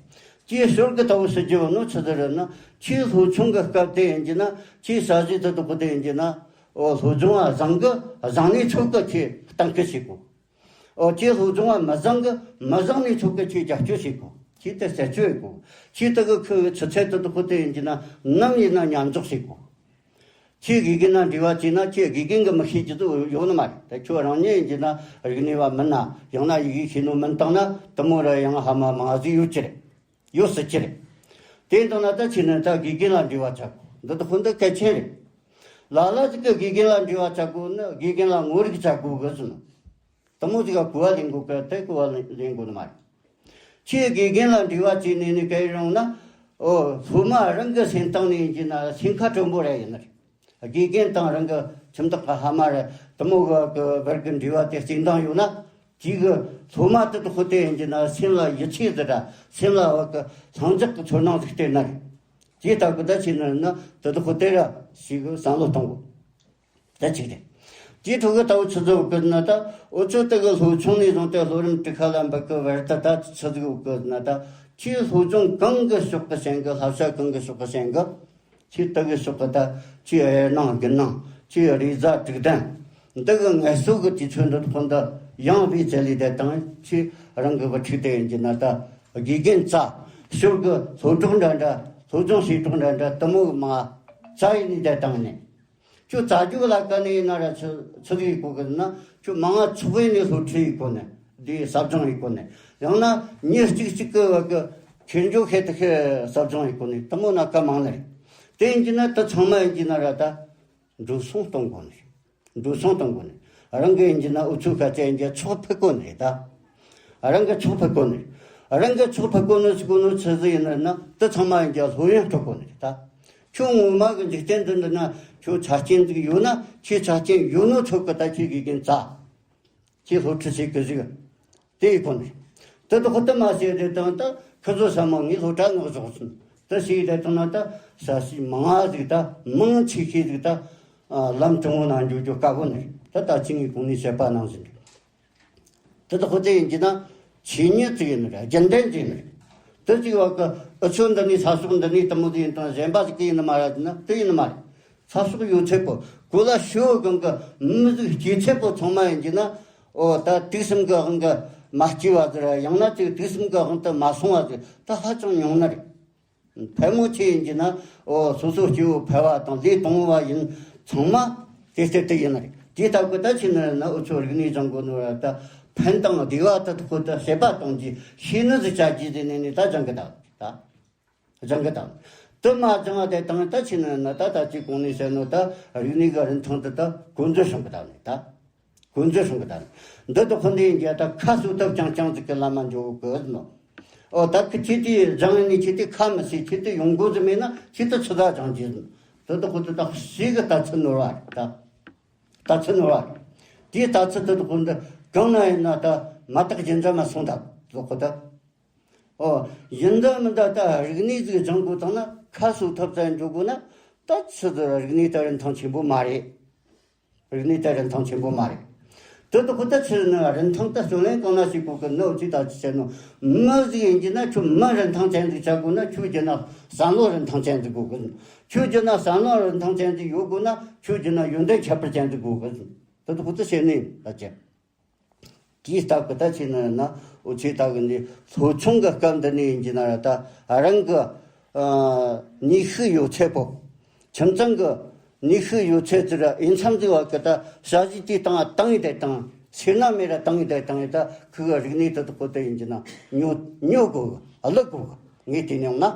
ཅིའི་ཞོར་གི་ད་འུ་ཟེར་རྒྱུ་བ་ནོ་ཆི་ཟེར་རེད་ན་ཁྱིའི་སློབ་ཆུང་གི་སྐབས་དེ་ཡིན་གྱི་ན་ཁྱིའི་ས་གཞི་དེ་དག་གི་དེ་ཡིན་གྱི་ན། ཨོ་སློབ་སྦྱོང་བ་བཟང་གི་བཟང་ནས་ཆོག་གི་ཁྱེད་གཏན་འཁེལ་བྱེད་དགོ། ཨོ་ཁྱེད་སློབ་སྦྱོང་བ་མི་བཟང་གི་མི་བཟང་ནས་ཆོག་གི་ཁྱེད་རྒྱབ་སྐྱོར་བྱེད་དགོ། ཁྱེད་དེ་རྩད་གཅོད་བྱེད་དགོ། ཁྱེད་དེ་གི་ཁོའི་ཆུ་ཚད་དེ་དག་གི་དེ་ཡིན་གྱི་ན་ནམ་ཡིན་ན་མཉམ་འཇོག་བྱེད་དགོ། ཁྱེད་དགེ་རྒན་ན་འབྲེལ་བ་བྱས་ན་ཁྱེད་དགེ་རྒན་གི་མི་ཤེས་རྒྱུ་དེ་ཡོད་ནི་མ་རེད། ད་ཁྱོད་རང་ཉིད་ཡིན་གྱི་ན་རིག་གནས་བ་མིན་ན་ཡང་ན་ཡི་གེ་ཤེས་ནོ་མིན་བཏང་ན་དེ་མོ་ར་ཡང་ཧ་མ་མང་ཟིག་ཡོད་ཀྱི་རེད། ཡོད་སྲིད་ཀྱི་རེད། དེ་འདྲ་ན་ད་ཁྱེད་ནི་ད་དགེ་རྒན་ལ་འབྲེལ་བ་བྱ་དགོས། འདི་དག་ཧོན་འདི་གལ་ཆེན་རེད། ལ་ལ་ཟིག་གི་དགེ་རྒན་ལ་འབྲེལ་བ་བྱ་དགོས་ནི་དགེ་རྒན་ལ་ངོ་རིག་བྱ་དགོས་གི་ཟེར་ནོ། དེ་མོ་ཟིག་ག་གོ་བ་ལེན་དགོས་གི་དེ་གོ་བ་ལེན་དགོས་ནི་མ་རེད། ཁྱེད་དགེ་རྒན་ལ་འབྲེལ་བ་བྱས་ནས་ནི་གལ་རུང་ན། ཨོ་སློབ་མ་རང་གི་སེམས་གཏིང་ནས་ཡིན་གྱི་ན་སེམས་ཁ་དྲོན་པོ་རེ་ཡིན་ནི་རེད། དགེ་རྒན་དང་རང་གི་ཁྱིམ་བདག་གི་ཕ་མ་རེ་དེ་མོ་གི་བར་གྱི་འབྲེལ་བ་དེ་གཅིག་འདང་ཡོད་ན། དེ་གི་སློབ་མ་དེ་དག་དེ་ཡིན་གྱི་ན་སེམས་ལ་ཡིད་ཆེས་ཟིག་ར་སེམས་ལ་བ་གི་ལྷིང་འཇགས་ཀྱི་ཚོར་སྣང་ཟིག་སྟེར་ན་རེད། དེ་ལྟ་བུ་ད་བྱས་ན་ན་དེ་དག་དེ་ར་ཞིག་གི་བསམ་བློ་གཏོང་དགོས། ད་གཅིག་རེད། དེའི་ཐོག་གི་ལྟ་བུ་ཆུ་ཚོད་བཀོད་ན་ད་འུ་ཚོ་དེ་གི་སློབ་ཆུང་ནས་བཟུང་སྟེ་སློབ་རིམ་དྲུག་ཁ་ལ་འབུད་གི་བར་དུ་ད་ཆུ་ཚོད་བཀོད་ན་ད་ཁྱེད་སློབ་སྦྱོང་གང་གི་ཕྱོགས་གི་ཞན་གི་བསླབ་བྱ་གང་གི་ཕྱོགས་གི་ཞན་གི་ཁྱེད་དེ་གི་ཕྱོགས་གི་ད་ཁྱེད་དབྱེར་སྣང་དགུ་སྣང་ཁྱེད་རེས་གཟའ་དྲུག་ལྡན་འདི་གི་ངལ་གསོ་གི་དུས་ཚོད་འདི་ཐོག་འདི་ཡང་བའི་རྩལ་ལས་དེ་དང་ཁྱེད་རང་གི་བུ་ཕྲུག་དེ་ཡིན་གྱི་ན་ད་དགེ་རྒན་རྩ་ཞོར་གི་སློབ་གྲོགས་འདྲ་འདྲ་སློབ་སྦྱོང་བྱེད་གྲོགས་འདྲ་འདྲ་དེ་མོ་གི་མ་རྩ་ཡིན་ནི་དེ་དང་ནས། ཁྱོད་རྩ་རྒྱུག་ལ་དཀའ་ནི་ཡིན་ན་ར་ཆི་ཆི་ཟིག་ཡིན་གོ་གི་ན། ཁྱོད་མང་ང་ཚོགས་ཡིན་ནི་སློབ་ཁྲིད་ཡིན་གོ་ནི། འདི་ཟབ་སྦྱོང་ཡིན་གོ་ནི། ཡང་ན་མྱི་གཅིག་གཅིག་གི་བ་གི་ཁྱེར་འཇོག་ཤེས་དུ་ཤེས་ཟབ་སྦྱོང་ཡིན་གོ་ནི། དེ་མོ་ན་དཀའ་མང་ནི་རེད། དེ་ཡིན་གྱི་ན་དེ་ཚང་མ་ཡིན་གྱི་ན་ར་ད་འགྲོ་སོང་གཏོང་གོ་ནི་རེད། འགྲོ་སོང་གཏོང་གོ་ནི། རང་གི་ཡིན་གྱི་ན་འུ་ཚོ་ཁ་ཅན་གྱི་ཚོགས་ཕུད་གོ་ནི་རེད་ད། རང་གི་ཚོགས་ཕུད་གོ་ནི། རང་གི་ཚོགས་ཕུད་གོ་ནི་ཟེར་གོ་ནི་ཆི་ཟིག་ཡིན་ན་ན་དེ་ཚང་མ་ཡིན་གྱི་སློབ་ཡོན་སྤྲོད་གོ་ནི་རེད་ད། ཁྱོད་ངོ་མ་གི་འཇིག་རྟེན་འདི་འདི་ན་ཁྱོད་ཆ་རྐྱེན་ཟིག་ཡོད་ན་ཁྱེད་ཆ་རྐྱེན་ཡོད་ནོ་ཚོད་གི་ད་ཁྱེད་དགེ་རྒན་རྩ། ཁྱེད་སློབ་ཁྲིད་བྱེད་གི་ཟིག་དེ་ཡིན་གོ་ནི། དེ་དག་དེ་མ་བྱས་དེ་དང་ད་ཁི་ཚོ་ས་མོ་ངའི་སློབ་གྲྭ་ནག་བཞག་སོང་། དེ་བྱས་དེ་དང་ན་ད་ས་སི་མང་ང་ཟིག་ད་མང་ཆེ་ཤོས་ཟིག་ད་ལམ་དྲང་བོ་ནང་འཇུག་རྒྱུ་དཀའ་གོ་ནི་རེད། ད་ད་ཅི་ངས་གོང་ནས་བཤད་པ་ནང་བཞིན་རེད། དེ་དག་ཁོ་དེ་ཡིན་གྱི་ན་ཆོས་ཉིད་ཅིག་ཡིན་ནི་རེད། རྒྱུན་ལྡན་ཅིག་ཡིན་ནི་རེད། དེ་ཅིག་བ་གི་ཨུ་ཚོ་འདི་ནས་ས་ཕྱོགས་འདི་ནས་དེ་མོ་དེ་ཡིན་དང་གཞན་པ་ཞིག་གི་ཡིན་ནི་མ་རེད་ན་དེ་ཡིན་ནི་མ་རེད། ས་ཕྱོགས་ཡོད་ཚད་པོ་གོ་ལ་ཤོད་གང་གི་མི་ཟིག་སྐྱེས་ཚད་པོ་ཚང་མ་ཡིན་གྱི་ན་ཨོ་ད་དུས་གསུམ་གི་དབང་གི་མ་སྐྱེས་པ་ཟིག་ར་ཡང་ན་ཅིག་དུས་གསུམ་གི་དབང་དུ་མ་སོང་བ་ཟིག་ད་ཧ་ཅང་ཉུང་ནི་རེད། ཕལ་མོ་ཆེ་ཡིན་གྱི་ན་ཨོ་སོ་སོ་སྐྱེ་བོ་ཕལ་བ་དང་ལས་དང་བ་ཡིན་ཚང་མ་དེ་ལྟར་དུ་ཡིན་ནི་རེད། དེ་ལྟ་བུ་ད་ཕྱིན་ན་ན་འུ་ཚོ་རིག་གནས་སྦྱང་དགོས་ནོ་ར་ད་ཕན་དང་བདེ་བ་ད་ཁོ་ད་ཤེས་པ་གཏོང་རྒྱུ་ཤེས་ནི་ཟིག་བྱ་རྒྱུ་ཟེར་ནས་ནི་ད་སྦྱང་གི་ད་ད་སྦྱང་གི་ད་དུ་མ་སྦྱང་བ་དེ་དང་ད་ཕྱིན་ན་ན་ད་ད་ཅི་གོང་ནས་བཤད་ནོ་ད་རིག་གནས་གི་རིན་ཐང་དུ་ད་གོ་འཛོལ་བྱུང་གི་ད་ནི་ད། དགོན་རྫས་སྲུང་གི་ད། འདི་དག་ཁོ་འདི་ཡིན་གྱི་ད་ཁ་གསོ་ཐབས་རྐྱང་རྐྱང་ཟིག་གི་ལམ་མ་འཇོག་གི་ནོ། ཨོ་ད་ཁི་ཁྱེད་དེ་སྦྱང་ཡིན་ནི་ཁྱེད་དེ་ཁ་མི་སི་ཁྱེད་དེ་ཡོང་སྒོ་ཟིག་མེད་ན་ཁྱེད་དེ་ཚོད་ལྟ་སྦྱང་རྒྱུ་ཟིག། འདི་དག་ཁོ་དེ་ད་ཞིག་གི་ལྟ་ཚུལ་ནོར་བ་རེད་ད། ལྟ་ཚུལ་ནོར་བ་རེད། དེའི་ལྟ་ཚུལ་དེ་དག་ཁོ་འདི་གང་ན་ཡིན་ན་ད་མ་དག་རྒྱུ་འབྲས་མ་སོང་ད་དག་ཁོ་ད། ཨོ། ཡིན་ད་མིན་ད་ད་རིག་གནས་ཟིག་སྦྱང་དགོས་བཏང་ན་ཁ་གསོ་ཐབས་ཙམ་འཇོག་དགོས་ན་ད་ཆི་ཟིག་རིག་གནས་ད་རིན་ཐང་ཆེན་པོ་མ་རེད། རིག་གནས་ད་རིན་ཐང་ཆེན་པོ་མ་རེད། དེ་དག་ཁོ་ད་ཆི་ནི་རིན་ཐང་ད་རྩོད་ལེན་གང་ན་བྱེད་དགོས་གི་ནི་ཅི་ད་ཅི་བྱེད་ནོ། མི་ཟིག་ཡིན་གྱི་ན་ཁྱོད་མི་རིན་ཐང་ཅན་ཟིག་བྱ་དགོས་ན་ཁྱོད་གྱི་ན་བསམ་བློ་རིན་ཐང་ཅན་ཟིག་དགོས་གི། ཁྱོད་ཀྱི་ན་བསམ་བློ་རིན་ཐང་ཅན་ཟིག་ཡོད་དགོས་ན་ཁྱོད་ཀྱི་ན་ཡོན་ཏན་ཁྱད་པར་ཅན་ཟིག་དགོས་གི། དེ་དག་ཁོ་ད་བྱེད་ནི་ད་ཅི། དེའི་སྟབས་ཀྱི་ད་ཆི་ནི་ན་འུ་ཆོས་ད་གི་འདི་སློབ་ཆུང་གི་སྐབས་འདི་ནས་ཡིན་གྱི་ན་ར་ད་རང་གི་ཨ་ནུས་ཤུགས་ཡོད་ཚད་པོ། ཁྱིམ་ཚང་གི་ནུས་ཤུགས་ཡོད་ཚད་དེ་ར་ཨིན་ཚང་ཟིག་བ་གི་ད་ཞ་ཞི་དེའི་སྟེང་བཏང་ཡི་དེ་དང་ཕྱིར་ན་མེད་ར་བཏང་ཡི་དེ་བཏང་ཡི་ད་ཁུ་གི་རིག་གནས་དེ་དག་པོ་དེ་ཡིན་གྱི་ན་ཉོ་ཉོ་དགོས་གི་བླུག་དགོས་གི་ངས་དེ་ནས་ཡོང་ན།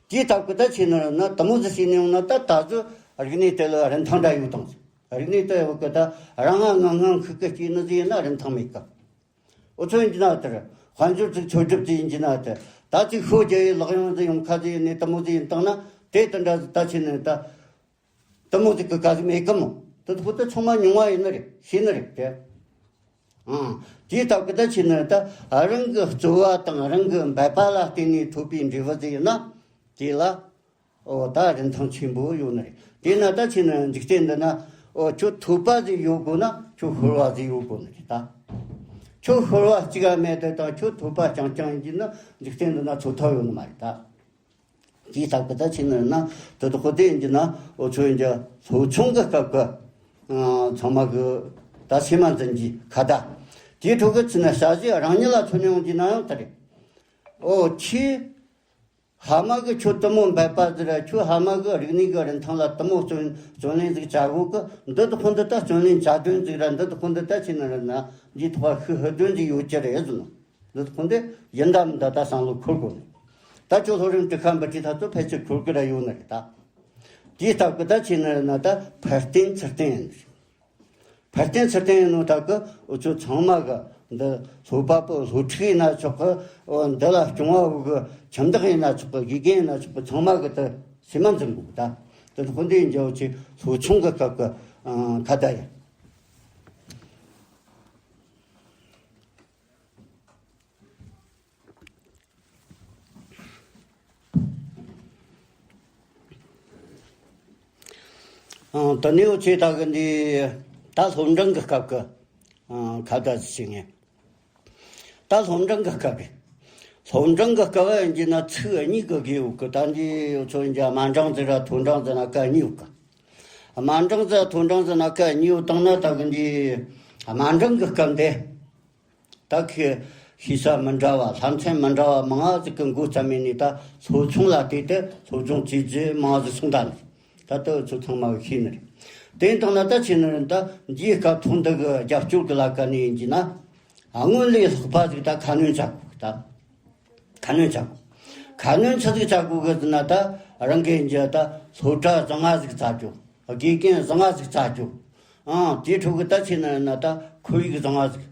དེའི་སྟབས་ཀྱི་ད་ཆི་ནི་ན་དུ་མོ་ཟིག་བྱས་ནས་ཡོང་ན་ད་ད་གཟོད་རིག་གནས་དེ་ལ་རིན་ཐང་འདྲ་ཡོད་དང་ཟིག། རིག་གནས་དེ་ཡོད་གི་ད་རང་ང་ངང་ངང་ཁུག་གི་སྐྱེས་ནི་ཟིག་ཡིན་ན་རིན་ཐང་མེད་གི། འུ་ཚོ་ཡིན་གྱི་ན་དེར་དཔལ་འབྱོར་ཅིག་འཚོལ་སྒྲུབ་ཅིག་ཡིན་གྱི་ན་དེ་ད་ཅིག་ཤོད་རྒྱུ་ཡི་ལག་ཡོང་ཟིག་ཡོང་ཁ་ཟིག་ཡིན་ནི་དུ་མོ་ཟིག་ཡིན་བཏང་ན་དེ་དེ་འདྲ་ཟིག་ད་ཆི་ནི་ད་དུ་མོ་ཟིག་གི་ག་ཟིག་མེད་གི་མོ། དེ་ཁོ་ད་ཚང་མ་ཉུང་བ་ཡིན་ནི་རེད་ཤེས་ནི་རེད་དེ། ཨང་། དེའི་སྟབས་ཀྱི་ད་ཆི་ནི་ད་རང་གི་རྩོལ་བ་དང་རང་གི་འབད་པ་ལ་བརྟེན་ནས་ཐོབ་པའི་འབྲས་བུ་ཟིག་ཡིན་ན་དེ་ལ། ཨོ་ད་རིན་ཐང་ཆེན་པོ་ཡོད་ནི་རེད། དེས་ན་ད་ཆི་ནི་འཇིག་རྟེན་འདི་ན་ཨོ་ཁྱོད་ཐོབ་པ་ཟིག་ཡོད་དགོས་ན་ཁྱོད་ཤོར་བ་ཟིག་ཡོད་དགོས་ནི་རེད་ད། ཁྱོད་ཤོར་བ་གཅིག་ག་མེད་དེ་དང་ཁྱོད་ཐོབ་པ་རྐྱང་རྐྱང་ཡིན་གྱི་ན་འཇིག་རྟེན་འདི་ན་འཚོ་ཐབས་ཡོད་ནི་མ་རེད་ད། དེའི་སྟབས་ཀྱི་ད་ཆི་ནི་ན་དེ་དག་ཁོ་དེ་ཡིན་གྱི་ན་ཨོ་ཚོ་ཡིན་གྱི་སློབ་ཆུང་གི་སྐབས་ཀྱི་ཨ་ཚང་མ་གི་ད་སེམས་མ་འཛིན་གྱི་ཁ་བརྡ། དེའི་ཐོག་གི་ཆི་ནི་ཞ་ཞི་རང་ཉིད་ལ་མཚོན་ནས་ཡོང་གྱི་ན་ཡང་ད་རེད། ཨོ་ཁྱི། ཕ་མ་གི་ཁྱོད་དུ་མོ་འབད་པ་ཟེར་ར་ཁྱོད་ཕ་མ་གི་རིག་གནས་གི་རིན་ཐང་ལ་དུ་མོ་བརྩོན་བརྩོན་ལེན་ཟིག་བྱ་དགོས་གི། འདི་དག་ཁོ་འདི་ད་བརྩོན་ལེན་བྱ་དོན་ཟིག་ར་འདི་དག་ཁོ་འདི་ད་ཆི་ནི་ར་ན་འདིའི་ཐོག་ཤི་ཧི་དོན་ཟིག་ཡོད་ཀྱི་རེད་ཟེར་ནོ། འདི་དག་ཁོ་འདི་ཡིན་ད་མིན་ད་ད་བསམ་བློ་འཁོར་དགོས་ནི། ད་ཁྱོད་སློབ་རིམ་དྲུག་ཁ་འབུད་ཀྱི་ད་ཚོ་ཕལ་ཆེར་འཁོར་གི་ར་ཡོད་ནི་རེད་ད། དེའི་སྟབས་གི་ད་ཆི་ནི་ར་ན་ད་འཕར་རྟེན་ཚུར་རྟེན་ཡིན་ནི་རེད། འཕར་རྟེན་ཚུར་རྟེན་ཡིན་ནོ་ད་གི་འུ་ཚོ་ཚང་མ་གི་འདི་སློབ་པ་པོ་སློབ་ཕྲུག་ཡིན་ན་ཆོག་གི། འོ་འདི་ལ་སྐྱོང་བ་བོ་གི་ཁྱིམ་བདག་ཡིན་ན་ཆོག་གི། དགེ་རྒན་ཡིན་ན་ཆོག་གི། ཚང་མ་གི་ད་སེམས་མ་འཛིན་དགོས་གི་ད། དེ་ཚོ་ཁོ་འདི་ཡིན་རྒྱུ་ཆེ་སློབ་ཆུང་གི་སྐབས་གི་ཁ་བརྡ་ཡིན། ཨང་། དེ་ནས་འུ་ཆོས་ད་གི་འདི་ད་སློབ་འབྲིང་གི་སྐབས་ཀྱི་ཨང་ཁ་བརྡ་ཞིག་བྱེད་ངེས། ད་སློབ་འབྲིང་གི་སྐབས་རེད། སློབ་འབྲིང་གི་སྐབས་ཡིན་གྱི་ན་ཚིག་གཉིས་ཀྱི་དགོས་ཡོད་གི། ད་འདི་འུ་ཆོ་ཡིན་གྱི་དམའ་འབྲིང་ཟིག་ར་མཐོ་འབྲིང་ཟེར་ན་སྐབས་གཉིས་ཡོད་གི། དམའ་འབྲིང་ཟིག་མཐོ་འབྲིང་ཟེར་ན་སྐབས་གཉིས་ཡོད་བཏང་ན་ད་གི་འདི་དམའ་འབྲིང་གི་སྐབས་འདི། ད་ཁོས་ཤེས་ས་མི་འདྲ་བ་ལྷ་མཚན་མི་འདྲ་བ་མང་ང་ཟིག་གི་མགོ་བརྩམས་ནས་ད་སློབ་ཆུང་ལ་བལྟས་ཏེ་སློབ་སྦྱོང་བྱས་རྗེས་མང་ཟིག་སོང་ད་ནི། ད་ལྟ་ཚོ་ཚང་མ་གི་ཤེས་ནི་རེད། དེ་ཡིན་དང་ན་ད་ཆི་ནི་རེད། ད་འདིའི་སྐབས་ཐོག་འདི་གི་རྒྱབ་སྐྱོར་གི་ལ་ཀ་ནས་ཡིན་གྱི་ན་སྔོན་ལས་ལྷག་པ་ཟིག་ད་ཁ་སྣོན་བྱ་དགོས་ད། ཁ་སྣོན་བྱ་དགོས། ཁ་སྣོན་ཆི་ཟིག་བྱ་དགོས་གི་ཟེར་ན་ད་རང་གི་ཡིན་གྱི་ད་སློབ་གྲྭ་བཟང་ང་ཟིག་བཙལ་རྒྱུ། དགེ་རྒན་བཟང་ང་ཟིག་བཙལ་རྒྱུ། ཨང་། དེའི་ཁྲོད་གི་ད་ཆི་ནི་རེད་ན་ད་ཁོར་ཡུག་བཟང་ང་ཟིག་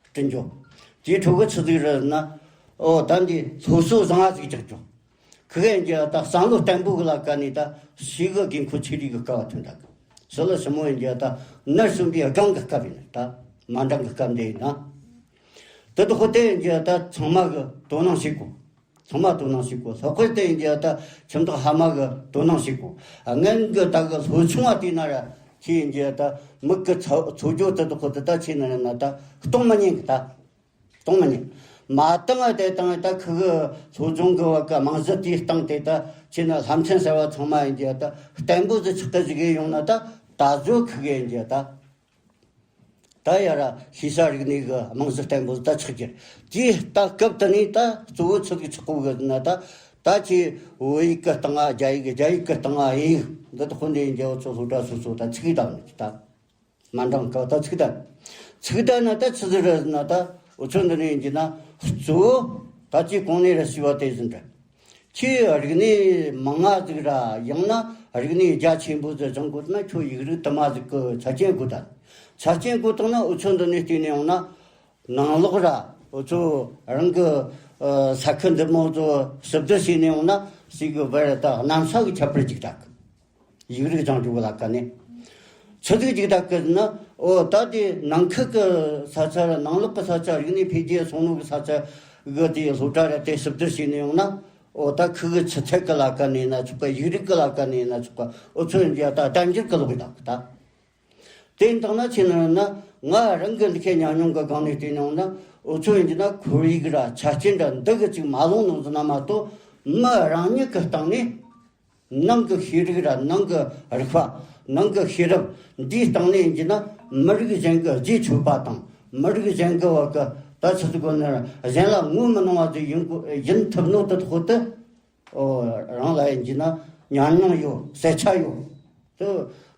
བསྐྲུན་རྒྱུ། དེའི་ཁྲོད་ཀྱི་ཆི་ཟིག་རེད་ན། ཨོ་ད་འདི་སློབ་གསོ་བཟང་ང་ཟིག་རྒྱག་རྒྱུ། ཁི་གེ་ཡིན་གྱི་ད་བསམ་བློ་བརྟན་པོ་གི་ལ་ཀ་ནས་ད་ཞིག་གི་དགོས་མཁོ་ཆེ་རིགས་ཀྱི་སྐབས་ཐོན་ད་གི། ཞི་ལི་ཞི་མོ་ཡིན་གྱི་ད་ནར་སོན་པའི་སྒང་གི་སྐབས་ཡིན་ད། དམའ་འབྲིང་གི་སྐབས་འདི་ཡིན་ན། དེ་དུ་ཧོ་དེ་ཡིན་གྱི་ད་ཚང་མ་གི་དོ་སྣང་བྱེད་དགོས། ཚང་མ་དོ་སྣང་བྱེད་དགོས། ལྷག་པར་དུ་ཡིན་གྱི་ད་ཁྱིམ་བདག་ཕ་མ་གི་དོ་སྣང་བྱེད་དགོས། སྔོན་གྱི་ད་གི་སློབ་ཆུང་བ་དེ་ན་ར་ཁྱི་ཡིན་གྱི་ད་མིག་གི་ཚ་འཚོ་རྒྱུ་དེ་དག་ཁོ་དེ་ད་ཆི་ནི་རེད་ན་ད་གཏོང་མི་ཉན་གི་ད། གཏོང་མི་ཉན། མ་བཏང་བ་དེ་བཏང་ད་ཁི་གི་སློབ་སྦྱོང་གི་བ་གི་རྨང་གཞི་དེ་བཏང་སྟེ་ད་ཆི་ནི་ལྷ་མཚན་ཟེར་བ་ཚང་མ་ཡིན་གྱི་ད་བརྟན་པོ་ཟིག་ཆགས་ཏེ་ཟིག་གི་ཡོང་ན་ད་ད་གཟོད་ཁི་གི་ཡིན་གྱི་ད། ད་ཡ་ར་ཤེས་བྱ་རིག་གནས་ཀྱི་རྨང་གཞི་བརྟན་པོ་ད་ཆགས་ཀྱི། དེའི་ད་སྐབས་དེ་ནས་ད་གཙོ་བོ་ཆི་ཟིག་ཆགས་གོ་གི་ན་ད། ད་ཁྱེད་བོད་ཡིག་གི་སྟེང་ང་རྒྱ་ཡིག་རྒྱ་ཡིག་གི་སྟེང་ང་དབྱིན་ཡིག་འདི་དག་ཁོ་འདི་ཡིན་གྱི་འུ་ཚོ་སློབ་གྲྭ་སོ་སོ་ད་ཚིག་བདམས་ནས་ད། དམའ་འབྲིང་སྐབས་ད་ཚིག་བདམས། ཚིག་བདམས་ན་ད་ཆི་ཟིག་རེད་ན་ད་འུ་ཚོ་འདི་ནས་ཡིན་གྱི་ན་གཙོ་བོ་ད་ཅི་གོང་ནས་ར་ཞུས་པ་དེ་བཞིན་རེད། ཁྱེད་རིག་གནས་མང་ང་ཟིག་ར་ཡང་ན་རིག་གནས་རྒྱ་ཆེན་པོ་ཟིག་སྦྱང་དགོས་ན་ཁྱོད་ཡིག་རིགས་དུ་མ་ཟིག་གི་ཆ་རྐྱེན་དགོས་ད། ཆ་རྐྱེན་བཀོད་བཏང་ན། འུ་ཚོ་འདི་ནས་བལྟས་ནས་ཡོང་ན། ནང་ལོགས་ར་འུ་ཚོ་རང་གི་ཨ་ས་ཁུལ་འདི་མོ་ཚོ་ཞིབ་བསྡུར་བྱས་ནས་ཡོང་ན། ཞིག་གི་བར་ད་གནམ་ས་གི་ཁྱད་པར་ཅིག་རག་གི། ཡིག་རིགས་སྦྱང་རྒྱུ་གི་ལ་ཀ་ནས་ཆི་ཟིག་ཅིག་ད་གི་ན། འོ་ད་དེ་ནང་ཁུལ་གི་ས་ཆ་ར་ནང་ལོགས་གི་ས་ཆ། རིག་གནས་འཕེལ་རྒྱས་སོང་ནོ་གི་ས་ཆ་གི་དེ་སློབ་གྲྭ་ར་དེ་ཞིབ་བསྡུར་བྱས་ནས་ཡོང་ན། འོ་ད་ཁུལ་གི་ཆུ་ཚད་གི་ལ་ཀ་ནས་ན་ཆོག་གི། ཡིག་རིགས་གི་ལ་ཀ་ནས་ན་ཆོག་གི། འུ་ཚོ་ཡིན་གྱི་ད་གདན་འཇིར་གི་ལོག་གི་ད་གི་ད། དེ་ཡིན་དང་ན་ཆི་ཟེར་ན། ང་རང་གི་འདི་ཁའི་ཉམས་མྱོང་གི་སྒང་ནས་བལྟས་ནས་ཡོང་ན། འུ་ཚོ་ཡིན་གྱི་ན་ཁོར་ཡུག་ར་ཆ་རྐྱེན་ར་འདི་གི་ཅིག་མ་ལོངས་ནོ་ཟེར་ན་མ་གཏོགས། མི་རང་ཉིད་གི་སྟེང་ནས། ནང་གི་ཤེས་རིག་ར་ནང་གི་རིག་པ། ནང་གི་ཤེས་རབ་འདིའི་སྟེང་ནས་ཡིན་གྱི་ན། མི་རིགས་གཞན་གི་རྗེས་ཆོད་པ་དང་། མི་རིགས་གཞན་གི་བ་གི་ད་ཆི་ཟེར་གོ་ནི། གཞན་ལ་ངོ་མི་གནོང་བ་ཟིག་ཡིན་གོ་ཡིན་ཐུབ་ནོ་དེ་ཁོ་དེ། ཨོ། རང་ལ་ཡིན་གྱི་ན་ཉམས་མྱོང་ཡོད། གསལ་ཆ་ཡོད། དེ་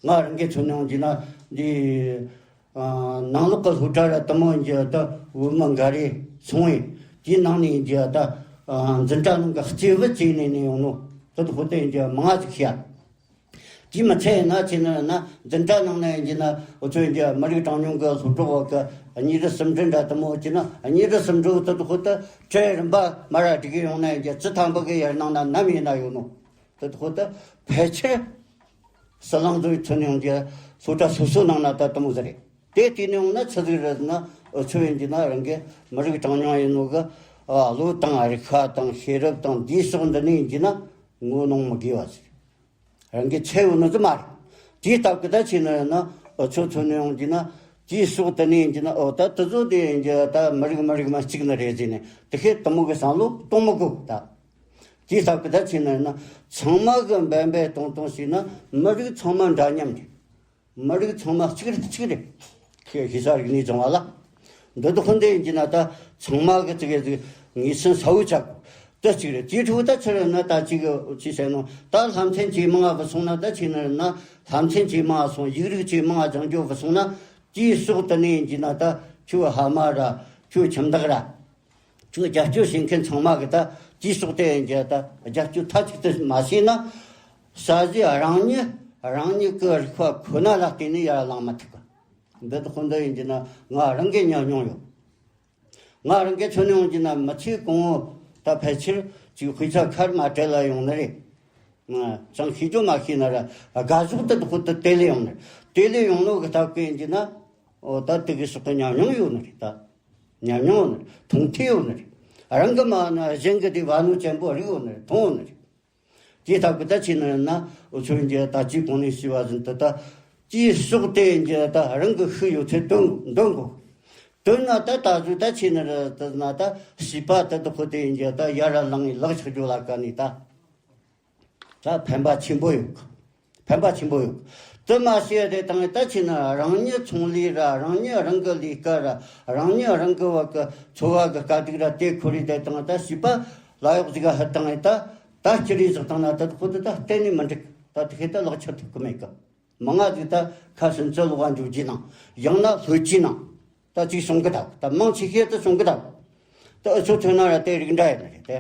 ང་རང་གི་ཚོ་ནང་གྱི་ན་འདི་ཨ་ནང་ལོགས་གི་སློབ་གྲྭ་ར་དེ་མོ་ཡིན་གྱི་ད་བོད་མི་འགའ་རེ་སོང་བས། དེའི་ནང་ནས་ཡིན་གྱི་ད་ཨ་འཛིན་གྲྭ་ནང་གི་སྐྱེས་བུ་བྱས་ནས་ནས་ཡོང་ནོ་དེ་ཁོ་དེ་ཡིན་གྱི་མང་ང་ཟིག་ཤེས་ཡ། དེ་མི་ཚད་ན་ཆི་ཟེར་ན། འཛིན་གྲྭ་ནང་ན་ཡིན་གྱི་ན་འུ་ཚོ་ཡིན་གྱི་མི་རིགས་གྲངས་ཉུང་གི་སློབ་གྲོགས་བ་གི་གཉིས་རེ་གསུམ་རེ་འདྲ་དེ་མོ་ཡིན་གྱི་ན། གཉིས་རེ་གསུམ་རེ་དེ་ཁོ་དེ་གྲལ་རིམ་པ་མར་ར་སྒྲིག་གི་ཡོང་ན་ཡིན་གྱི། བཅུ་ཐམ་པ་གི་ཡར་ནང་ན་ནམ་ཡིན་ན་ཡོད་ནོ། དེ་ཁོ་དེ་ཕལ་ཆེར་ཟི་ལིང་ཚོའི་ཚུན་ཡོང་གི་སློབ་གྲྭ་སོ་སོ་ནང་ན་ད་དེ་མོ་ཟིག་རེད། དེ་དེ་ནས་ཡོང་ན་ཆི་ཟིག་རེད་ཟེར་ན། འུ་ཚོ་ཡིན་གྱི་ན་རང་གི་མི་རིགས་གྲངས་ཉུང་ཡིན་ནོ་གི་ཨ་བློ་དང་རིག་པ་དང་ཤེས་རབ་དང་འདིའི་ཕྱོགས་འདི་ནས་ཡིན་གྱི་ན་ངོ་གནོང་མི་དགོས་པ་ཟིག་རང་གི་ཚད་ཡོད་ནི་ཟིག་མ་རེད། དེའི་སྟབས་ཀྱིས་ད་ཆི་ཟེར་ན། འུ་ཚོ་ཚོ་ནས་ཡོང་གྱི་ན་དེའི་ཕྱོགས་དེ་ནས་ཡིན་གྱི་ན། འོ་ད་དེ་ཚོ་དེ་ཡིན་གྱི་ད་མི་རིགས་མི་རིགས་མ་གཅིག་ནི་རེད་ཟེར་ནས། དེ་ཁའི་དེ་མོ་གི་བསམ་བློ་གཏོང་མི་དགོས་གི་ད། དེའི་སྟབས་ཀྱིས་ད་ཆི་ཟེར་ན། ཚང་མ་གི་འབད་འབད་གཏོང་གཏོང་བྱས་ན་མི་རིགས་ཚང་མ་འདྲ་མཉམ་རེད། མི་རིགས་ཚང་མ་གཅིག་རེད། གཅིག་རེད། ཁྱེད་ཤེས་བྱ་རིག་གནས་སྦྱང་བ་ལ། འདི་དག་ཁོ་འདི་ཡིན་གྱི་ན་ད་ཚང་མ་གི་ཅིག་གི་ཅིག་ངེས་ཤེས་གསལ་བོ་ཆགས་དགོས། དེ་གཅིག་རེད། དེའི་འཕྲོ་ད་ཆི་རེད་ན། ད་ཅིག་གི་ཅི་ཟེར་ནོ། ད་བསླབ་ཚན་ཇེ་མང་ང་བུད་སོང་ན། ད་ཆི་ཟེར་ན་བསླབ་ཚན་ཇེ་མང་ང་སོང་། ཡིག་རིགས་ཇེ་མང་ང་སྦྱང་རྒྱུ་བུད་སོང་ན། དེའི་ཕྱོགས་དེ་ནས་ཡིན་གྱི་ན་ད་ཁྱོད་ཕ་མ་ར་ཁྱོད་ཁྱིམ་བདག་ར། ཁྱོད་རྒྱབ་སྐྱོར་བྱེད་མཁན་ཚང་མ་གི་ད་དེའི་ཕྱོགས་དེ་ཡིན་གྱི་ད་རྒྱབ་སྐྱོར་མཐའ་གཅིག་ཏུ་མ་བྱས་ན། ས་གཞི་རང་ཉིད་རང་ཉིད་ཀྱི་རིག་པ་ཁོ་ན་ལ་བརྟེན་ནས་ཡར་ལངས་མི་ཐུབ་གི། འདི་དག་ཁོ་འདི་ཡིན་གྱི་ན་ང་རང་གི་ཉམས་མྱོང་ཡོད། ང་རང་གི་ཚོ་ནས་ཡོང་གྱི་ན་མི་ཚེ་གང་བོ་ད་ཕལ་ཆེར་ཅིག་དཔེ་ཆ་ཁར་མ་བྲལ་ལ་ཡོང་ནི་རེད། ང་ཅང་ཤེས་རྒྱུ་མ་ཤེས་ན་ར་དགའ་ཕྱོགས་དེ་དག་ཁོ་དེ་དེ་ལས་ཡོང་ནི་རེད། དེ་ལས་ཡོང་ནོ་གི་སྟབས་ཀྱིས་ཡིན་གྱི་ན། འོ་ད་དེ་གི་ཕྱོགས་དེ་ཉམས་མྱོང་ཡོད་ནི་རེད་ད། ཉམས་མྱོང་ཡོད་ནི་རེད། མཐོང་ཐོས་ཡོད་ནི་རེད། རང་གི་མ་ན་གཞན་གི་དེ་བ་ནོ་ཅན་པོ་རིག་ཡོད་ནི་རེད། མཐོང་ཡོད་ནི་རེད། དེའི་སྟབས་ཀྱིས་ད་ཆི་ཟེར་ན། འུ་ཚོ་ཡིན་གྱི་ད་ཅི་གོང་ནས་ཞུས་པ་བཞིན་དུ་ད་དེའི་ཕྱོགས་དེ་ཡིན་གྱི་ད་རང་གི་ཤུགས་ཡོད་ཚད་འདོན་འདོན་དགོས། འདོན་ན་ད་ད་གཟོད་ད་ཆི་ཟེར་ན། ད་ད་བྱིས་པ་དེ་དག་ཁོ་དེ་ཡིན་གྱི་ད་ཡར་ལངས་ནས་ལག་ཆགས་རྒྱུ་ལ་ཀ་ནས་ད། ད་ཕན་པ་ཆེན་པོ་ཡོད་གི། ཕན་པ་ཆེན་པོ་ཡོད་གི། དེ་མ་བྱས་དེ་དང་ད་ཆི་ཟེར་ན། རང་ཉིད་ཚོང་ལས་ར། རང་ཉིད་རང་གི་ལས་ཀ་ར། རང་ཉིད་རང་གི་བ་གི་འཚོ་བ་གི་དཀའ་སྡུག་ར་དེ་ཁོར་རེ་དེ་དང་ད་བྱིས་པ་ལ་ཡོག་ཟིག་ག་ཧི་དང་ད་ད་ཁྱི་རེ་ཟིག་དང་ན་ད་ཁོ་དེ་ད་གཏན་ནས་མི་འགྲིག། ད་དེ་ཁེ་ད་ལག་ཆ་ཐུབ་གི་མེད་གི། མང་ང་ཟིག་ད་ཁ་སུན་ཙི་ལོག་ག་འཇུག་རྒྱུ་ནང་། ཡང་ན་ལྷོད་རྒྱུ་ནང་། ད་ཅིག་བྱུང་གི་འདུག། ད་མང་ཆེ་ཤོས་དེ་བྱུང་གི་འདུག། ད་འུ་ཚོ་མཚོན་ན་ར་དེ་རིགས་འདྲ་ཡིན་ནི་རེད་དེ།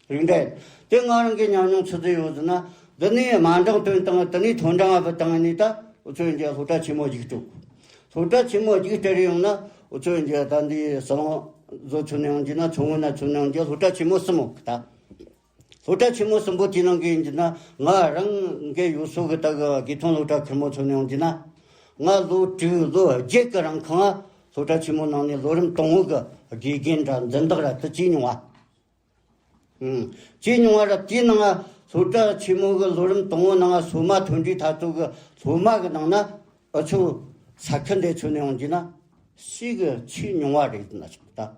རིགས་འདྲ་ཡིན། དེ་ང་རང་གི་ཉམས་མྱོང་ཆི་ཟིག་ཡོད་ཟེར་ན། འདི་ནས་དམའ་འབྲིང་བཏོན་བཏང་། དེ་ནས་མཐོ་འབྲིང་ང་བུད་བཏང་ནས་ད་འུ་ཚོ་ཡིན་གྱི་སློབ་གྲྭ་ཆེན་མོ་རྒྱུགས་སྤྲོད། སློབ་གྲྭ་ཆེན་མོ་རྒྱུགས་སྤྲད་རེ་ཡོང་ན། འུ་ཚོ་ཡིན་གྱི་ད་འདི་ཟི་ལིང་བཟོ་ཚོ་ནས་ཡོང་གྱི་ན། མཚོ་སྔོན་ན་ཚོ་ནས་ཡོང་གྱི་སློབ་གྲྭ་ཆེན་མོ་གསུམ་ཡོད་གི་ད། སློབ་གྲྭ་ཆེན་མོ་གསུམ་པོ་དེའི་ནང་གི་ཡིན་གྱི་ན། ང་རང་གི་ཡུལ་ཕྱོགས་གི་ད་གི་དགེ་ཐོན་སློབ་གྲྭ་ཁེར་མོ་ཚོ་ནས་ཡོང་གྱི་ན། ང་ལོ་དྲུག་ལོ་བརྒྱད་ཀྱི་རིང་ཁ་ང་སློབ་གྲྭ་ཆེན་མོ་ནང་ནས་ལོ་རིམ་དང་པོ་གི་དགེ་རྒན་ར་འཛིན་བདག་ར་དེ་བྱས་མྱོང་བ། ཨང་། བྱས་མྱོང་བ་ར། དེའི་ནང་ང་སློབ་གྲྭ་ཆེན་མོ་གི་ལོ་རིམ་དང་པོ་ནང་ང་སློབ་མ་ཐོན་འདྲི་ཐ་ཚོ་གི་སློབ་མ་གི་ནང་ན། འུ་ཚོ་ས་ཁུལ་འདི་ཚོ་ནས་ཡོང་གྱི་ན་ཞེ་གི་ཆེས་ཉུང་བ་རེད་ན་ཆོག་ད།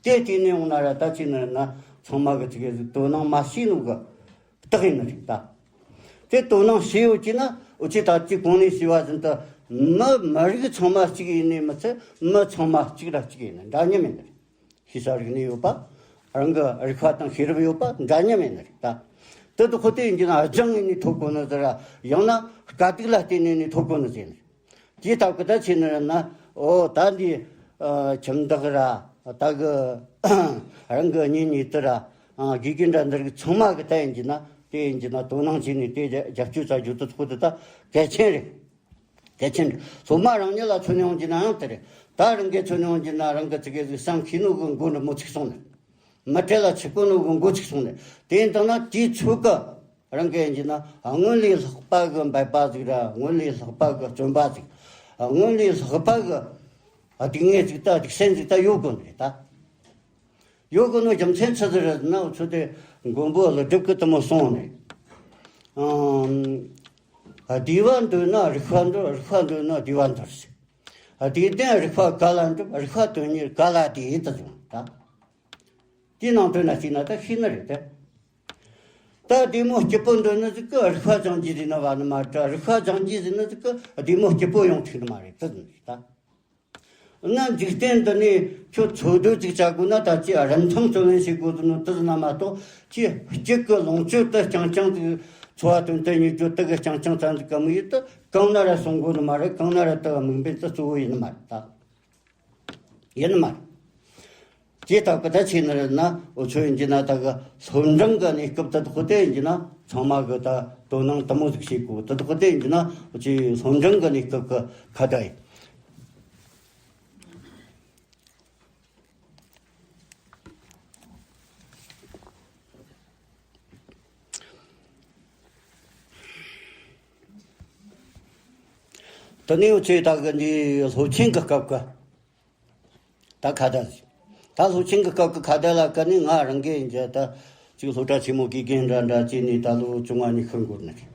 དེ་དེ་ནས་ཡོང་ན་ར་ད་ཅི་ནི་ན་ཚང་མ་གི་ཅིག་གི་དོ་སྣང་མ་བྱས་ནོ་གི་རྟགས་ཡིན་ནི་རེད་ད། དེ་དོ་སྣང་བྱས་ཡོད་ཀྱི་ན། འུ་ཚོས་ད་ཅི་གོང་ནས་ཞུས་པ་བཞིན་དུ་མི་མི་རིགས་ཚང་མ་གཅིག་ཡིན་ནི་མི་ཚད། མི་ཚང་མ་གཅིག་ར་གཅིག་ཡིན་ནི་འདྲ་མཉམ་ཡིན་ནི་རེད། ཤེས་བྱ་རིག་གནས་ཡོད་པ། རང་གི་རིག་པ་དང་ཤེས་རབ་ཡོད་པ་འདྲ་མཉམ་ཡིན་ནི་རེད་ད། དེ་དུ་ཁོ་དེ་ཡིན་གྱི་ན་སྦྱང་ཡིན་ནི་ཐོབ་དགོས་ནི་ཟེར་ར། ཡང་ན་དཀའ་སྡུག་ལ་བརྟེན་ནས་ནི་ཐོབ་དགོས་ནི་ཟེར་ནི། དེའི་སྟབས་ཀྱིས་ད་ཆི་ཟེར་ན། འོ་ད་འདི་ཨ་ཁྱིམ་བདག་ར། ད་གི་རང་གི་གཉེན་ཉེ་དུ་ར། ཨ་དགེ་རྒན་འདྲ་འདི་རིགས་ཚང་མ་གི་ད་ཡིན་གྱི་ན། དེ་ཡིན་གྱི་ན་དོ་སྣང་བྱས་ནས་དེ་རྒྱབ་སྐྱོར་བྱ་རྒྱུ་དེ་ཁོ་དེ་ད་གལ་ཆེན་རེད། གལ་ཆེན་རེད། སློབ་མ་རང་ཉིད་ལ་མཚོན་ཡོང་གི་ན་ཡང་དེ་རེད། ད་རང་གིས་མཚོན་ཡོང་གི་ན་རང་གི་ཙི་གེ་ཟིག་བསམ་ཤེས་ནོ་གི་མགོ་འདྲ་མོ་ཚིག་སོང་ནས། མི་གྲལ་ལ་ཆུ་བསྐོལ་ནོ་གི་མགོ་ཚིག་སོང་ནས། དེ་ཡིན་དང་ན་དེའི་ཚོད་ཀ་རང་གིས་ཡིན་གྱི་ན་སྔོན་ལས་ལྷག་པ་གི་འབད་པ་ཟིག་ར། སྔོན་ལས་ལྷག་པ་གི་བརྩོན་པ་ཟིག་སྔོན་ལས་ལྷག་པ་གི་སྡུག་བསྔལ་ཟིག་ད་སྡུག་སྲན་ཟིག་ད་ཡོད་དགོས་ནི་རེད་ད། ཡོད་དགོས་ནོ་རྒྱུ་མཚན་ཆི་ཟིག་རེད་ན། འུ་ཚོ་དེ་མགོན་པོ་ཀླུ་སྒྲུབ་ཀྱིས་དེ་མོ་གསུངས་ནས། ཨང་། བསྡུས་པ་འདོད་ན་རིགས་པ་འདོད། རིགས་པ་འདོད་ན་བསྡུས་པ་འདོད་ཟེར། བསྡུས་ལྡན་རིགས་པ་ག་ལ་འགྲུབ། རིགས་པ་དོན་གཉེར་ག་ལ་བདེ་ད་གསུངས་ད། དེའི་ནང་དོན་ན་གཅིག་ན་ད་ཤེས་ནི་རེད་དེ། ད་བདེ་མོ་སྐྱིད་པོ་འདོད་ནི་ཟིག་གིས་རིགས་པ་སྦྱང་རྒྱུ་ཟེར་ནི་བ་ནི་མ་རེད། རིགས་པ་སྦྱང་རྒྱུ་ཟེར་ནི་ཟིག་གིས་བདེ་མོ་སྐྱིད་པོ་ཡོང་ཐུབ་ནི་མ་རེད་དེ་ཟེར་ནི་ད། ན་འཇིག་རྟེན་འདི་ནས་ཁྱོད་འཚོ་སྡོད་ཅིག་བྱ་དགོས་ན་ད་ཅི་རིན་ཐང་བརྩོན་ལེན་བྱེད་དགོས་ནོ་དེ་ཟིག་ན་མ་གཏོགས། ཁྱོད་གཅིག་གི་ལོངས་སྤྱོད་དེ་རྐྱང་རྐྱང་ཟིག་འཚོ་བ་དོན་དུ་གཉེར་རྒྱུ་དེ་གི་རྐྱང་རྐྱང་ཙམ་ཟིག་ག་མི་ཡིན་ད། གང་ན་ར་སོང་དགོས་ནི་མ་རེད། གང་ན་ར་དེ་དམིགས་འབེན་དེ་གཙོ་བོ་ཡིན་ནི་མ་རེད་ད། ཡིན་ནི་མ་རེད། ཅེས་ད་གི་ད་ཆི་ཟེར་ན། འུ་ཚོ་ཡིན་གྱི་ན་ད་གི་སློབ་འབྲིང་གི་གནས་སྐབས་དེ་དག་དེ་ཡིན་གྱི་ན་ཚང་མ་གིས་ད་དོ་སྣང་དེ་མོ་ཟིག་བྱེད་དགོས། དེ་དག་དེ་ཡིན་གྱི་ན་འུ་ཚོའི་སློབ་འབྲིང་གི་གནས་སྐབས་ཀྱི་ཁ་བརྡ་ཡིན། དེ་ནས་འུ་ཚོས་ད་གི་འདི་སློབ་ཆེན་གྱི་སྐབས་ཀྱི་ད་ཁ་བརྡ་ཟིག་ད་སློབ་ཆེན་གྱི་སྐབས་ཀྱི་ཁ་བརྡ་ལ་ཀ་ནི་ང་རང་གིས་ཡིན་གྱི་ད་ཅིག་སློབ་གྲྭ་ཆེན་མོ་དགེ་རྒན་འདྲ་འདྲ་བྱས་ནས་ད་ལོ་བཅོ་ལྔ་ཉི་ཤུ་འགོར་ནི་རེད།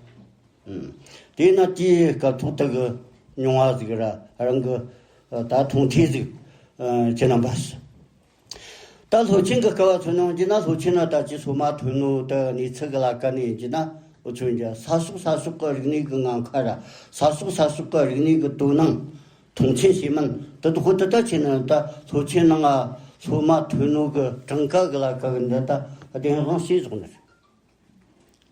ཨུམ། དེས་ན་དེའི་སྐབས་ཐོག་ད་གི་མྱོང་བ་ཟིག་ར་རང་གི་ད་མཐོང་ཐོས་ཟིག་ཁྱེད་རྣམ་པ་ད་སློབ་ཆེན་གྱི་སྐབས་བ་མཚོན་ནང་གྱི་ན། སློབ་ཆེན་ན་ད་ཅི་སློབ་མ་ཐོན་ནོ་ད་གནས་ཚུལ་གྱི་ལ་ཀ་ནས་ཡིན་གྱི་ན། འུ་ཚོ་ཡིན་གྱི་ས་སོགས་ས་སོགས་ཀྱི་རིག་གནས་ཀྱི་ངང་ཁ་ར། ས་སོགས་ས་སོགས་ཀྱི་རིག་གནས་ཀྱི་དོ་སྣང་མཐོང་ཆེན་བྱེད་མིན་དེ་དག་ད་ད་ཆི་ཟེར་ན། ད་སློབ་ཆེན་ནང་ང་སློབ་མ་ཐོན་ནོ་གི་གྲངས་ཀ་གི་ལ་ཀ་གི་འདི་ད་བདེན་དཔང་བྱས་བཞག་ནི་རེད།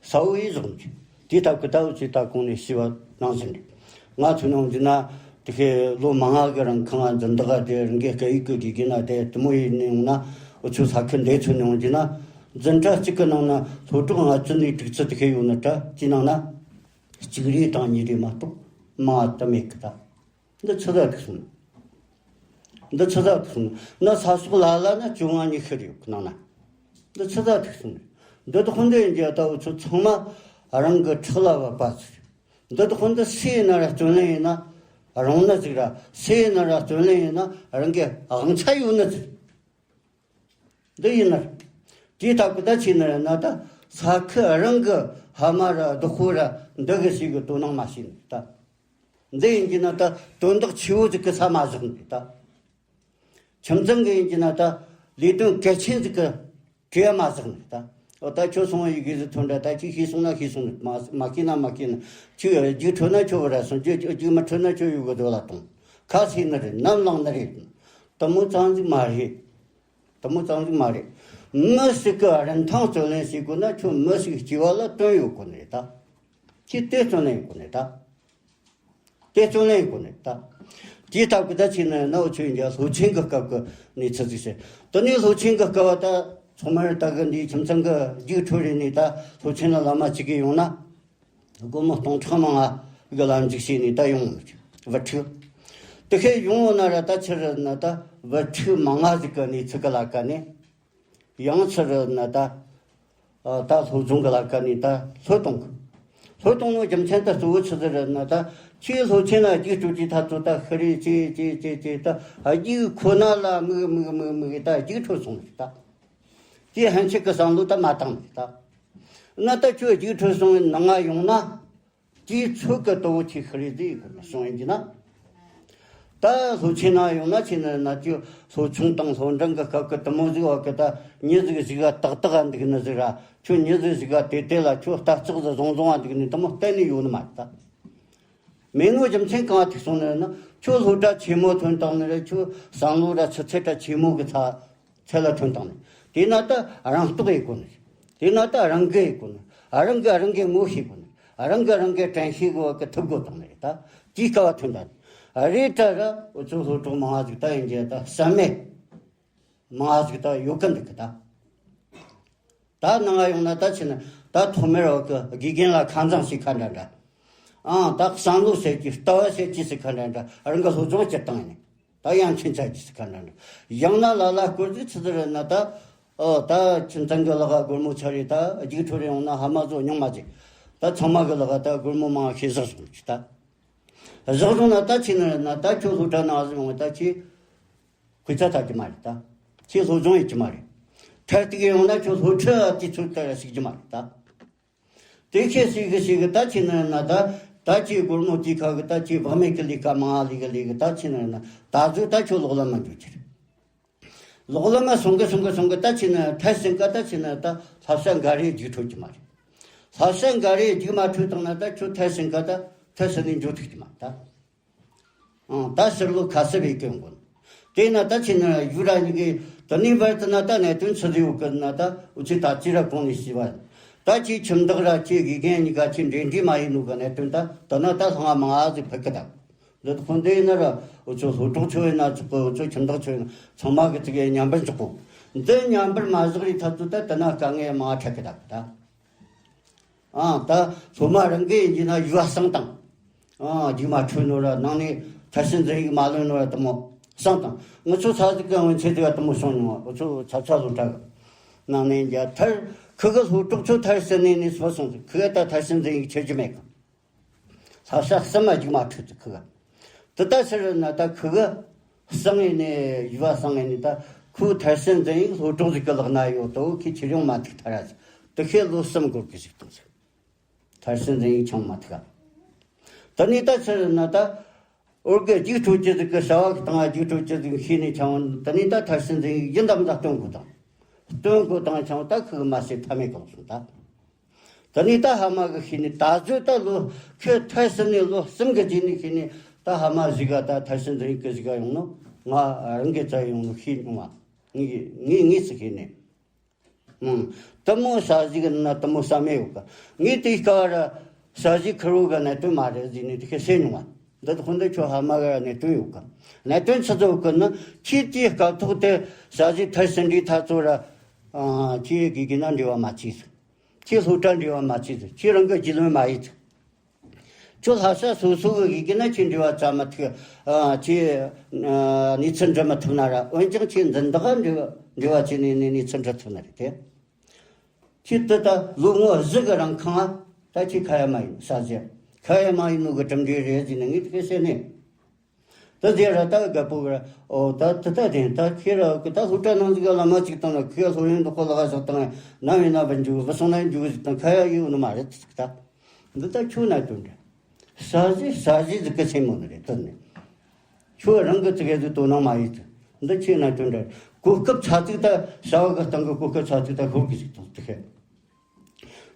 གསལ་བོ་བྱས་བཞག་ནི་རེད། དེ་ལྟ་བུ་ད་འུ་ཚོས་ད་གོང་ནས་ཞུས་པ་ནང་བཞིན་རེད། ང་ཚོ་ནང་འཛིན་ན་དེ་ཁའི་ལོ་མང་ང་གི་རིང་ཁང་ང་འཛིན་བདག་ག་དེ་རང་གི་སྐད་ཡིག་གི་དགེ་རྒན་ན་དེ་དེ་མོ་ཡིན་ནི་ཡོང་ན། འུ་ཚོ་ས་ཁུལ་འདི་ཚོ་ནང་འཛིན་ན། འཛིན་གྲྭ་གཅིག་གི་ནང་ན་སློབ་གྲོགས་ལྔ་བཅུ་ནས་དྲུག་ཅུ་དེ་ཁའི་ཡོད་ནི་འདྲ། དེའི་ནང་ན་གཅིག་རེ་དང་གཉིས་རེ་མ་གཏོགས་མང་ང་དེ་མེད་གི་ད། འདི་ཆི་ཟིག་ཐུག་སོང་། འདི་ཆི་ཟིག་ཐུག་སོང་། ན་ས་སོགས་ལ་ལ་ན་བཅོ་ལྔ་ཉི་ཤུ་རེ་ཡོད་གི་ནང་ན། འདི་ཆི་ཟིག་ཐུག་སོང་། འདི་དག་འདི་ཡིན་གྱི་ད་འུ་ཚོ་ཚང་མ་རང་གི་ཁྲག་ལ་བབས་པ་ཟིག་འདི་དག་འདི་སུ་ཡིན་ན་ར་བརྩོན་ལེན་ཡིན་ན་རུང་ནི་ཟིག་ར། སུ་ཡིན་ན་ར་བརྩོན་ལེན་ཡིན་ན་རང་གི་དབང་ཆ་ཡོད་ནི་ཟིག་འདི་ཡིན་ནི་རེད། དེའི་སྟབས་ཀྱིས་ད་ཆི་ཟེར་ན་ད་ས་ཁུལ་རང་གི་ཕ་མ་ར་བདག་པོ་ར་འདི་གི་ཞིག་གི་དོ་སྣང་མ་བྱས་ནས་ད། འདི་ཡིན་གྱི་ན་ད་དོན་དག་ཆེ་བོ་ཟིག་གི་ས་མ་བཞག་ནས་ད། ཁྱིམ་ཚང་གི་ཡིན་གྱི་ན་ད་ལས་དོན་གལ་ཆེན་ཟིག་གི་གྲས་མ་བཞག་ནས་ད། འོ་ད་ཁྱོད་སོང་བ་ཡི་གེ་ཟིག་ཐོན་འདྲ། ད་ཅིག་ཤེས་སོང་ན་ཤེས་སོང་ནས། མ་མ་ཤེས་ན་མ་ཤེས་ནས། ཅིག་རྒྱུགས་འཕྲོད་ན་ཁྱོད་ར་སོང་། རྒྱུགས་རྒྱུགས་མི་འཕྲོད་ན་ཁྱོད་ཡུལ་གི་རྡོ་ལ་གཏོང་། ཁ་བྱེ་ནི་རེད། ནམ་ལངས་ནི་རེད། དེ་མོ་ཙམ་ཟིག་མ་རེད། དེ་མོ་ཙམ་ཟིག་མ་རེད། མི་ཞིག་གིས་རིན་ཐང་བརྩོན་ལེན་བྱེད་དགོས་ན་ཁྱོད་མི་ཞིག་སྐྱེ་བ་ལ་དོན་ཡོད་དགོས་ནི་རེད་ད། ཁྱེད་དེ་བརྩོན་ལེན་ཡོད་དགོས་ནི་རེད་ད། དེ་བརྩོན་ལེན་ཡོད་དགོས་ནི་རེད་ད། དེའི་སྟབས་ཀྱིས་ད་ཆི་ཟེར་ན་འུ་ཚོ་ཡིན་གྱི་སློབ་ཆེན་གྱི་སྐབས་ཀྱི་གནས་ཚུལ་ཟིག་བཤད། དེ་ནས་སློབ་ཆེན་གྱི་སྐབས་བ་ད་ཚང་མར་ད་གི་འདིའི་ཁྱིམ་ཚང་གི་རྒྱུགས་འཕྲོད་རེ་ནས་ད་སློབ་ཆེན་ལ་བླ་མ་གཅིག་གིས་ཡོང་ན། སྒོར་མོ་སྟོང་ཕྲག་མང་ང་གི་ལམ་འཇུག་བྱས་ནས་ད་ཡོང་བུ་ཕྲུག་དེ་ཁའི་ཡོང་བ་ན་ར་ད་ཆི་རེད་ན་ད་བུ་ཕྲུག་མང་ང་ཟིག་གི་གནས་ཚུལ་གི་ལ་ཀ་ནས། ཡང་ཆི་རེད་ན་ད་ད་སློབ་སྦྱོང་གི་ལ་ཀ་ནས་ད་ལྷོད་གཏོང་གི། ལྷོད་གཏོང་ནོ་རྒྱུ་མཚན་ད་གཙོ་བོ་ཆི་ཟིག་རེད་ན། ད་ཁྱེད་སློབ་ཆེན་ལ་རྒྱུགས་འཕྲོད་ཀྱི་ཐག་ཚོད་ད་ཤི་རེ་ཅེ་ཅེ་ཅེ་ཅེ་ད་རྒྱུགས་ཁོ་ན་ལ་དམིགས་དམིགས་དམིགས་དམིགས་ད་རྒྱུགས་འཕྲོད་སོང་ནས་ད། དེ་ཕན་ཆད་ཀྱི་བསམ་བློ་ད་མ་བཏང་ནས་ད། ན་ད་ཁྱོད་རྒྱུགས་འཕྲོད་སོང་ནང་ང་ཡོང་ན། དེའི་ཚོད་ཀྱི་དོ་བོ་ཆེ་ཤི་རེ་ཟིག་གི་སོང་ཡིན་གྱི་ན། ད་སློབ་ཆེན་ན་ཡོང་ན་ཆི་ཟེར་ན་ཁྱོད་སློབ་ཆུང་དང་སློབ་འབྲིང་གི་སྐབས་ཀྱི་དེ་མོ་ཟིག་བ་གི་ད་མྱི་ཟིག་ཞིག་ག་ཏག་ཏག་འདུག་ནི་ཟིག་ར། ཁྱོད་མྱི་ཟིག་ཞིག་ག་དེ་དེ་ལ་ཁྱོད་ལྟ་ལྕག་ཟིག་བཟུང་བཟུང་བ་འདུག་ནི་དེ་མོ་གཏན་ནས་ཡོད་ནི་མ་རེད་ད། མེད་ནོ་རྒྱུ་མཚན་གང་ཐུག་སོང་ནི་ན། ཁྱོད་སློབ་གྲྭ་ཆེན་མོ་ཐོན་བཏང་ནི་རེད། ཁྱོད་བསམ་བློ་ར་ཆུ་ཚད་གྲ་ཆེན་མོ་གི་ཚ་ཚད་ལ་ཐོན་བཏང་ནི། དེ་ན་ད་རང་རྟོགས་ཡེད་དགོས་ནི། དེ་ན་ད་རང་འགུལ་ཡེད་དགོས་ནི། རང་གིས་རང་གི་ངོ་ཤེས་དགོས་ནི། རང་གིས་རང་གི་དྲན་ཤེས་གོ་གི་ཐུབ་དགོས་བཏང་ནི་རེད་ད། དེའི་སྐབས་བ་ཐོན་ད། རེད་ད་ར་འུ་ཚོ་སློབ་གྲོགས་མང་ང་ཟིག་ད་ཡིན་གྱི་ད་བསམ་མེད་མང་ང་ཟིག་ད་ཡོད་གི་འདུག་གི་ད། ད་ནང་ང་ཡོང་ན་ད་ཆི་ཟེར་ན་ད་ཐོག་མར་བ་གི་དགེ་རྒན་ལ་ཁ་མཚང་ཞིག་ཁ་འདྲ་འདྲ། ཨང་། ད་བསམ་བློ་ཟེར་གྱི་ལྟ་བ་ཟེར་གྱི་ཟེར་ཁ་འདྲ་འདྲ། རང་གི་སློབ་སྦྱོང་སྤྱིར་བཏང་ཡིན། ད་ཡང་ཁྱིམ་ཚང་གྱི་ཟེར་ཁ་འདྲ་འདྲ། ཡང་ན་ལ་ལ་སྐོར་ཟིག་ཆི་ཟིག་རེད་ན་ད། ཨོ། ད་ཁྱིམ་ཚང་གི་ལག་ག་སྒོར་མོ་ཚར་རེ་ད་རྒྱུགས་འཕྲོད་རེ་ཡོང་ན་ཧ་མ་བཟོ་མྱོང་མ་བྱེད། ད་ཚང་མ་གི་ལག་ག་ད་སྒོར་མོ་མང་ཤེས་བཞག་སོང་གི་ད། བཞག་སོང་ན་ད་ཁྱེད་ནི་ན་ད་ཁྱོད་སློབ་གྲྭ་ནང་ཟིག་ཡོང་ད་ཁྱེད་གོས་ཚ་ཐག་གི་མ་རེད་ད། ཁྱེད་སློབ་སྦྱོང་ཡེད་ཀྱི་མ་རེད། ཐར་ཏིག་ཡོང་ན་ཁྱོད་སློབ་ཁྲིད་དུས་ཚོད་ལྟར་ཞུགས་ཀྱི་མ་རེད་ད། དེ་ཁྱེད་ཞིག་གི་ཞིག་གི་ད་ཁྱེད་ནི་ན་ད། ད་ཁྱེད་སྒོར་མོ་དེ་ཁ་གི་ད་ཁྱེད་བག་མེད་ཀྱི་ལས་ཀ་མང་ལས་གི་ལས་གི་ད་ཁྱེད་ནི་ན་ད་གཟོད་ད་ཁྱོད་ལོག་ལ་མ་འཇུག་ཁྱེད། ལོག་ལ་མ་སོང་གི་སོང་གི་སོང་གི་ད་ཁྱེད་ནི་ཐར་ཟིན་ཀ་ད་ཁྱེད་ནི་ད་ལྷ་ས་འགའ་རེ་རྒྱུགས་འཕྲོད་ཀྱི་མ་རེད། ལྷ་ས་འགའ་རེ་རྒྱུགས་མ་འཕྲོད་བཏང་ན་ད་ཁྱོད་ཐར་ཟིན་ཀ་ད་ཐར་ཟིན་ནས་འཇུག་ཐུབ་ཀྱི་མ་ད། ཨང་། ད་ཕྱིར་ལོག་ཁ་གསབ་ཡེད་གི་ཡོང་གོ་ནོ། དེས་ན་ད་ཁྱེད་ནི་ཡུ་ར་གཉིས་ཀྱི་དེ་ནས་བར་དུ་ན་ད་གནད་དོན་ཆི་ཟིག་ཡོད་གི་ན་ད་འུ་ཚོས་ད་ཅི་ར་གོང་ནས་ཞུས་པ། ད་ཁྱེད་ཁྱིམ་བདག་ར་ཁྱེད་དགེ་རྒན་གཉིས་ཀ་ཁྱེད་འབྲེལ་འདྲིས་མ་ཡེད་ནོ་གི་གནད་དོན་ད་དེ་ན་ད་ལྷང་ང་མང་ང་ཟིག་ཕུད་གི་ད། འདི་དག་ཁོ་འདི་ཡིན་ན་ར་འུ་ཚོ་སློབ་གྲོགས་ཚོ་ཡིན་ན་ཆོག་གི། འུ་ཚོ་ཁྱིམ་བདག་ཚོ་ཡིན་ན་ཚང་མ་གི་ཚིག་གི་མཉམ་པར་འཇོག་གོ། འདི་མཉམ་པར་མ་བཞག་རི་ཐ་ཚོ་ད་དེ་ན་དཀའ་ངལ་མང་ང་འཕྲད་གི་ད་གི་ད། ཨང་། ད་སློབ་མ་རང་གི་ཡིན་གྱི་ན་ཡུ་བ་གསང་དང་། ཨང་། རྒྱུགས་མ་འཕྲོད་ནོ་ར་ནང་ནས་ཐར་ཟིན་འཛིན་ཡིག་མ་ལོན་ནོ་ར་དེ་མོ་གསང་དང་། ང་ཚོ་ས་ཟིག་གི་འོན་ཚེ་དེ་བ་དེ་མོ་སོང་མྱོང་བ། ང་ཚོ་ཚ་ཚ་སློབ་གྲྭ་གི་ནང་ནས་རྒྱ་ཐར་ཁུ་གི་སློབ་གྲོགས་ཚོ་ཐར་ཟིན་ནས་ནས་སོ་སོང་ཟིག་ཁུ་གི་ད་ཐར་ཟིན་འཛིན་ཡིག་ཆེ་རྒྱུ་མེད་གི། ལྷ་ས་གསུམ་མ་རྒྱུགས་མ་འཕྲོད་ཟིག་ཁུ་གི། དེ་ད་ཕྱིར་ན་ད་ཁུ་གི་གསང་ངེ་ནས་ཡུ་བ་གསང་ངེ་ནས་ད་ཁུ་ཐར་ཟིན་འཛིན་ཡིག་སློབ་གྲོགས་ཟིག་གི་ལག་ན་ཡོད་དོ། ཁི་ཁྱེར་ཡོང་མ་ཐུག་ཐར་ར་ཟིག་དེ་ཁས་ལོ་གསུམ་འགོར་གི་ཟིག་བཏང་ཟིག་ཐར་ཟིན་འཛིན་ཡིག་ཆང་མ་ཐུག་ག། དེ་ནས་ད་ཕྱིར་ན་ད་འོར་གི་རྒྱུགས་འཕྲོད་ཀྱི་ཟིག་གི་བྱ་བ་གི་སྟེང་ང་རྒྱུགས་འཕྲོད་ཀྱི་ཟིག་ཤེས་ནས་ཆང་། དེ་ནས་ད་ཐར་ཟིན་འཛིན་ཡིག་ཡིན་དམ་ད་སྟོན་དགོས་དང་། སྟོན་དགོས་དང་ཆང་ད་ཁུ་གི་མ་ཟེར་ཐ་མེད་གི་ལོག་སོང་ད། དེ་ནས་ད་ཧ་མ་གི་ཤེས་ནས་ད་གཟོད་ད་ལོ་ཁྱོད་ཐར་ཟིན་ནས་ལོ་གསུམ་གི་རྗེས་ནས་ཤེས་ནས་ད་ཧ་མ་ཟིག་ག་ད་ཐར་ཟིན་འཛིན་ཡིག་གི་ཟིག་ག་ཡོང་ནོ་ང་རང་གི་རྩ་ཡོང་ནོ་ཤེས་མྱོང་བ། ངས་ངས་ངས་སུ་ཤེས་ནས། ཨང་། དེ་མོ་ས་གཞི་གི་ན་དེ་མོ་བསམ་མེད་ཡོད་ག། ངས་དེའི་སྐབས་ར་ས་གཞི་ཁུར་བོ་ག་གནད་དོན་མ་རེད་ཟེར་ནས་དེ་ཁས་བཤད་མྱོང་བ། འདི་དག་འདི་ཁྱོད་ཧ་མ་ག་གནད་དོན་ཡོད་ག། གནད་དོན་ཆི་ཟིག་ཡོད་གི་ན། ཁྱེད་ཀྱིས་སྐབས་ཐོག་དེ་ས་གཞི་ཐར་ཟིན་འདྲའི་ཐ་ཚོ་ར། ཨང་། ཁྱེད་དགེ་རྒན་ན་འབྲེལ་བ་མ་བྱས་ཟིག་ཁྱེད་སློབ་གྲྭ་འབྲེལ་བ་མ་བྱས་ཟིག་ཁྱེད་རང་གི་རྒྱུས་ལོན་མ་ཡེད་ཟིག་ཁྱོད་ལྷ་ས་སོ་སོ་གི་དགེ་རྒན་ན་ཁྱེད་འབྲེལ་བ་བྱ་མི་ཐུབ། ཨ། ཁྱེད་ཨ་གནས་ཚུལ་འདྲི་མི་ཐུབ་ན་ར། འོན་ཀྱང་ཁྱེད་འཛིན་བདག་འབྲེལ་བ་འབྲེལ་བ་བྱས་ནས་ནས་གནས་ཚུལ་འདྲི་ཐུབ་ན་རེད་དེ། ཁྱེད་དེ་ད་ལོ་ངོ་བཞི་གི་རིང་ཁང་ང་ད་ཁྱེད་ཁ་ཡ་མ་ཡིན་ས་ཟེར། ཁ་ཡ་མ་ཡིན་ནོ་གི་གྲུབ་འབྲས་རེད་ཟེར་ནས་ངས་དེ་ག་བཤད་ནས། དེ་ཟེར་ར་ད་རྒད་པོ་གི་ར། ཨོ་ད་དེ་ད་དེ་ད་ཁྱེད་ར་གི་ད་སློབ་གྲྭ་ནང་ཟིག་ག་བླ་མ་ཅིག་བཏང་ན་ཁོས་སློབ་ཡོན་འདོགས་གོ་ལ་ག་ཟག་བཏང་ན་ན་བའི་ན་བ་འཇུག་བུ་སོང་ན་འཇུག་ཟིག་བཏང་ཁ་ཡ་ཡོད་ནི་མ་རེད་ཟིག་ད། འདི་ད་ཁྱོད་གནད་དོན་རེད། ས་གཞི་ས་གཞི་ཟིག་གི་སེམས་མོ་ནི་རེད་དོན་ནི། ཁྱོད་རང་གི་ཙི་གེ་ཟིག་དོ་སྣང་མ་ཡེད་ཚུལ་འདི་ཁྱོད་གནད་དོན་རེད། གོ་སྐབས་ཚ་ཚིག་ད་བྱ་བ་གི་སྟེང་གི་གོ་སྐབས་ཚ་ཚིག་ད་ཤོར་གི་ཟིག་དང་དེ་ཁེ།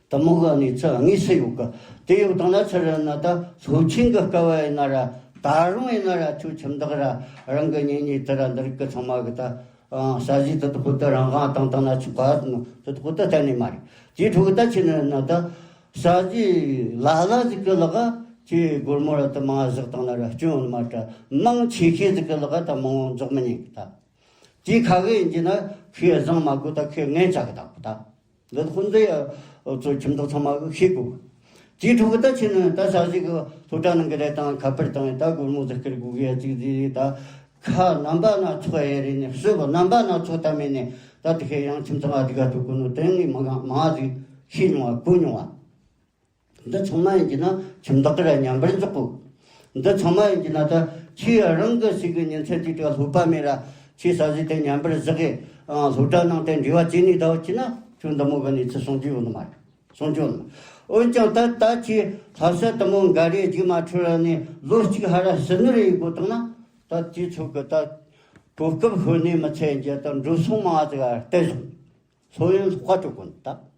དེ་མོ་གི་གནས་ཚུལ་དངོས་སུ་ཡོད་གི། དེ་ཡོད་དང་ན་ཚུལ་རེད་ན་ད་སློབ་ཆེན་གི་སྐབས་ཡིན་ན་ར་ད་རུང་ཡིན་ན་ར་ཁྱོད་ཁྱིམ་བདག་ར་རང་གི་གཉེན་ཉེ་དེ་ར་འདི་རིགས་གི་ཚང་མ་གི་ད། ཨང་། ས་གཞི་དེ་དག་ཁོ་ད་རང་དབང་བཏང་བཏང་ན་ཆོག་ག་ཟེར་ནོ་དེ་དག་ཁོ་ད་གཏན་ནས་མ་རེད། དེའི་ཁྲོད་ཀྱི་ད་ཕྱིན་ན་ད་ས་གཞི་ལ་ལ་ཟིག་གི་ལག་ག་ཁྱེད་སྒོར་མོ་ར་ད་མང་བཞག་བཏང་ན་ར་སྐྱོན་ཡོང་ནི་མ་རེད། མང་ཆེ་ཤོས་ཟིག་གི་ལག་ག་ད་མང་བོ་འཇོག་མི་ཉན་གི་ད། དེའི་ཁ་གི་ཡིན་གྱི་ན་ཁོས་བཟང་མ་དགོས་ད་ཁོས་ངན་བྱ་གི་ད་གོ་ད། འདི་ཁོ་འདི་ཡ་ཚོ་ཁྱིམ་བདག་ཚང་མ་གི་ཤེས་དགོས། དེའི་ཁྲོད་ཀྱི་ད་ཕྱིན་ན་ད་ས་གཞི་གི་སློབ་གྲྭ་ནང་གི་རེད་དང་ཁ་པར་དང་ད་སྒོར་མོ་ཟིག་སྐུར་དགོས་གི་ཡ་ཅིག་ཟིག་ད། ཁ་རྣམ་པ་སྣ་ཚོགས་ཡ་རེད་ནས་གསོལ་བ་རྣམ་པ་སྣ་ཚོགས་ད་མེད་ནས་ད་དེ་ཁའི་ཡང་ཁྱིམ་ཚང་ཨ་དི་ག་ཐུག་གོ་ནོ་དེ་ངས་མང་མང་ཟིག་ཤེས་མྱོང་བ་གོ་མྱོང་བ། འདི་ཚང་མ་ཡིན་གྱི་ན་ཁྱིམ་བདག་གི་ར་མཉམ་པར་འཇོག་གོ། འདི་ཚང་མ་ཡིན་གྱི་ན་ད་ཁྱེད་རང་གི་ཞིག་གི་ཉིན་མཚན་དུས་དྲུག་སློབ་པ་མེད་ར་ཁྱེད་ས་གཞི་དེ་མཉམ་པར་བཞག་གི་སློབ་གྲྭ་ནང་དེ་འབྲེལ་བ་བྱས་ནས་ད་བ་ཅི་ན་ཁྱོད་འདི་མོ་གི་གནས་ཚུལ་སོང་རྒྱུ་ཡོད་ནི་མ་རེད། སོང་རྒྱུ་ཡོད་ནི་མ་རེད། འོན་ཀྱང་ད་ད་ཁྱེད་ལྷ་ས་དེ་མོ་འགའ་རེ་རྒྱུགས་མ་འཕྲོད་ར་ནས་ལོ་གཅིག་ཧ་ར་ཟིན་ནི་རེད་ཡིན་དགོས་བཏང་ན་ད་དེའི་ཚོད་གི་ད་གོ་སྐབས་ཤོར་ནས་མི་ཚད་རྒྱ་ད་འགྲོ་སོང་མང་ཟིག་ག་བལྟས་སོང་། སློབ་ཡོན་སློབ་ཁ་སྤྲོད་དགོས་ནི་ད།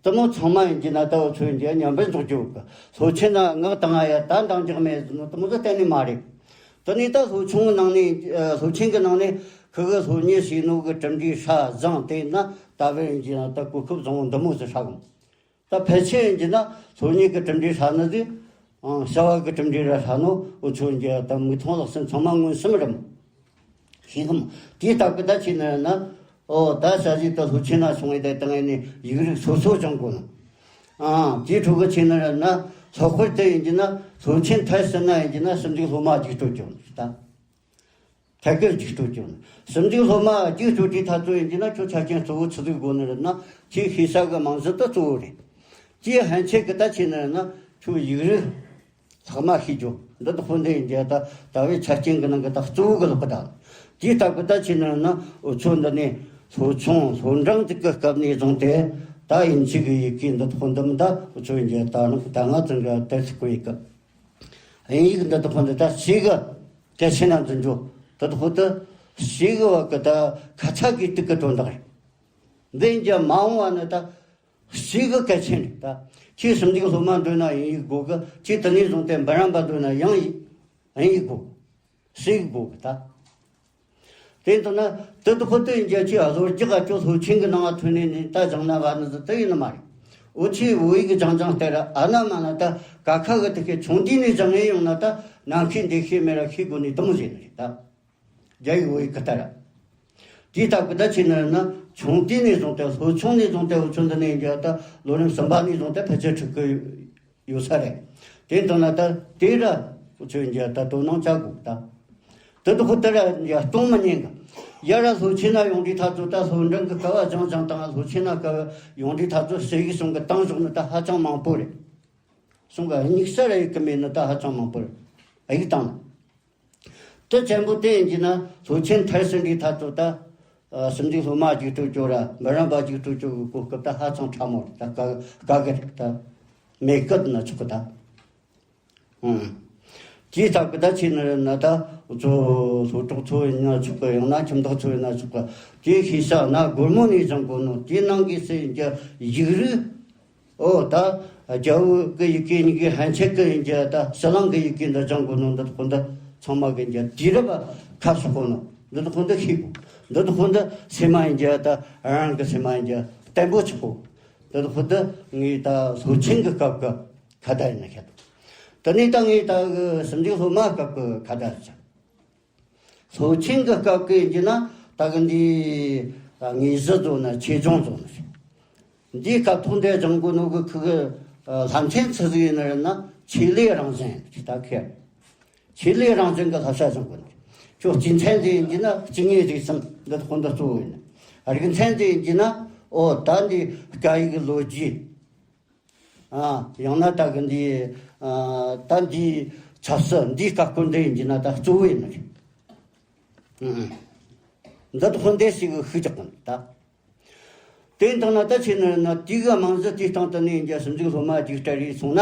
དེ་མོ་ཚང་མ་ཡིན་གྱི་ན་ད་འུ་ཚོ་ཡིན་གྱི་མཉམ་པར་འཇོག་རྒྱུ་གི། སློབ་ཆེན་ན་ངག་དང་ང་ཡ་ད་འདང་རྒྱག་མེད་ཟེར་ནོ་དེ་མོ་ཟིག་གཏན་ནས་མ་རེད། དེ་ནས་ད་སློབ་ཆུང་གི་ནང་ནས་ཨ་སློབ་ཆེན་གི་ནང་ནས་ཁུ་གི་སློབ་གཉེར་བྱས་ནོ་གི་གྲུབ་འབྲས་ཧྲ་བཟང་དེ་ན་ད་བར་ཡིན་གྱི་ན་ད་གོ་སྐབས་བཟང་བོ་འདི་མོ་ཟིག་ཧྲ་གོ། ད་ཕལ་ཆེར་ཡིན་གྱི་ན་སློབ་གཉེར་གི་གྲུབ་འབྲས་ཧྲ་ནི་ཟིག་ཨང་། བྱ་བ་གི་གྲུབ་འབྲས་ར་ཧྲ་ནོ་འུ་ཚོ་ཡིན་གྱི་ད་མིག་མཐོང་ལག་ཟིན་ཚང་མ་མངོན་སུམ་རེད་མོ། ཤེས་གམ། དེའི་སྟབས་ཀྱི་ད་ཕྱིན་ན་ན། ཨོ་ད་ས་གཞི་ད་སློབ་ཆེན་ན་སོང་བའི་ད་དང་ནས་ཡིག་རིགས་སོ་སོ་སྦྱང་དགོས་ནོ། ཨང་། དེའི་ཁྲོད་ཀྱི་ཆེ་ན་ར་ན་སློབ་དཔོན་དེ་ཡིན་གྱི་ན་སློབ་ཆེན་མཐར་ཕྱིན་ན་ཡིན་གྱི་ན་ཟུར་འཇུག་སློབ་མ་རྒྱུགས་སྤྲོད་ཀྱང་ད། ཐད་ཀར་རྒྱུགས་སྤྲོད་ཀྱང་། ཟུར་འཇུག་སློབ་མ་རྒྱུགས་སྤྲོད་དུས་ཐག་ཚོད་ཡིན་གྱི་ན་ཁྱོད་ཆ་རྐྱེན་གཙོ་བོ་ཆི་ཟིག་དགོས་ནི་རེད་ན་ཁྱེད་ཤེས་བྱ་གི་རྨང་གཞི་དེ་གཙོ་བོ་རེད། དེའི་ཕན་ཆད་ཀྱི་ད་ཆེ་ན་ར་ན་ཁྱོད་ཡིག་རིགས་ལྷག་མ་ཤེས་རྒྱུ་འདི་དག་ཁོ་འདི་ཡིན་གྱི་ད་ད་བའི་ཆ་རྐྱེན་གྱི་ནང་གི་ད་གཙོ་བོ་གི་ལོག་གི་ད། དེའི་སྟབས་ཀྱི་ད་ཆེ་ན་ར་ན་འུ་ཚོ་འདི་ནས་སློབ་ཆུང་སློབ་འབྲིང་དེ་གི་སྐབས་ནས་བཟུང་སྟེ་ད་དབྱིན་ཇི་གི་ཡི་གེ་འདི་དག་འདི་མི་ད་འུ་ཚོ་ཡིན་གྱི་ད་ནང་གི་ད་ང་ཚོ་འདྲ་དེ་ཚོ་གི་ཡི་གེ་དབྱིན་ཡིག་འདི་དག་འདི་ད་ཞིག་གི་གལ་ཆེ་ན་འཛིན་རྒྱུ་འདི་དག་འདི་ཞིག་གི་བ་གི་ད་ཁ་ཚ་གི་དུག་གི་དོན་དག་རེད། འདི་ཡིན་གྱི་མ་འོངས་བ་ནི་ད་ཞིག་གི་གལ་ཆེན་རེད་ད། ཁྱེད་ཟུར་འཇུག་སློབ་མ་འདོད་ན་དབྱིན་ཡིག་དགོས་གི་ཁྱེད་དེ་ནས་བཟུང་སྟེ་འབུམ་རམས་པ་འདོད་ན་ཡང་དབྱིན་ཡིག་དགོས། ཞིག་དགོས་གི་ད། དེ་ལྟ་ན་དེ་དུ་ཁོ་དེ་ཡིན་རྒྱ་ཆེ་བ་བཟོ་རྒྱག་ག་ཅོ་སློབ་ཆེན་གྱི་ནང་ང་ཐོན་ནས་ནི་ད་སྦྱང་ན་བ་ནི་ཟི་དེ་ཡིན་ནི་མ་རེད། འུ་ཆེ་བོད་ཡིག་སྦྱང་སྦྱང་སྟེ་ར་ཨ་ན་མ་ན་ད་ཀ་ཁ་གི་དེ་ཁའི་ཆུང་དུས་ནས་སྦྱང་ངེས་ཡོང་ན་ད་ནམ་ཤེས་འདི་ཤེས་མེད་ར་ཤེས་དགོས་ནི་དུ་མོ་བྱས་ནི་རེད་ད། རྒྱ་ཡིག་བོད་ཡིག་གི་ལྟར། དེའི་སྟབས་ཀྱི་ད་ཆེ་ན་ན་ཆུང་དུས་ནས་བཟུང་སྟེ་སློབ་ཆུང་ནས་བཟུང་སྟེ་འུ་ཆུང་འདི་ནས་ཡིན་རྒྱ་ད་ལོ་རིམ་གསུམ་པ་ནས་བཟུང་སྟེ་ཕལ་ཆེར་ཁྲིད་གི་ཡོད་ས་རེད། དེ་ལྟ་ན་ད་དེ་ར་འུ་ཆོས་ཡིན་རྒྱ་ད་དོ་སྣང་བྱ་དགོས་ད། དེ་དུ་ཁོ་དེ་ར་ཡ་གཏོང་མི་ཉན་གི་ཡ་ར་སློབ་ཆེན་ན་ཡོང་དུས་ཐག་ཚོད་ད་སློབ་འབྲིང་གི་སྐབས་སྦྱང་སྦྱང་དང་སློབ་ཆེན་ན་སྐབས་ཡོང་དུས་ཐག་ཚོད་ཟས་ཡིག་གསུམ་གི་བཏང་བཞག་ནི་ད་ཧ་ཅང་མང་པོ་རེད། གསུམ་ག་དམིགས་བསལ་ར་ཡིག་གི་མེད་ནི་ད་ཧ་ཅང་མང་པོ་རེད། ཨ་ཡིག་བཏང་ན། དེ་ཆེན་པོ་དེ་ཡིན་གྱི་ན་སློབ་ཆེན་མཐར་ཕྱིན་དུས་ཐག་ཚོད་ད། ཟུར་འཇུག་སློབ་མ་རྒྱུགས་སྤྲོད་ཅོ་ར་འབུམ་རམས་པ་རྒྱུགས་སྤྲོད་ཅོ་གི་གོ་སྐབས་ད་ཧ་ཅང་ཕྲ་མོ་རེད་ད་དཀའ་དཀའ་གི་རེད་ད། མེད་སྐད་ན་ཆོག་གི་ད། ཨང་། དེའི་སྟབས་ཀྱི་ད་ཆེ་ན་ན་ད་ཚོ་སློབ་གྲོགས་ཚོ་ཡིན་ན་ཆོག་གི་ཡང་ན་ཁྱིམ་བདག་ཚོ་ཡིན་ན་ཆོག་གི་དེའི་ཤེས་བྱ་ན་སྒོར་མོ་ནས་སྦྱང་དགོས་ནོ་དེའི་ནང་གི་སེམས་ཀྱི་ཡིག་རིགས། ཨོ་ད་རྒྱ་བོད་ཀྱི་ཡི་གེ་གཉིས་ཀའི་ཕན་ཆད་ཀྱི་ཡིན་གྱི་ད་ཕྱི་གླིང་གི་ཡི་གེ་འདི་སྦྱང་དགོས་ནོ་འདི་དག་འདི་ཚང་མ་གི་འདི་དུས་རབས་ཁ་ཕྱོགས་གོ་ནོ་འདི་དག་འདི་ཤེས་དགོས། འདི་དག་འདི་སེམས་མ་ཡིན་གྱི་ད་རང་གི་སེམས་མ་ཡིན་གྱི་བརྟན་པོ་ཆགས་གོ། འདི་དག་འདི་ངས་ད་སློབ་ཆེན་གྱི་སྐབས་ཀྱི་ཁ་བརྡ་ཡིན་ན་ཤེས་དོ། དེ་ནས་ད་ངས་ད་གི་ཟུར་འཇུག་སློབ་མ་སྐབས་ཀྱི་ཁ་བརྡ་ཟེར། སློབ་ཆེན་གྱི་སྐབས་ཀྱི་ཡིན་གྱི་ན་ད་གི་འདི་དངོས་གཞི་བཟོ་ན་ཆེད་སྦྱོང་བཟོ་ན་ཞིག་འདིའི་སྐབས་ཐོག་འདི་སྦྱང་དགོས་ནོ་གི་ཁུ་གི་ལྷ་མཚན་ཆི་ཟིག་ཡིན་ན་རེད་ན་ཆེད་ལས་རང་བཞིན་ཞིག་ད་ཁེར། ཆེད་ལས་རང་བཞིན་གྱི་བསླབ་བྱ་སྦྱང་དགོས་ནི། ཁྱོད་སྤྱི་མཚན་འདི་ཡིན་གྱི་ན་སྐྱེ་དངོས་རིགས་གསུམ་འདི་དག་འདི་གཙོ་བོ་ཡིན། རིགས་མཚན་འདི་ཡིན་གྱི་ན་ཨོ་ད་འདི་སྐད་ཡིག་ལོ་རྒྱུས། ཨ། ཡང་ན་ད་གི་འདི། ཨ། ད་འདིའི་ཆབ་སྲིད་འདིའི་ཀ་སྐོར་འདི་ཡིན་གྱི་ན་ད་གཙོ་བོ་ཡིན་ནི་རེད། ཨ། འདི་དག་འདི་ཞིག་གི་ཤུགས་རྒྱག་གི་ད། དེ་ཡིན་དང་ན་ད་ཆེ་ན་ན་དེ་གི་རྨང་གཞི་དེའི་སྟེང་དུ་ནས་ཡིན་གྱི་ཟུར་འཇུག་སློབ་མ་རྒྱུགས་སྤྲད་རེས་སོང་ན་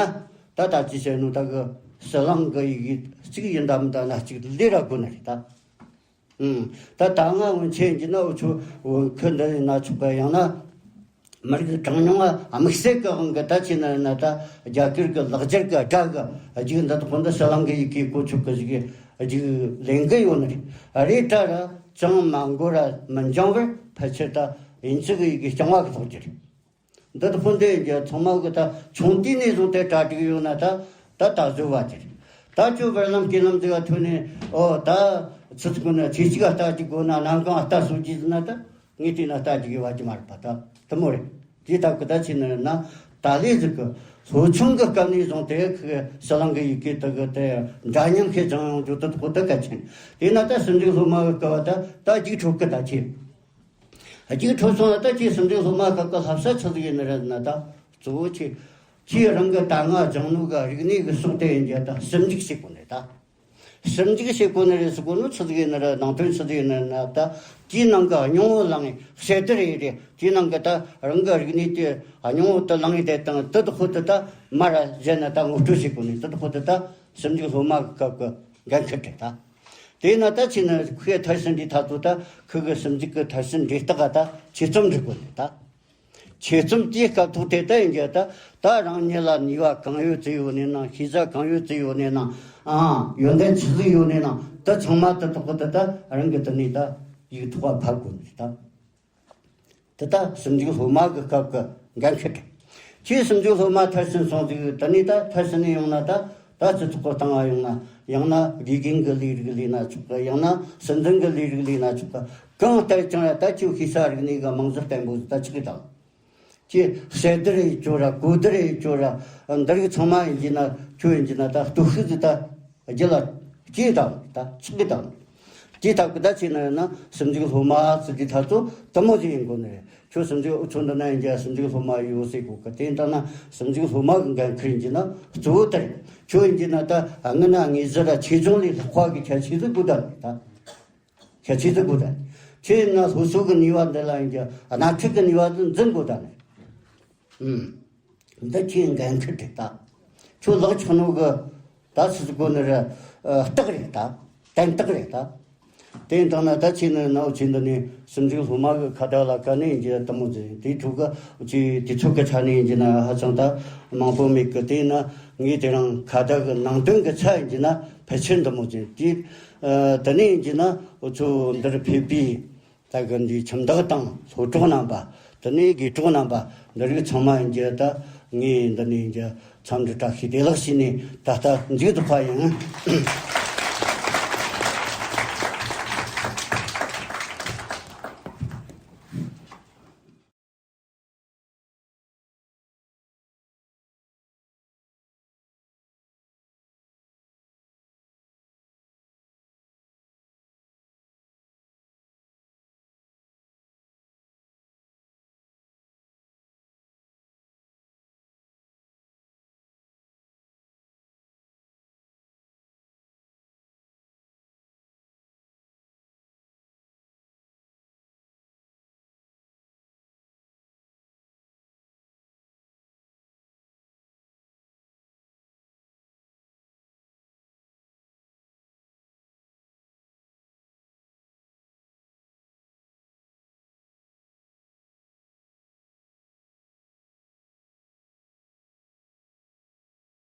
ད་ད་ཅི་བྱས་ནོ་ད་གི་ཕྱི་གླིང་གི་ཡི་གེ་གཅིག་ཡིན་ད་མིན་ད་ན་གཅིག་ལས་ར་དགོས་ནི་རེད་ད། ཨུམ། ད་ད་ང་སྔོན་ཆད་ཡིན་གྱི་ན་འུ་ཆོ་བོད་ཁུལ་འདི་ཡིན་ན་ཆོག་གི་ཡང་ན་མི་རིགས་གྲངས་ཉུང་ང་དམིགས་བསལ་གི་དབང་གིས་ད་ཆེ་ན་ན་ད་རྒྱ་གར་གི་ལེགས་སྦྱར་གི་སྒྲ་གི་རྒྱུགས་འདི་དག་འདི་ཕྱི་གླིང་གི་ཡི་གེ་གོ་ཆོད་གི་ཞིག་གི་རྒྱུགས་ལེན་གི་ཡོད་ནི་རེད། རེད་ད་ར་ཅང་མ་འགོར་ར་མི་འགྱངས་བར་ཕལ་ཆེར་ད་དབྱིན་ཇི་གི་ཡི་གེ་རྐྱང་བ་གི་ཐོག་གི་རེད། འདི་དག་འདི་ཡིན་གྱི་ཚང་མ་གི་ད་ཆུང་དུས་ནས་བཟུང་སྟེ་གྲ་སྒྲིག་ཡོད་ན་ད་ད་ད་བཟོ་བ་དེ་རེད། ད་ཁྱོད་བར་ལམ་སྐྱེ་ལམ་འདི་ག་ཐོན་ནས་ཨོ་ད་ཚིག་དགོས་ན་ཚིག་གཅིག་ལྟ་ཅིག་དགོས་ན་ནམ་གང་ལྟ་སོ་གྱིས་ཟིན་ན་ད་ངས་བལྟས་ན་ལྟ་ཅིག་གི་བ་ཅི་མ་རེད་པ། ད་དུ་མོ་རེད། དེ་ལྟ་གི་ད་ཕྱིན་ན་ན་ད་ལས་ཟིག་གི་སློབ་ཆུང་གི་སྐབས་ནས་བཟུང་སྟེ་ཁི་ཕྱི་གླིང་གི་ཡི་གེ་དག་གི་དེ་འདྲ་མཉམ་ཁྱེད་སྦྱང་ཡོང་རྒྱུ་དེ་དག་ད་གལ་ཆེན། དེས་ན་ད་ཟུར་འཇུག་སློབ་མ་གི་སྐབས་ད་ད་རྒྱུགས་འཕྲོད་གི་ད་ཁྱེད། རྒྱུགས་འཕྲོད་སོང་ན་ད་ཁྱེད་ཟུར་འཇུག་སློབ་མ་ཁག་གི་བསླབ་བྱ་ཆི་ཟིག་ཡིན་ནི་རེད་ན་ད་གཙོ་བོ་ཁྱེད་ཁྱེད་རང་གི་ད་སྔ་སྦྱང་ནོ་གི་རིག་གནས་གི་ཕྱོགས་དེ་ཡིན་གྱི་ད་ཞིབ་འཇུག་བྱེད་དགོས་ནི་ད། ཞིབ་འཇུག་བྱེད་དགོས་ནི་རེད་ཟེར་གོ་ནོ་ཆི་ཟིག་ཡིན་ནི་རེད། ནང་དོན་ཆི་ཟིག་ཡིན་ནི་རེད་ན་ད་དེའི་ནང་གི་སྙིང་བོ་བླངས་ངེ་བཤད་དེ་རེད་རེད། དེའི་ནང་གི་ད་རང་གི་རིག་གནས་དེ་སྙིང་བོ་དེ་བླངས་ངེ་དེ་དང་དེ་དག་ཁོ་དེ་ད་མར་ར་བཞེས་ན་ད་ངོ་སྤྲོད་བྱེད་དགོས་ནི་དེ་དག་ཁོ་དེ་ད་ཞིབ་འཇུག་སློབ་མ་གི་སྐབས་གི་འགན་འཁུར་རེད་ད། དེས་ན་ད་ཕྱིན་ན་ཁོས་མཐར་ཕྱིན་འདིའི་ཐབས་ཚུལ་ད་ཁོ་གི་ཞིབ་འཇུག་གི་མཐར་ཕྱིན་འབྲས་རྟགས་ད་ཆེད་རྩོམ་འབྲི་དགོས་ནས་ད། ཆེད་རྩོམ་དེའི་སྐབས་ཐོག་དེ་ད་ཡིན་གྱི་ད་ད་རང་ཉིད་ལ་ནུས་པ་གང་ཡོད་ཅི་ཡོད་ནས་ན་ཤེས་བྱ་གང་ཡོད་ཅི་ཡོད་ནས་ན་ཨང་ཡོན་ཏན་ཆི་ཟིག་ཡོད་ནས་ན་ད་ཚང་མ་ད་དོག་གི་ད་ད་རང་གི་དེ་ནས་ད་ཡིག་ཐོག་ཕབ་དགོས་ནས་ད། དེ་ད་ཞིབ་འཇུག་སློབ་མ་གི་སྐབས་ཀྱི་འགན་འཁྱེར་ཏེ། ཁྱེད་ཞིབ་འཇུག་སློབ་མ་མཐར་ཕྱིན་སོང་ཟིག་དེ་ནས་ད་མཐར་ཕྱིན་ནས་ཡོང་ན་ད་ད་སྤྱི་ཚོགས་སྟེང་ང་ཡོང་ན་ཡང་ན་དགེ་རྒན་གྱི་ལས་རིགས་ལས་ན་ཆོག་གི། ཡང་ན་སྲིད་འཛིན་གྱི་ལས་རིགས་ལས་ན་ཆོག་གི། གང་ལྟར་ཀྱང་ད་ཁྱོད་ཤེས་བྱ་རིག་གནས་ཀྱི་རྨང་གཞི་བརྟན་པོ་ད་ཆགས་ཀྱི་དང་། ཁྱེད་གསལ་བསྡུར་ཡེད་ཆོག་ར་གོ་བསྡུར་ཡེད་ཆོག་ར། འདི་རིགས་ཚང་མ་ཡིན་གྱི་ན་ཁྱོད་ཡིན་གྱི་ན་ད་སྟོབས་ཤུགས་ཟིག་ད་རྒྱུད་ལ་སྐྱེས་དང་ད་ཆགས་གི་དང་། དེ་ལྟ་བུ་ད་ཆེ་ན་ན་ཟུར་འཇུག་སློབ་མ་ཟེར་དུས་ད་ཚོ་དེ་མོ་ཟིག་ཡིན་དགོས་ནི་རེད། ཁྱོད་ཟུར་འཇུག་འུ་ཚོ་འདི་ན་ཡིན་གྱི་ཟུར་འཇུག་སློབ་མ་ཡོད་ཟེར་གོ་གི། དེ་ལྟ་ན་ཟུར་འཇུག་སློབ་མ་གི་འགན་ཁུར་ཡིན་གྱི་ན་གཙོ་བོ་དེ་རེད། ཁྱོད་ཡིན་གྱི་ན་ད་དངོས་གནས་དངོས་གཞི་ར་ཆེ་ཆུང་ལས་ལྷག་པ་གི་ཁྱད་ཆོས་ཟིག་དགོས་ད་ནི་ད། ཁྱད་ཆོས་ཟིག་དགོས་ད་ནི། ཁྱོད་ཡིན་ན་སློབ་གསོ་གི་ནུས་པ་འདི་ལ་ཡིན་གྱི་སྣ་ཁྲིད་གི་ནུས་པ་འདི་འཛིན་དགོས་ད་ནི། ཨུམ། འདི་ཁྱོད་འགན་ཁུར་རེད་ད། ཁྱོད་ལག་ཆགས་ནོ་གི་ད་སུ་ཟིག་གོ་ནི་རེད། ཨ། རྟགས་རེད་ད། དན་རྟགས་རེད་ད། དེ་ཡིན་དང་ན་ད་ཆེ་ནི་ན་འུ་ཆེ་འདི་ནས་ཟུར་འཇུག་སློབ་མ་གི་ཁ་བརྡ་ལ་ཀ་ནས་ཡིན་གྱི་དེ་མོ་ཟིག་དེའི་ཁྲོད་གི་འུ་ཆེ་དུས་ཚོད་གི་ཆ་ནས་ཡིན་གྱི་ན་ཧ་ཅང་ད་མང་པོ་མེད་གི། དེ་ཡིན་ན་ངས་དེ་རིང་ཁ་བརྡ་གི་ནང་དོན་གི་ཆ་ཡིན་གྱི་ན་ཕལ་ཆེར་འདི་མོ་ཟིག་དེ། ཨ། དེ་ནས་ཡིན་གྱི་ན་འུ་ཚོ་འདིར་ཕེབས་པའི་ད་གི་འདིའི་ཁྱིམ་བདག་དང་སློབ་གྲོགས་རྣམ་པ། དེ་ནས་དགེ་གྲོགས་རྣམ་པ། འདི་རིགས་ཚང་མ་ཡིན་གྱི་ད་ངས་འདི་ནས་ཡིན་གྱི་འཚམས་འདྲི་བཀྲ་ཤིས་བདེ་ལེགས་ཞུས་ནས་ད་ལྟ་མཇུག་བསྡུ་བ་ཡིན།